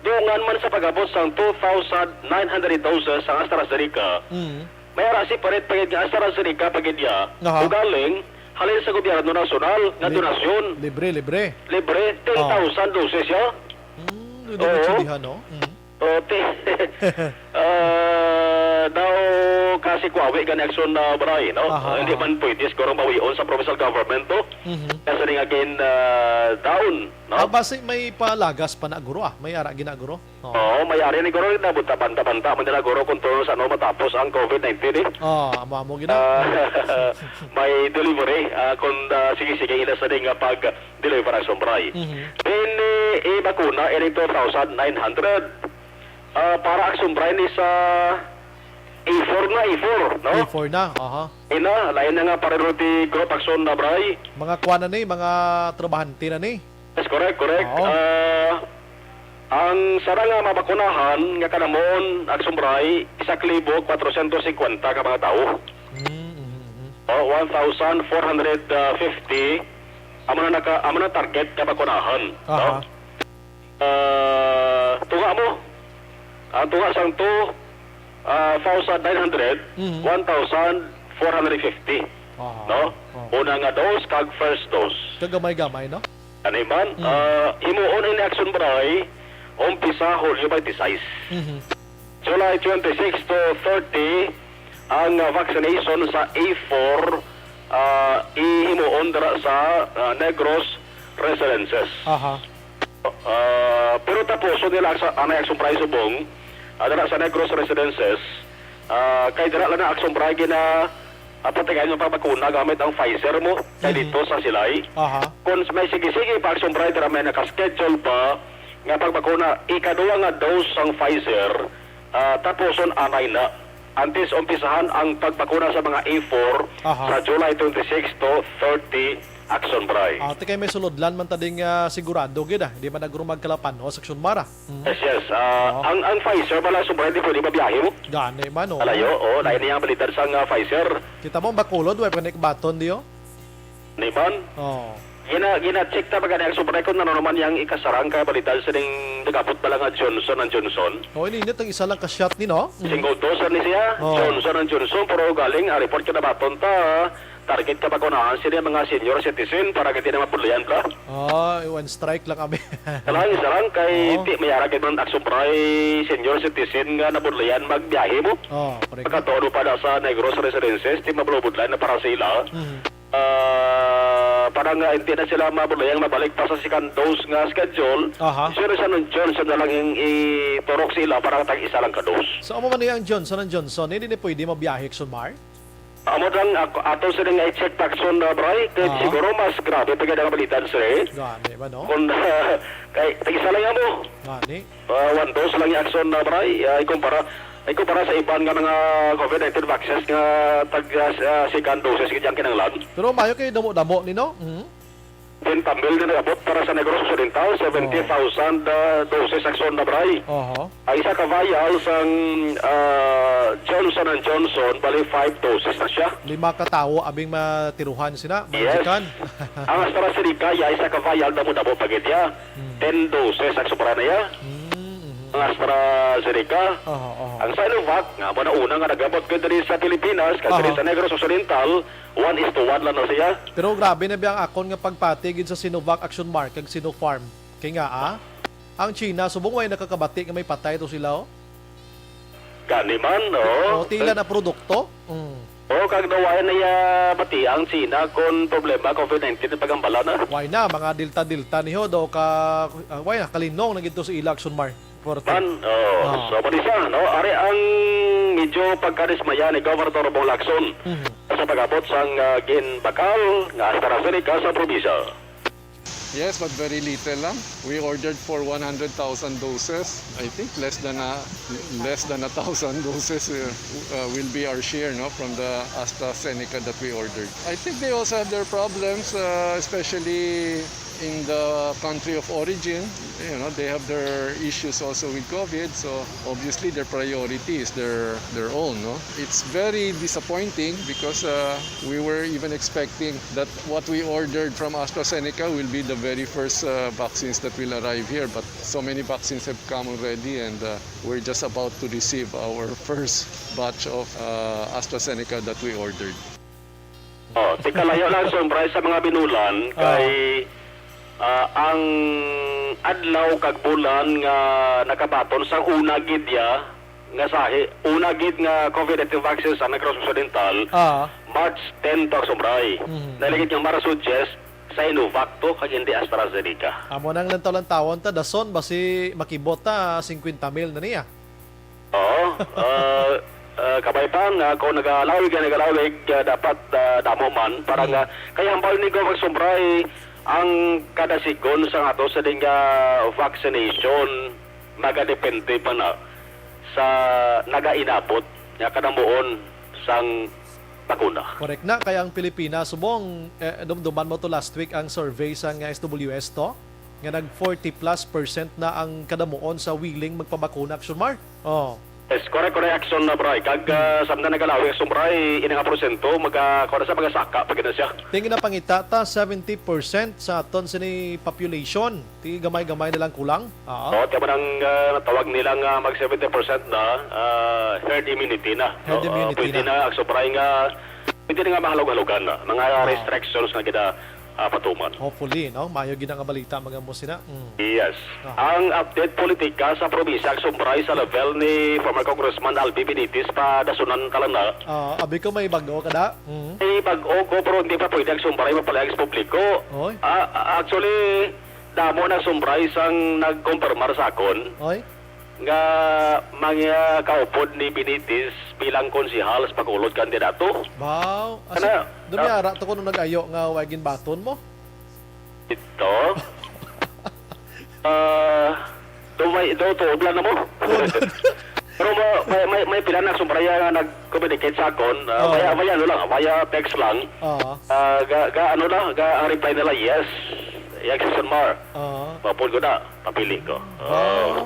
dungan man sa pag-abot sang two thousand nine hundred doses ang AstraZeneca, Mm. may ara separate pa gid nga AstraZeneca pa gid ya. Aha. Ugaling, halin sa gobyerno nasyonal nga Lib-, donasyon. Libre, libre. Libre, Oo. ten thousand doses ya. Mm, dili Oo. Maintindihan, no? Mm. O, ti-, ah, daw kasi kuwawi gani Action, ah, Bri, no? Aha, Ah, hindi aha. man pwede siguro mawion sa provincial government to. Mhm. Kasi ning again, ah, down, no? Ah, basi may palagas pa na, guro, ah. May ara gina, guro. Oo. Oo, may ari ni guro na buta banta-banta man nila guro kung tulo sa ano matapos ang covid nineteen, eh. Ah, amo-amo gina. Ah, may delivery, ah, kung, ah, sige-sige ila sa ning, ah, pag-deliver Action Bri. Mhm. Then, eh, eh, bakuna, ining two thousand nine hundred. Ah, para Action Bri ni sa A four na, A four, no? A four na, aha. Ina, lain na nga priority group Action na, Bri. Mga kuan na ni, mga trabahante na ni. Yes, correct, correct. Oo. Ah, ang sara nga mabakunahan nga kanamon, Action Bri, isa ka libo kwatrosyentos singkwenta ka mga tawo. Mm, mhm, mhm. Oh, one thousand four hundred fifty, amo na naka-, amo na target nga bakunahan, no? Aha. Ah, tunga mo. Ang tunga sang two, ah, thousand nine hundred, Mhm. one thousand four hundred fifty. Aha. No? Oh. Una nga dose kag first dose. Kagamay-gamay, no? Ano man? Mm. Ah, himuon ini Action Bri, umpisa Hulyo twenty-six. Mhm. July twenty-six to thirty, ang, ah, vaccination sa A four, ah, ihimuon dira sa, ah, Negros residences. Aha. Ah, pero tapuson nila sa anay Action Bri subong, ah, dira sa Negros residences, ah, kay dira lang na Action Bri gina, ah, patigayon nga pagbakuna gamit ang Pfizer mo, kay Mhm. dito sa Silay. Aha. Kung may sige-sige pa Action Bri, dira may naka-schedule pa nga pagbakuna, ikaduha nga dose sang Pfizer, ah, tapuson anay na. Antes umpisahan ang pagbakuna sa mga A four Aha. sa July twenty-six to thirty, Action Bri. Ah, ti kay may sulodlan man ta ding, ah, sigurado gid, ah. Di man nagro magkalapanos, Action Mara. Mhm. Yes, yes. Ah, Oo. ang, ang Pfizer pala, Action Bri, di pwede mabiyahe mo. Gani man, oh. Alayo, oh, lain niya ang balidad sang, ah, Pfizer. Kita mo, Bacolod, way pa ni baton, di, oh? Ni man? Oh. Gina-, gina-check ta ba gani ang Action Bri kung ano naman yang ikasarang kay balidad sining nagabot pala nga Johnson and Johnson? Oh, ini, ini, tang isa lang ka shot ni, no? Mm. Single dose ni siya, Oh. Johnson and Johnson, pero galing, ah, report ka na baton ta, target ka ba kunahan sila mga senior citizen para hindi na mabulayan ka? Ah, one strike lang kami. Kailangan isa lang kay Oo. ti-, may arag man Action Bri senior citizen nga nabudlayan magbiyahe mo. Oh, correct. Pagkatuon mo pa na sa Negros Residences, di mabulubudlan na para sa ila. Mhm. Ah, para nga hindi na sila mabudlayang mabalik pa sa second dose nga schedule, Aha. si Johnson and Johnson na lang yung iturok sa ila para tag isa lang ka dose. So, amo man niya ang Johnson and Johnson, hindi ni pwede mabiyahe, Action Mara? Amo lang, ako, ato sila nga i-check taxon na, Bri. Kaya Ah. siguro mas grabe pa gid ang balita, sir, eh. Gani ba, no? Kung, kay, tag-isa lang yan mo. Gani. Ah, one dose lang yung action na, Bri. Ah, ikumpara, ikumpara sa iban nga mga covid nineteen vaccines nga tag, ah, s-, ah, second doses gid ang kinahanglan. Pero mayo kay damo-damo ni, no? Mhm. Then, tambil din abot para sa Negros Occidental, seventy thousand, ah, doses action na, Bri. Oho. Ang isa ka vial sang, ah, Johnson and Johnson, bali five doses na siya. Lima ka tawo abing matiruhan sina, Yes. magikan. Ang AstraZeneca, ya, isa ka vial, damo-damo pa gid ya. Hmm. Ten doses ang sobra na ya. Hmm, mhm. Ang AstraZeneca. Oho, oho. Ang Sinovac, nga mo na una nga nagabot ko diri sa Pilipinas, kag diri Oho. sa Negros Occidental, one is to one lang na siya. Pero grabe na ba ang akon nga pagpati gid sa Sinovac, Action Mark, kag Sinopharm? Kay nga, ah, ang China, subong way nakakabati nga may patay to sila, oh. Gani man, oo. O, tila na produkto. Mm. Oo, kag daw way na iya bati ang China kon problema covid nineteen ang pagambala na. Way na, mga Delta-Delta niyo, daw ka, ah, way na, kalinong na gid to sa ila, Action Mark. Forty. Man, oh, Ah. so, Marisa, no? Ari ang medyo pagkadismaya ni Governor Bong Lacson Mhm. sa pag-abot sang, ah, ginbakal nga AstraZeneca sa probinsya. Yes, but very little lang. We ordered for one hundred thousand doses. I think less than a, less than a thousand doses, uh, uh, will be our share, no, from the AstraZeneca that we ordered. I think they also have their problems, uh, especially in the country of origin. You know, they have their issues also with COVID, so obviously their priority is their, their own, no? It's very disappointing because, uh, we were even expecting that what we ordered from AstraZeneca will be the very first, uh, vaccines that will arrive here, but so many vaccines have come already, and, uh, we're just about to receive our first batch of, uh, AstraZeneca that we ordered. Oh, tika layo lang, Sombray, sa mga binulan, Ah. kay, ah, ang adlaw kag bulan nga nakabaton sa una gid ya nga sahi, una gid nga COVID nineteen vaccine sa Negros Occidental, Ah. March ten to, Sombray. Mhm. Naligid nga Marso diyes sa Sinovac to, kag hindi AstraZeneca. Amo nang lantaw-lantawon ta, dason, basi makibot ta, singkwenta mil na niya. Oo. Ah, ah, kabay pa nga kung nagalawig ka, nagalawig, ah, dapat, ah, damo man. Para Mm. nga, kay hambal ni Gov. Sombray, ang kada sigon sa ato sa din nga vaccination, magadepende pa na sa nagainabot nga kadamuon sang bakuna. Correct na, kay ang Pilipinas, subong, eh, dumduman mo to last week, ang survey sang S W S to, nga nag forty plus percent na ang kadamuon sa willing magpabakuna, Action Mar. Oh. Yes, correct, correct, Action na, Bray. Kag, Hmm. ah, samtang nagalawi, Action Bray, ini nga porsyento, maga-, kuwan na sa magasaka pa gid na siya. Tingin na pangita ta, seventy percent sa aton sini population. Ti gamay-gamay na lang kulang. Ah. Oh, tiyan mo nang, ah, natawag nila nga mag seventy percent na, ah, herd immunity na. Herd No, ah, immunity pwede na. na, Action Bray, nga, pwede na nga mahalog-halogan na. Mga Ah. restrictions nga gina, ah, patuman. Hopefully, no? Mayo gid nga balita, mga musina. Mm. Yes. Ah. Ang update politika sa probinsya, Action Bray, sa level ni former Congressman Albi Benitez, padasunan ka lang na. Ah, abi ko may bag-o ka da? Mm. May bag-o ko, pero hindi pa pwede, Action Bray, mapalayag sa publiko. Oy. Ah, actually, damo na, Action Bray, sang nagkumpirmar sa akon Oy. nga mga kaupod ni Benitez bilang konsehal sa Bacolod kandidato. Wow. Asi, Ano? Dumiyara to kuno nag-ayo nga wa ginbaton mo? Ito? Ah, do may, do tuod lang na mo. Tuod. Pero mo, may, may, may pila na, Action Bray, nga nag-communicate sa akon. Ah, Oh. via, via ano lang, via text lang. Ah. Ah, ga, ga, ano lang, ga, ang reply nila, "Yes." Yes, Action Mar. Ah. Mapul ko na, papili ko. Wow. Oh.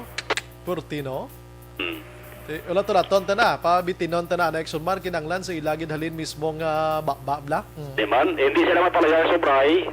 Purti, no? Hmm. Eh, wala to naton ta na, pabitinon ta na, na Action Mar, kinanglan sa ila gid halin mismo nga ba, ba, bla? Mm. Di man, eh, hindi sila mapalaya, Action Bray.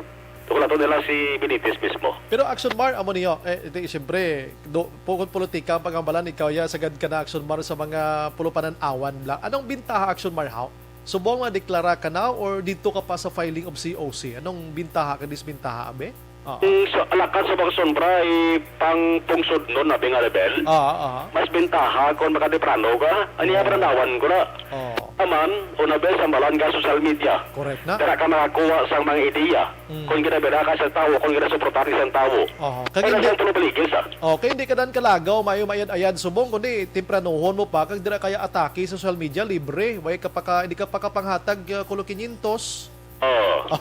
Tukulaton nila si Benitez mismo. Pero Action Mar, amo niyo, eh, di, siyempre, do, po-, kung politika ang pangambalan, ikaw ya, sagad ka na, Action Mar, sa mga pulupanan awan, bla. Anong bintaha, Action Mar, haw? Subong nga deklara ka na or dito ka pa sa filing of C O C? Anong bintaha ka, disbintaha, abe? Oo. Ang sa, alakat sa Bangson, Bray, pang pungsod nun, abi nga level. Oo, oo. Mas bintaha kung makatemprano ka. Ani Oo. Abrandawan ko na. Oo. Aman, una, be, sambalan ka social media. Correct na. Dara ka makakuha sang mga ideya. Mm. Kung ginabira ka sa tawo, kung ginasuportar ka sa tawo. Oo. Kag Ay, hindi, nasa tulo baligis, ah. Oh, kay hindi ka dan kalagaw, mayo maayad-ayad subong, kundi tempranohon mo pa, kag dira kaya atake sa social media, libre. Way ka pa ka, hindi ka pa kapanghatag, uh, kulo kinyentos. Oo.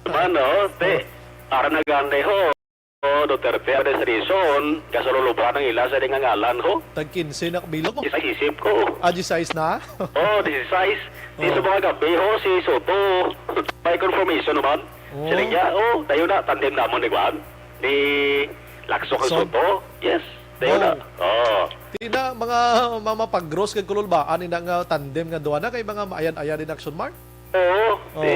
Mano, te, Oh. ara na gani ho. O, Duterte, ara sa reason, kasululuban ang ila sa di nga ngalan ho. Tag kinse na bilog mo. Isa isip ko. Ah, disisais na? Oh, disisais. Di Oh. sa mga gabi ho, si Soto. May confirmation naman. Oh. Sila niya, oh, tayo na, tandem namon ni Juan. Ni Lacson kag Son. Soto. Yes, tayo na. Wow. Oh. Di na mga mamapagros kag kululbaan, ina nga tandem nga duha na kay mga maayan-ayan din Action Mar? Oo. Oh. Di,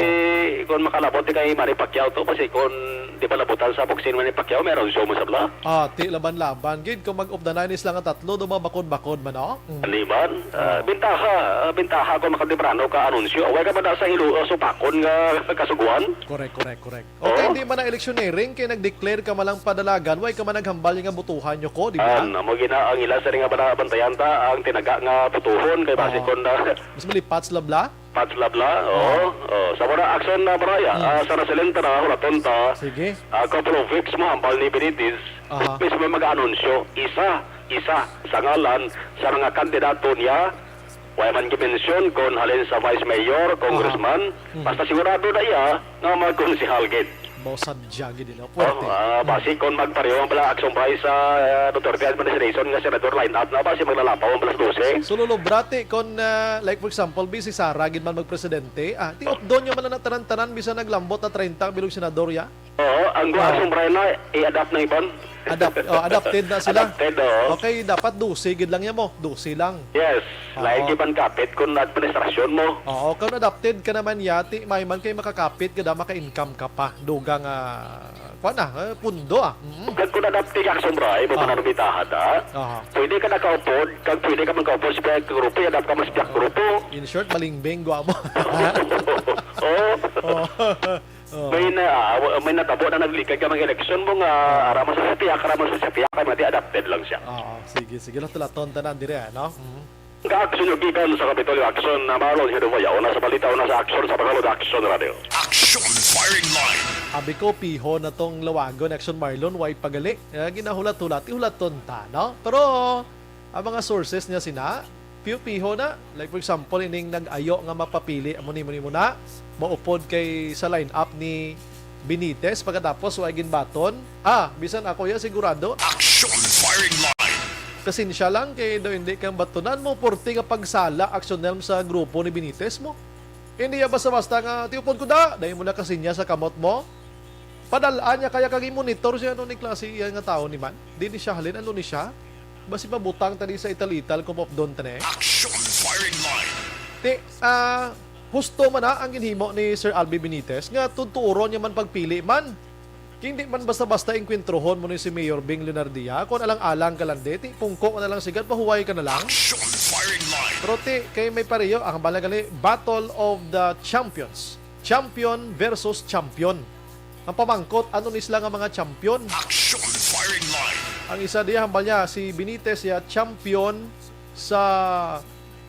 kung makalabot, di kay Manny Pacquiao to, kasi kung di palabutan sa boxing Manny Pacquiao, meron show mo sa bla. Ah, ti laban-laban. Gid, kung mag-updanay ni sila nga tatlo, do mabakod-bakod man, no? Mm. Di man? Ah, Oh. bintaha, ah, bintaha kung makatemprano ka anunsyo. Away ka ba na sa ilo, ah, supakon nga kasuguan? Correct, correct, correct. Okay, Oh. hindi man na electioneering, kay nag-declare ka man lang padalagan, way ka man naghambal nga butuhan nyo ko, di ba? Ah, amo gina ang ila sa nga bala-, bantayan ta, ang tinaga nga butuhon, kay base Oh. kon na Mas malipat sila bla? At bla bla, oo. Oh. Oh, sa wala action na, Brian, ah, sa nasilenta na, hulaton ta, Sige. Ah, couple of weeks mo, hambal ni Benitez, Aha. Mismo mag-anunsyo, isa, isa, sa ngalan, sa mga kandidato niya, wala man gimensyon kung halin sa vice mayor, Aha. Congressman, Mm. Basta sigurado na iya, nga mga konsehal, gid. Mao sadya gid, no? Oh, Pwerte. Ah, basi kung magpareho ang pala action by sa, ah, Duterte administration nga senador line up na, basi maglalapaw ang pala sa dose. Sululubra ti kung, ah, like, for example, bi si Sara gid man magpresidente, ah, ti updon niya man na tanan-tanan, bisan naglambot na treinta ang bilog senador ya. Oo, ang Ah. action by na, i-adapt ng iban. Adapt-, oh, adapted na sila. Adapted, oo. Okay, dapat dose gid lang ya mo. Dose lang. Yes, Oo. Lain gid man kapit kung administrasyon mo. Oo, kung adapted ka naman ya, ti may man kay makakapit ka da, maka-income ka pa. Dugang, ah, kuwan na, eh, pundo, ah. Mm. Kag kung adapted ka, Action Bray, mo Ah. pananumitahan, ha? Aha. Pwede ka nakaupod, kag pwede ka magkaupod sa pihak grupo, adap ka mas pihak grupo. In short, malingbing, gwa mo. Oo. Oo. Oo. May na, ah, wa-, may natabo na naglikay ka mag eleksyon mo nga, Oo. ara man sa siya pihak, ara man sa siya pihak, kay mati adapted lang siya. Oo, sige, sige. Lato-laton tanan dire, no? Mhm. Ka-action yung gikan sa Kapitolyo Action na Marlon Hirubayaw na sa balita o na sa action sa Bacolod Action Radio. Action Firing Line. Abi ko, piho na tong lawagon, Action Marlon, way pagali. Eh, ginahulat-hulat, ihulaton ta, no? Pero, ang mga sources niya sina, piho-piho na. Like, for example, ining nag-ayo nga mapapili, amo ni, amo ni mo na, maupod kay sa lineup ni Benitez, pagkatapos, way ginbaton. Ah, bisan ako ya, sigurado. Action Firing Line. Pasensya lang, kay daw hindi kang batunan mo, purti nga pagsala, Action Nelm, sa grupo ni Benitez mo. Hindi ya basta-basta nga, "Tiupon ko da," dahil mo na kasinya sa kamot mo. Padal-an niya kaya kag i-monitor siya, ano ni klase yan nga tao ni man. Di ni siya halin, ano ni siya? Basi mabutang tani sa ital-ital kung mapdon tani. Action Firing Line. Ti, ah, husto man na ang ginhimo ni Sir Albi Benitez nga tuturon niya man pagpili man. Hindi man basta-basta engkwentrohon mo ni si Mayor Bing Leonardia, kung alang-alang ka lang di, ti pungko ka na lang sigad, pahuway ka na lang. Action Firing Line. Pero ti, kay may pareho, ang hambal na gali, Battle of the Champions. Champion versus champion. Ang pamangkot, ano ni sila nga mga champion? Action Firing Line. Ang isa diya, hambal niya, si Benitez, ya, champion sa,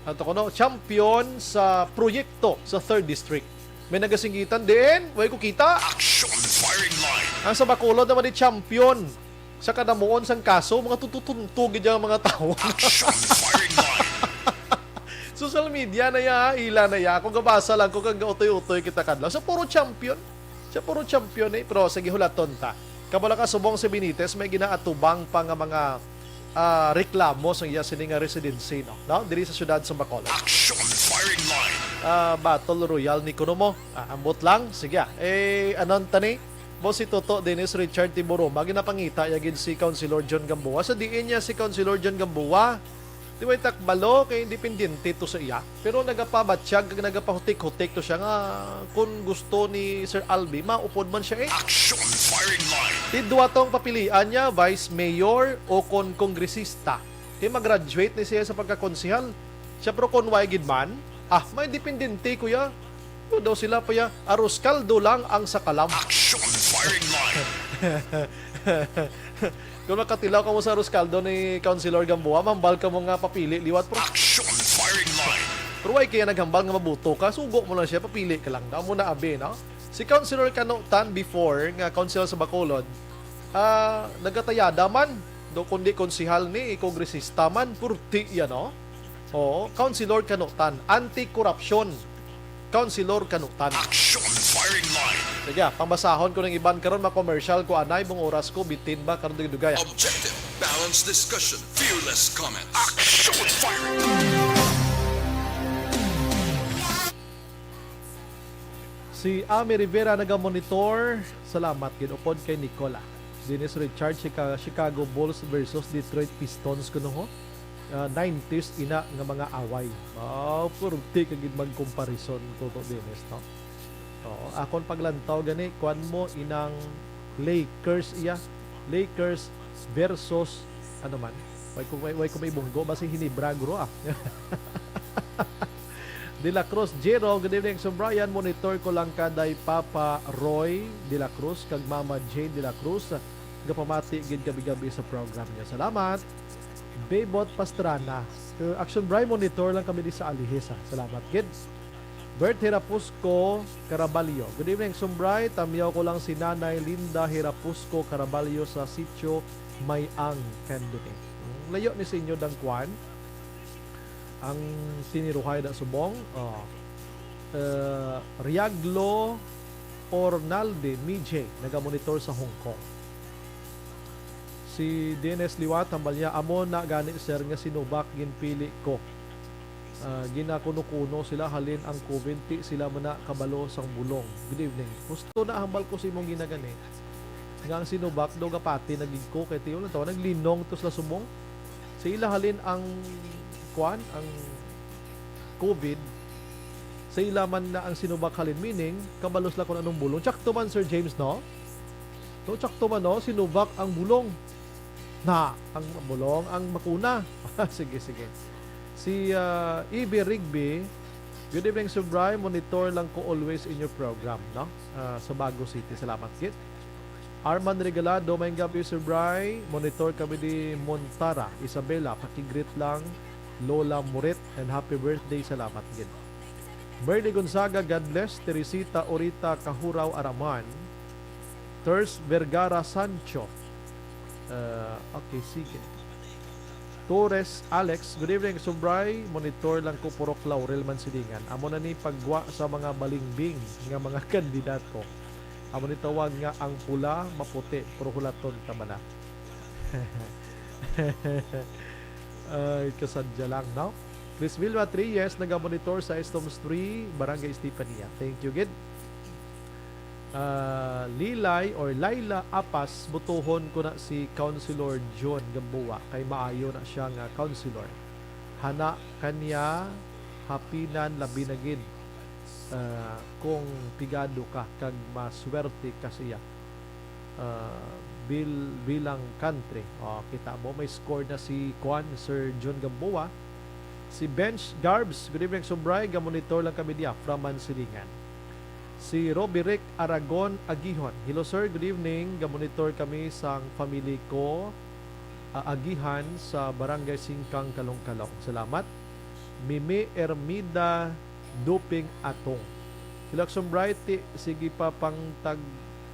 ato ko, no? Champion sa proyekto sa third district. May nagasinggitan din, way ko kita. Action Firing Line. Ang sa Bacolod naman ni champion sa kadamuon sang kaso, mga tututunto gid ang mga tao. Action Firing Line. Social media na ya, ila na ya. Ako gabasa lang ko kag utoy-utoy kita kadlaw. Sa puro champion. Sa puro champion eh. Pero sige, hulaton ta. Kabalo ka, subong si Benitez, may ginaatubang pa nga mga, ah, reklamo sa iya sini nga residency, no? No? Diri sa siyudad sa Bacolod. Action Firing Line. Ah, Battle Royale ni kuno mo. Ah, ambot lang. Sige, ah. Eh, anon tani? Mo si Toto Dennis Richard Tiburuma, ginapangita ya gid si Councilor John Gamboa. Sa diin niya si Councilor John Gamboa, di way takbalo kay independiente to sa iya. Pero nagapabatyag kag nagapahutik-hutik to siya nga kung gusto ni Sir Albi, maupod man siya eh. Action Firing Line. Ti duwa tong papilian niya, Vice Mayor o kon Kongresista. Kay mag-graduate ni siya sa pagkakonsehal. Siya, pero kon way gid man, ah, may dependente, kuya. Ano daw sila pa ya? Arroz caldo lang ang sa kalam. Action Firing Line. Kung makatilaw ka mo sa Arroz caldo ni Councilor Gamboa, mambal ka mo nga papili liwat, pero Action Firing Line. Pero way kaya naghambal nga mabuto ka, sugo mo lang siya, papili ka lang. Amo na abi, no? Si Councilor Kanutan before, nga councilor sa Bacolod, ah, nagatayada man. Do, kundi konsehal ni, kongresista man, purti yan, no? Oo, Councilor Kanutan, anti-corruption. Councilor Kanutan. Action Firing Line. Sige, ah, pambasahon ko ng iban karon, ma-commercial ko, anay, mong oras ko, bitin ba, karon dugay-dugay, ah. Objective, balanced discussion, fearless comment. Action Firing. Si Ami Rivera nagamonitor. Salamat gid upod kay Nicola. Dennis Richard, Chica-, Chicago Bulls versus Detroit Pistons kuno ho. Ah, nineties ina nga mga away. Ah, purti ka gid magkomparison, Toto Dennis, no? Oo, akon paglantaw gani, kuan mo, inang Lakers iya. Lakers versus, ano man, way ko, way, way ko may bunggo, basi Hinebra, guro, ah. De La Cruz, Jero, good evening, Sir Brian. Monitor ko lang kaday Papa Roy De La Cruz kag Mama Jane De La Cruz. Gapamati gid gabi-gabi sa program niya. Salamat. Bebot Pastrana. Uh, Action Bray, monitor lang kami di sa Alihis, ha. Salamat gid. Bert Hirapusco Caraballo. Good evening, Sumbray. Tamyaw ko lang si Nanay Linda Hirapusco Caraballo sa sitio May-ang, Candiote. Hmm, layo ni sa inyo, Dangkuan. Ang siniruhay na subong. Oh. Uh, Riaglo Ornalde Mijay, nagamonitor sa Hong Kong. Si Dennis Liwat, hambal niya, "Amo na gani, sir, nga sinubak ginpili ko. Ah, ginakuno-kuno sila halin ang COVID, ti sila man na kabalo sang bulong." Good evening. Gusto na hambal ko sa imong ginagani nga ang sinubak daw gapati na gid ko kay tiyo lang tawa naglinong to sila subong. Sa ila halin ang kuan, ang COVID, sa ila man na ang sinubak halin, meaning kabalo sila kung anong bulong. Tsakto man, Sir James, no? So, tsakto man, no? Sinubak ang bulong. Na, ang bulong, ang makuna. Sige, sige. Si, ah, E B Rigby, "Good evening, Sir Bry. Monitor lang ko always in your program, no? Ah, sa Bago City. Salamat, gid." Arman Regalado, "Maayong gabi, Sir Bry. Monitor kami di Montara, Isabela. Pakigreet lang, Lola Murit, and happy birthday. Salamat, gid." Merly Gonzaga, "God bless." Teresita Orita Kahuraw Araman. Ters Vergara Sancho. Ah, okay, sige. Torres Alex, "Good evening, Sir Bry. Monitor lang ko, Purok Laurel, Mansilingan. Amo na ni paggwa sa mga balingbing nga mga kandidato. Amo ni tawag nga ang pula, maputi, pero hulaton ta bala." Ay, kasadya lang, no? Chris Vilma Reyes, nagamonitor sa Estom's Tree, Barangay Estefania. Thank you, gid. Ah, Lilay or Laila Apas, butuhon ko na si Councilor John Gamboa, kay maayo na siya nga councilor. Hana kanya hapinan labi na gid, ah, kung pigado ka kag maswerte ka siya, ah, bil-, bilang country. O, kita mo, may score na si kuan, Sir John Gamboa. Si Bench Garbs, "Good evening, Sir Bry. Gamonitor lang kami diya from Mansilingan." Si Roby Rick Aragon Agihon, "Hello, sir. Good evening. Gamonitor kami sang family ko, ah, agihan sa Barangay Singkang, Caloocan." Salamat. Mimi Ermida Duping Atong, "Hello, Action Bright. Ti, sige pa pangtag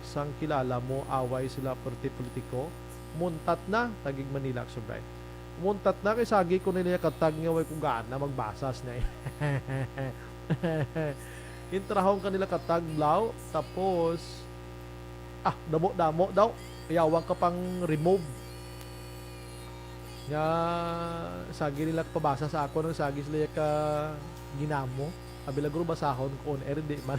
sang kilala mo, away sila perti politiko. Muntat na, tagig Manila, Action Bright. Muntat na kay sagi ko nila katag nga way ko gana magbasa sa na." Intrahon ka nila katag, blaw, tapos, ah, damo-damo daw. Yawang ka pang remove. Nga sagi nila pabasa sa ako nang sagi sila ka ginamo. Abi lang guro basahon ko on air, di man.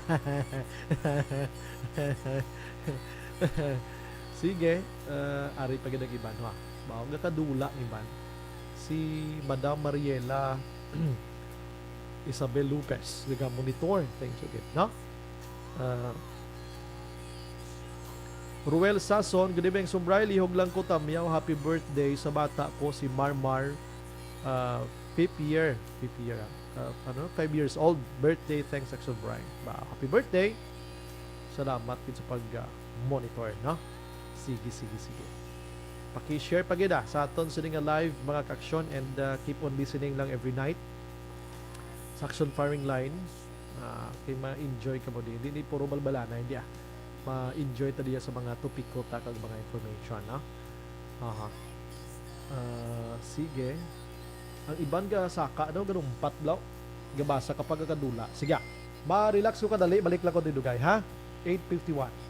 Sige, eh, ari pa gid ang iban, ha. Mao nga kadula ni man. Si Madam Mariela Isabel Lopez, nga monitor. Thank you gid, no? Ah, Ruel Sason, "Good evening, Sumbray. Lihog lang ko tamyaw. Happy birthday sa bata ko, si Marmar, ah, fifth year." Fifth year, ah. Ah, ano? Five years old. Birthday, thanks, Action Bright. Ba, happy birthday. Salamat gid sa pag, ah, monitor, no? Sige, sige, sige. Paki-share pa gid, ah, sa aton sini nga live, mga ka-action, and, ah, keep on listening lang every night sa Action Firing Line. Ah, kay ma-enjoy ka mo din. Hindi puro balbalana, hindi, ah. Ma-enjoy ta diya sa mga topiko ta kag mga information, no? Aha. Ah, sige. Ang iban ga saka daw, ganumpat, blaw. Gabasa ka pa, gakadula. Sige, ah. Ma-relax ko kadali. Balik lang ko didugay, ha? Eight fifty-one.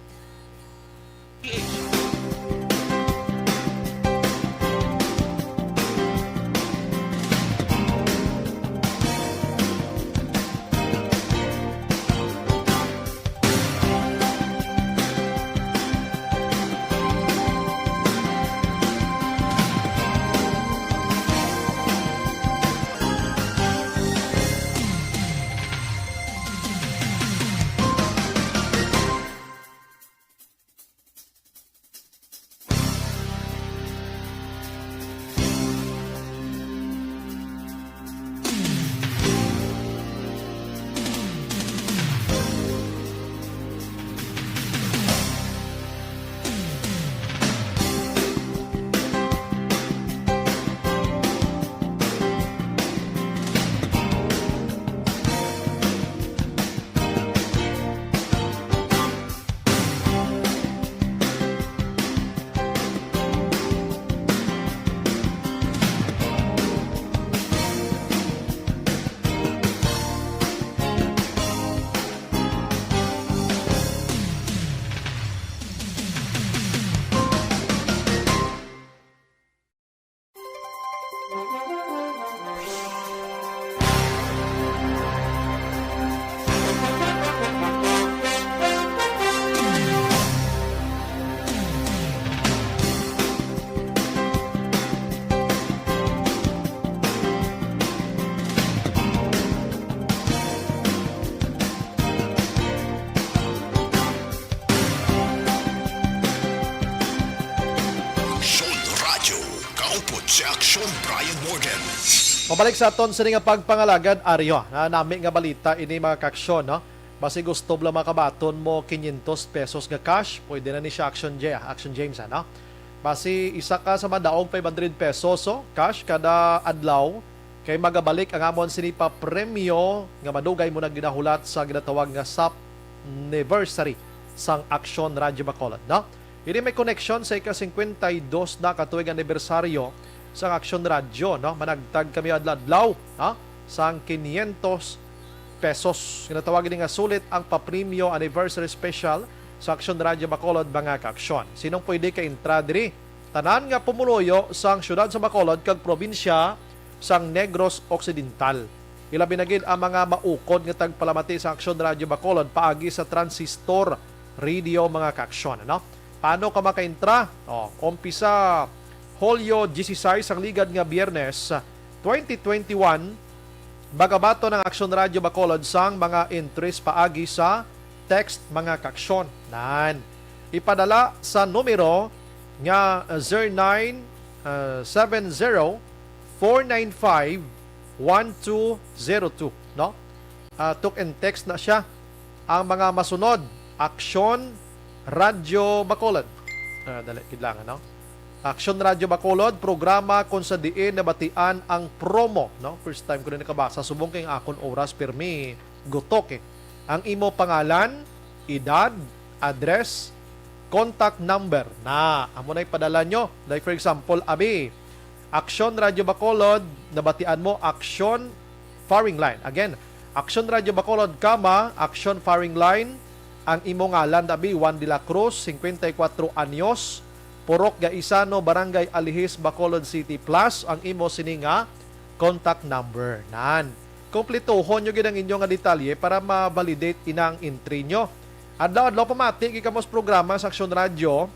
Si Aksyon Brian Morden. Pabalik sa aton sini nga pagpangalagad, Aryo, na nami nga balita ini, mga kaaksyon, no? Basi gusto bala makabaton mo quinientos pesos nga cash, pwede na ni siya, Action J, ah, Action James, ano? Basi isa ka sa madaog five hundred pesos, oh, cash kada adlaw, kay magabalik ang amon sini pa premyo nga madugay mo na ginahulat sa ginatawag nga sap anniversary sang Aksyon Radyo Bacolod, no? Ini may koneksyon sa ika-singkwenta y dos na ka tuig anibersaryo sang Aksyon Radyo, no? Managtag kami adlaw-adlaw, no? Sang quinientos pesos. Ginatawag ini nga sulit ang papremyo anniversary special sa Aksyon Radyo Bacolod, mga kaaksyon. Sinong pwede ka-intra diri? Tanan nga pumuluyo sang siyudad sa Bacolod kag probinsya sang Negros Occidental. Ilabi na gid ang mga maukod nga tagpalamati sa Aksyon Radyo Bacolod paagi sa transistor radio, mga kaaksyon, ano? Paano ka makaintra? Oh, umpisa Hulyo disisays, ang ligad nga Biyernes, twenty twenty-one, magabaton ang Aksyon Radyo Bacolod sang mga entries paagi sa text, mga kaaksyon. Nan. Ipadala sa numero nga zero nine seven zero four nine five one two zero two, no? Ah, talk and text na siya. Ang mga masunod, Aksyon Radyo Bacolod. Ah, dali, kailangan, no? Aksyon Radyo Bacolod, programa kung sa diin nabatian ang promo, no? First time ko rin nakabasa. Subong kay ang akon oras, pirmi, gutok eh. Ang imo pangalan, edad, address, contact number. Na, amo na ipadala nyo. Like for example, abi, Aksyon Radyo Bacolod, nabatian mo, Aksyon Firing Line. Again, Aksyon Radyo Bacolod, kama, Aksyon Firing Line, ang imo ngalan, abi, Juan de la Cruz, singkwenta y kwatro anyos, Purok Gaisano, Barangay Alihis, Bacolod City, plus ang imo sini nga contact number. Nan. Kumplituhon nyo gid ang inyo nga detalye para ma-validate ina ang entry nyo. Adlaw-adlaw pamati gid kamo sa programa sa Aksyon Radyo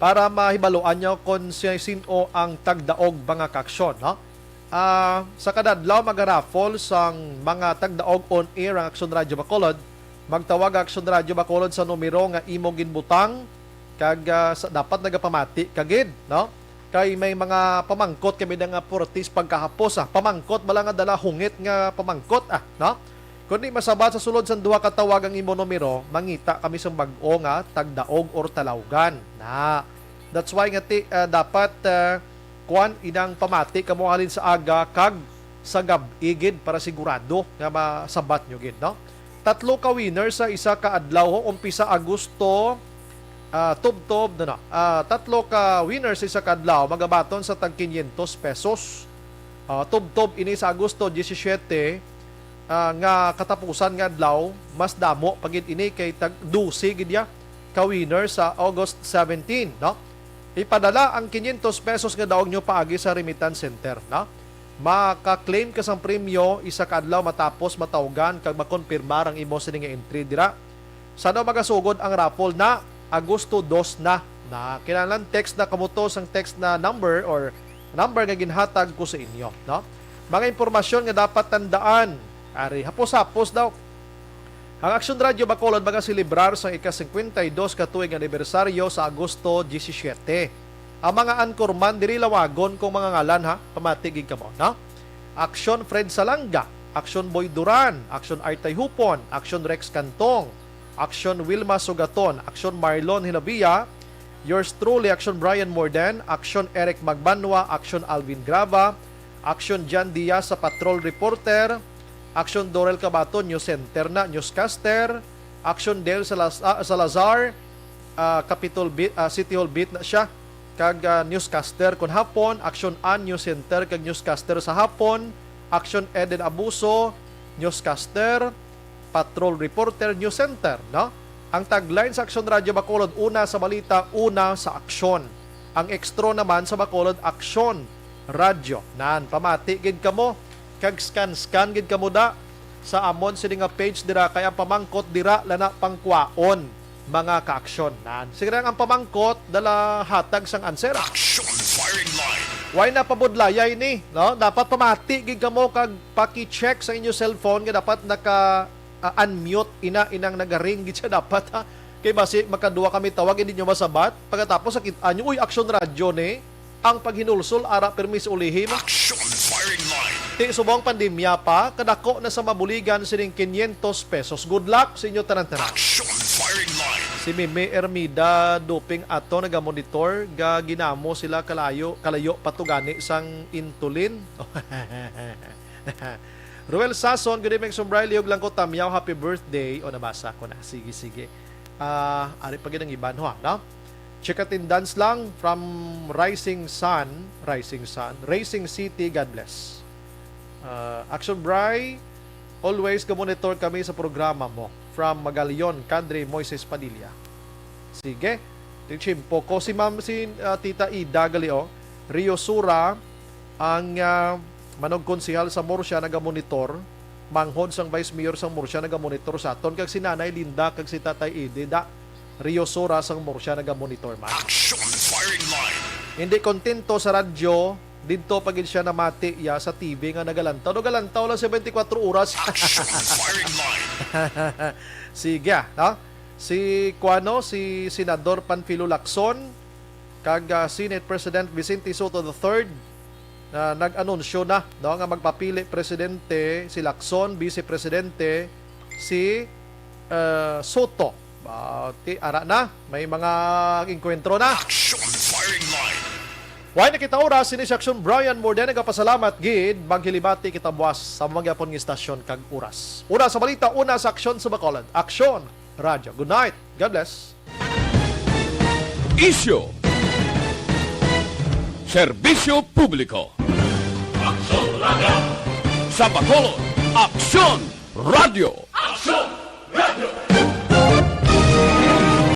para mahibaluan nyo kung si-, sin-o ang tagdaog mga kaaksyon, no? Ah, sa kada adlaw magaraffle sang mga tagdaog on air ang Aksyon Radyo Bacolod. Magtawag ang Aksyon Radyo Bacolod sa numero nga imo ginbutang kag, ah, sa, dapat nagapamati ka gid, no? Kay may mga pamangkot kami na nga purtis pagkahapos, ah. Pamangkot bala nga dala hungit nga pamangkot, ah, no? Kung di masabat sa sulod sang duha ka tawag ang imo numero, mangita kami sang bag-o nga tagdaog or talawgan. Na. That's why nga ti, ah, dapat, ah, kuan, inang pamati kamo halin sa aga kag sa gab-i gid para sigurado nga masabat nyo gid, no? Tatlo ka winner sa isa ka adlaw, ho, umpisa Agosto, ah, tubtob, no, no. Ah, tatlo ka winner sa isa ka adlaw magabaton sa tag quinientos pesos. Ah, tubtob ini sa Agosto disisyete, ah, nga katapusan nga adlaw, mas damo pa gid ini kay tag dose gid ya ka winner sa August seventeen, no? Ipadala ang quinientos pesos nga daog nyo paagi sa remittance center, no? Maka-claim ka sang premyo isa ka adlaw matapos matawgan kag makonfirmar ang imo sini nga entry dira. Sa ano magasugod ang raffle na Agosto dos na. Na kinahanglan text na kamo to sang text na number or number nga ginhatag ko sa inyo, no? Mga impormasyon nga dapat tandaan. Ari, hapos-hapos daw. Ang Aksyon Radyo Bacolod magaselebrar sang ika-singkwenta y dos ka tuig anibersaryo sa Agosto disisyete. Ang mga anchorman diri lawagon kong mga ngalan, ha, pamati gid kamo, no? Aksyon Fred Salanga, Aksyon Boy Duran, Aksyon Artay Hupon, Aksyon Rex Cantong, Aksyon Wilma Sugaton, Aksyon Marlon Hinabia, yours truly, Aksyon Brian Morden, Aksyon Eric Magbanwa, Aksyon Alvin Grava, Aksyon Jan Diaz sa Patrol Reporter, Aksyon Dorel Cabato, News Center na, newscaster, Aksyon Del Salaz-, ah, Salazar, ah, Capitol Beat, ah, City Hall Beat na siya, kag, ah, newscaster kon hapon, Aksyon An, News Center kag newscaster sa hapon, Aksyon Eden Abuso, newscaster, Patrol Reporter, News Center, no? Ang tagline sa Aksyon Radyo Bacolod, una sa balita, una sa aksyon. Ang extra naman sa Bacolod, Aksyon Radyo. Nan, pamati gid kamo, kag scan-scan gid kamo da sa amon sini nga page dira, kay ang pamangkot dira lana pangkwaon, mga kaaksyon. Nan, sige lang ang pamangkot, dala hatag sang answer. Action Firing Line. Why na pabudlayay ni, no? Dapat pamati gid kamo kag paki-check sa inyo cellphone nga dapat naka, ah, unmute ina, inang nagaring gid siya dapat, ha. Kay basi makaduwa kami tawag, hindi nyo masabat. Pagkatapos nakit-, anyo, uy, Action Radyo ni. Ang paghinulsol ara permi sa ulihi mo. Action firing line. Ti subong pandemya pa, kadako na sa mabuligan sining quinientos pesos. Good luck sa inyo tanan-tanan. Action firing line. Si Mimi Ermida Duping ato nagamonitor, ga ginamo sila kalayo, kalayo pa to gani sang intulin. Ruel Sason, good evening, Sumbray, Liog lang ko, Tamyaw, happy birthday. O, nabasa ko na. Sige, sige. Ah, ari pa gid ang iban, ho, no? Check attendance lang from Rising Sun, Rising Sun, Racing City, God bless. Ah, Action Bray, always ga-monitor kami sa programa mo. From Magalion, Kadre Moises Padilla. Sige. Tichimpo ko si Ma'am, si ah, Tita Ida gali, oh. Rio Sura, ang ah, manugkonsehal sa Murcia nagamonitor, manghod sang Vice Mayor sang Murcia nagamonitor sa aton, kag si Nanay Linda kag si Tatay Ede da. Rio Sura sang Murcia nagamonitor man. Action firing line. Hindi kontento sa radyo, didto pa gid siya namati ya sa T V nga nagalantaw. No, galantaw lang siya twenty-four oras. Action firing line. Sige, ah, no? Si kuano, si Senador Panfilo Lacson kag ah, Senate President Vicente Sotto the third na nag-anunsyo na, no, nga magpapili presidente si Lacson, vice presidente si ah, Sotto. Ah, ti ara na, may mga engkwentro na. Action firing line. Way na kita oras, sini si Action Brian Morden nagapasalamat gid. Maghilibati kita buwas sa mga gyapon nga istasyon kag oras. Una sa balita, una sa aksyon sa Bacolod. Aksyon Radyo. Good night. God bless. Isyu. Serbisyo publiko. Aksyon Radio. Sa Bacolod, Aksyon Radio. Action